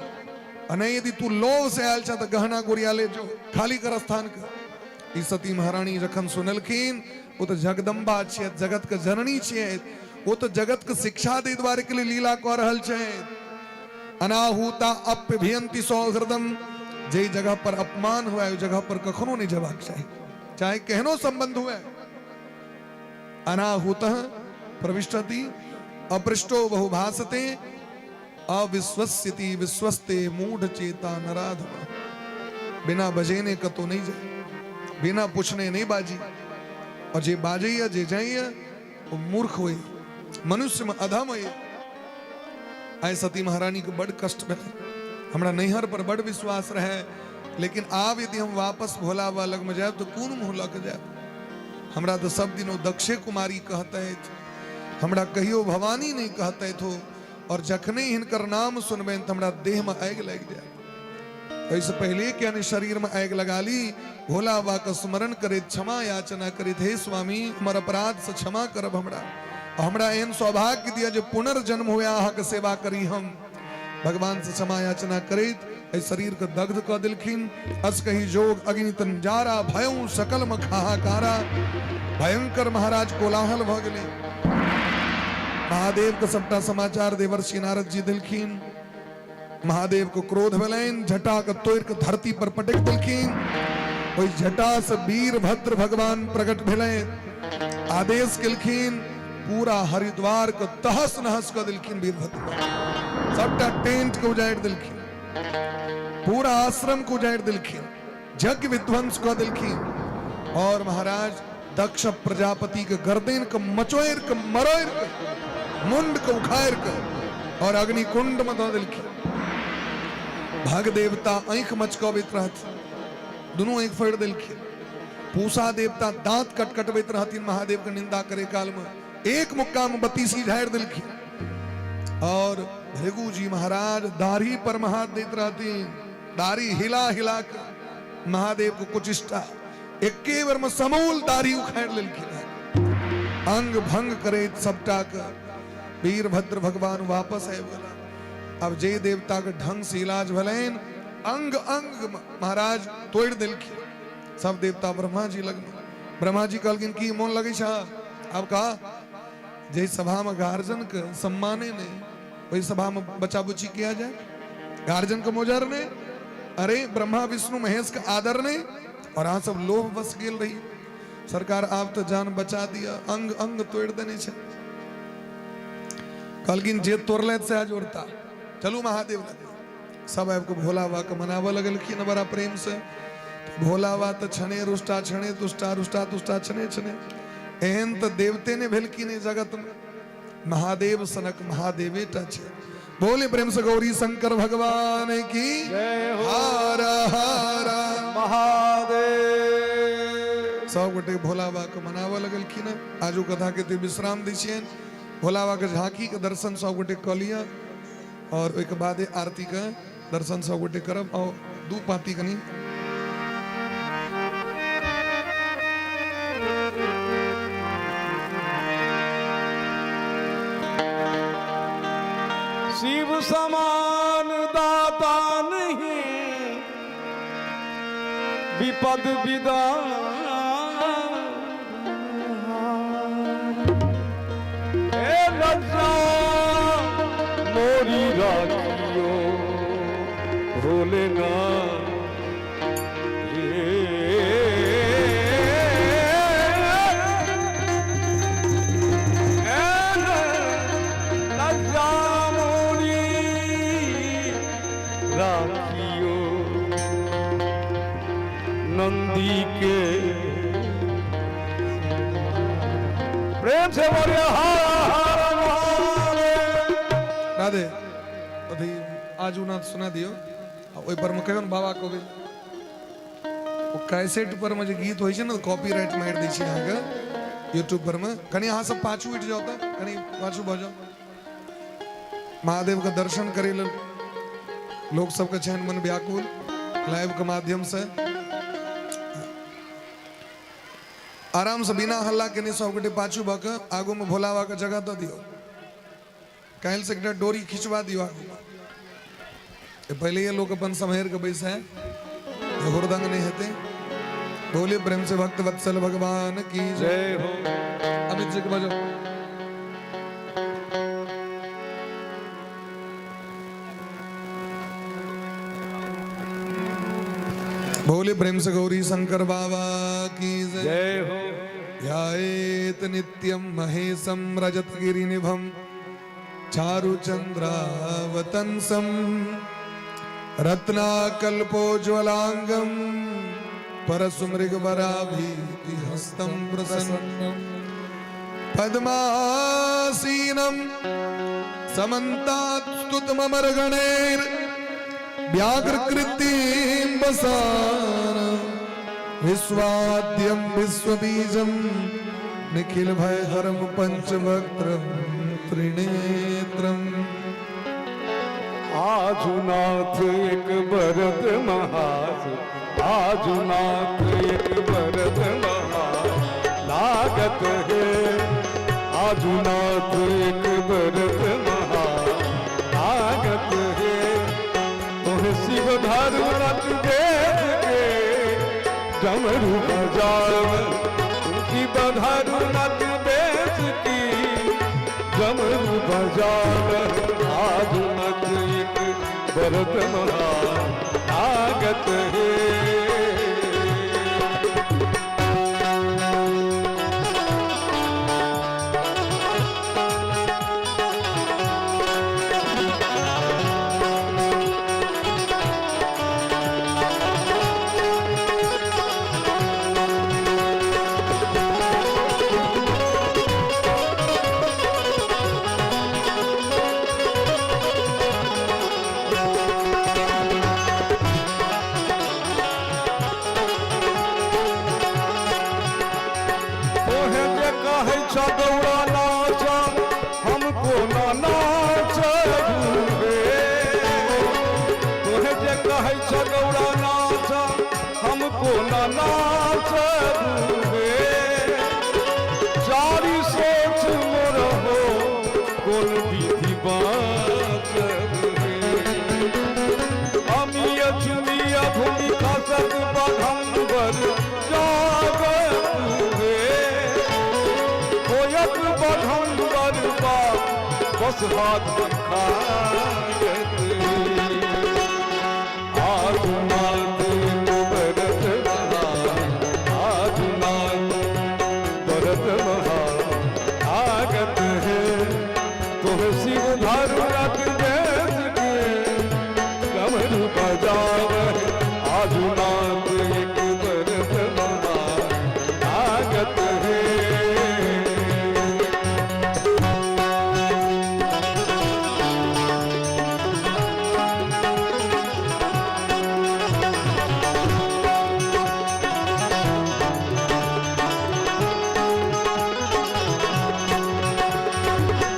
आ नहीं यदि तू लोभ से आयल छह तऽ गहना गुड़िया ले जो, खाली कर स्थान के। ई सती महारानी जखन सुनलखिन, ओ तऽ जगदम्बा छियै, जगत के जननी छियै, ओ तऽ जगत के शिक्षा दै दुआरे के लिए लीला कऽ रहल छै। अनाहूता अप्यभियंती सौहृदम, जे जगह पर अपमान हुआ ओहि जगह पर कखनो नहीं जबाक चाही, चाहे केहनो संबंध हुए। अनाहूत प्रविष्टति अपृष्टो बहुभासते अविश्वस्यति विश्वस्ते मूढ़ चेता नराधम। बिना बजेने कतो नहीं जाए, बिना पूछने नहीं बाजी, और जे बाजैया जे जाइया वो मूर्ख होए, मनुष्य में अधम होए। आइ सती महारानी के बड़ कष्ट भेलै। हमरा नैहर पर बड़ विश्वास रहे, लेकिन आब यदि हम वापस भोला बाबा लग में जायब तो कोन मुँह लऽ के जायब? हमरा तऽ सब दिन ओ दक्षे कुमारी कहतथि, हमरा कहियो भवानी नहीं कहतथि हो, और जखने हिनकर नाम सुनबनि तऽ हमरा देह में आगि लागि जायत। एहिसँ पहिले कि यानी शरीरमे आगि लगा ली, भोला बाबा के स्मरण करैत क्षमा याचना करैत, हे स्वामी हमर अपराध से क्षमा करब हमरा, हमरा एहन सौभाग्य दिया जे पुनर्जन्म हुए अहाँके सेवा करी हम। भगवान से क्षमा याचना करैत एहि शरीर के दग्ध कऽ देलखिन। अस कही जोग अग्नि तंजारा भयउ सकल मखाहाकारा। भयंकर महाराज कोलाहल भऽ गेलै। महादेव के सबटा समाचार देवर्षि नारद जी देलखिन। महादेव के क्रोध भेलनि, जटा के तोड़ि के धरती पर पटकि देलखिन। ओहि जटा से वीरभद्र भगवान प्रकट भेलनि, आदेश केलखिन, पूरा हरिद्वार के तहस नहस कऽ देलखिन वीरभद्र भगवान। सबटा टेंट के उजाड़ि देलखिन, पूरा आश्रम के उजाड़ि देलखिन, यज्ञ विध्वंस कऽ देलखिन। और महाराज दक्ष प्रजापति के गर्दन के मचोड़ि के मरोड़ि के मुंड के उखाड़ि के और अग्निकुंड में दऽ देलखिन। भग देवता आँखि मचकबैत रहथिन, दुनू आँखि फोड़ि देलखिन। पूषा देवता दांत कटकटबैत रहथिन महादेव के निंदा करे काल में, एक मुक्का में बत्तीसी झाड़ि देलखिन। और भृगु जी महाराज दाढ़ी पर हाथ दैत रहथिन, दाढ़ी हिला हिला के महादेव को कुचिष्टा एके बेर में समूल दाढ़ी उखाड़ि लेलखिन। अंग भंग करैत सबटा के वीरभद्र भगवान वापस आबि गेला। अब जे देवता के ढंग से इलाज भेलनि, अंग अंग महाराज तोड़ि देलखिन। सब देवता ब्रह्मा जी लग, ब्रह्मा जी कहलखिन की मोन लगै छ आब कहा, जे सभा में गार्जन के सम्माने नहीं ओहि सभा में बच्चा बुच्ची किया जाए, गार्जन के मोजर नहीं, अरे ब्रह्मा विष्णु महेश के आदर नहीं, और अहाँ सब लोभ बस गेल रही। सरकार आब तो जान बचा दिया, अंग अंग तोड़ देने छे। कहलखिन जे तोड़ले से जोड़ता, चलू महादेव लग। सब आबि के भोला बाबा के मनाबऽ लगलखिन बड़ा प्रेम से। भोला बाबा तऽ छने रुष्टा छने तुष्टा, रुष्टा तुष्टा छने छने, एहन तऽ देवते ने भेलखिन एहि जगत में, महादेव सनक महादेवे टा छै। बोले प्रेम से गौरी शंकर भगवान की जय हो। हर हर महादेव। सब गोटे भोला बाबा के मनाबऽ लगलखिन। आजू कथा के ते विश्राम दै छियनि। भोला बाबा के झांकी के दर्शन सब गोटे कऽ लिअ और ओहिके बादे आरती के दर्शन सब गोटे करब। और दू पाती कनी शिव समान दाता नहीं विपद विदा ए लज्जा मोरी राखियो भोलेनाथ लज्जा मोरी राखियो नंदी के प्रेम से बोलिए हर हर महादेव। राधे। अथी आजू नाथ सुना दियो, आ ओहि पर मे कहियौ ने बाबा कहबै, ओ कैसेट पर मे जे गीत होइ छै ने, कॉपीराइट मारि दै छै अहाँके यूट्यूब पर मे। कनि अहाँ सब पाछू उठि जाउ तऽ कनि पाछू भऽ जाउ। महादेव के दर्शन करे लेल लोक सबके छनि मन व्याकुल, लाइव के माध्यम से आराम से बिना हल्ला केने सब गोटे पाछू भऽ के आगू में भोला बाबा के जगह दऽ दियौ। काल्हि से एकटा डोरी खिंचवा दियौ आगू में, पहले ये लोग अपन सम्हरि के बैसे हुरदंग नहीं हेतै। बोले प्रेम से भक्त वत्सल भगवान की जय हो। अमित जी के बजो। बोले प्रेम से गौरी शंकर बाबा की जय जय हो। ध्यायेत नित्यम महेशम रजत गिरि निभम चारु चंद्रावतंसम रत्नाकल्पोज्ज्वलांगम परशुमृगवराभीतिहस्तं प्रसन्नं पद्मासीनं समन्तात् स्तुतममरगणैर् व्याघ्रकृतिं वसान विश्वाद्यं विश्वबीजं निखिल भयहरं पंचवक्त्रं त्रिनेत्रम्। आजुनाथ एक भरत महास, आजुनाथ एक भरत महास लागत है। आजुनाथ एक भरत महास लागत है। तोहे शिव धर्म रत देख के डमरू बजाव, शिव धर्म रत देख की डमरू बजाव। आजुनाथ एक भरत महा लागत है। तोहे जे कहै छ गौरा नाच, हमको ना नाच रे। तोहे जे कहै छ गौरा नाच, हमको ना नाच रे। चारि सोच मोर हो कोन विधि बाँच रे। अमिय चुनिय भूमि खसत बघम्बर जागत रे। होयत बघम्बर बा बस हाथ खायत। आजुनाथ भरत महा, आजुनाथ भरत महा आगत है। तोह शिव धर्म रत देश के डमरू बजाव। आजुनाथ एक भरत महा आगत है।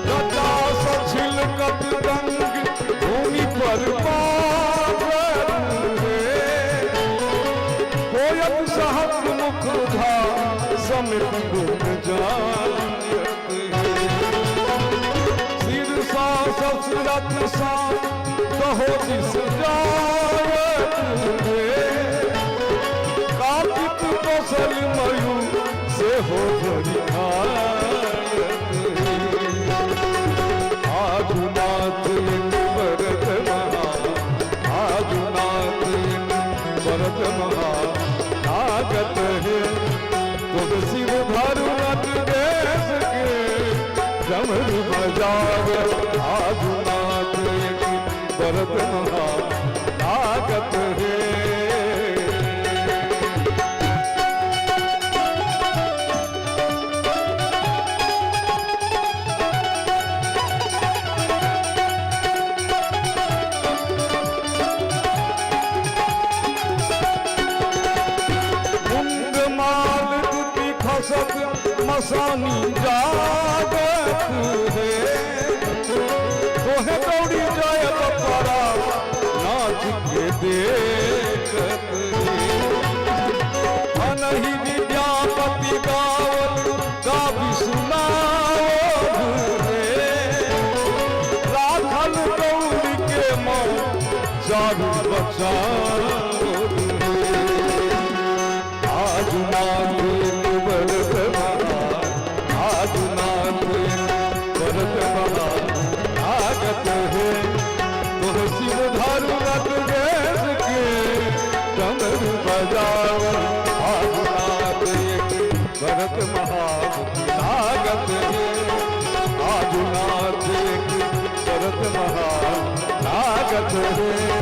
जटा छिलकत रंग भूमि पर पागल रे। होयत सहत मुख धा समित गुण जायत हे। सिरसा ससरत सा कहो दिस जायत रे। कार्तिक कौशल मयू से हो झरी खायत हे। आजुनाथ एक भरत महा, आजुनाथ एक भरत महा लागत है। तुम शिव धरु रत देश के डमरू बजाव। आजुनाथ एक भरत महा लागत है। मुंड माल दुती खसत मसानी जागत है। तोहे दौड़ी जायत परा नाच के देखत है। अनहि विद्यापति गावत गाबी सुनाओ रे। राखल गौरी के मौ चारू बचाओ रे। आजुनाथ एक भरत महा, आजुनाथ एक भरत महा लागत है। तोह शिव धरु रत देश के डमरू बजाव। आजुनाथ एक भरत महा लागत है। आजुनाथ एक भरत महा लागत है।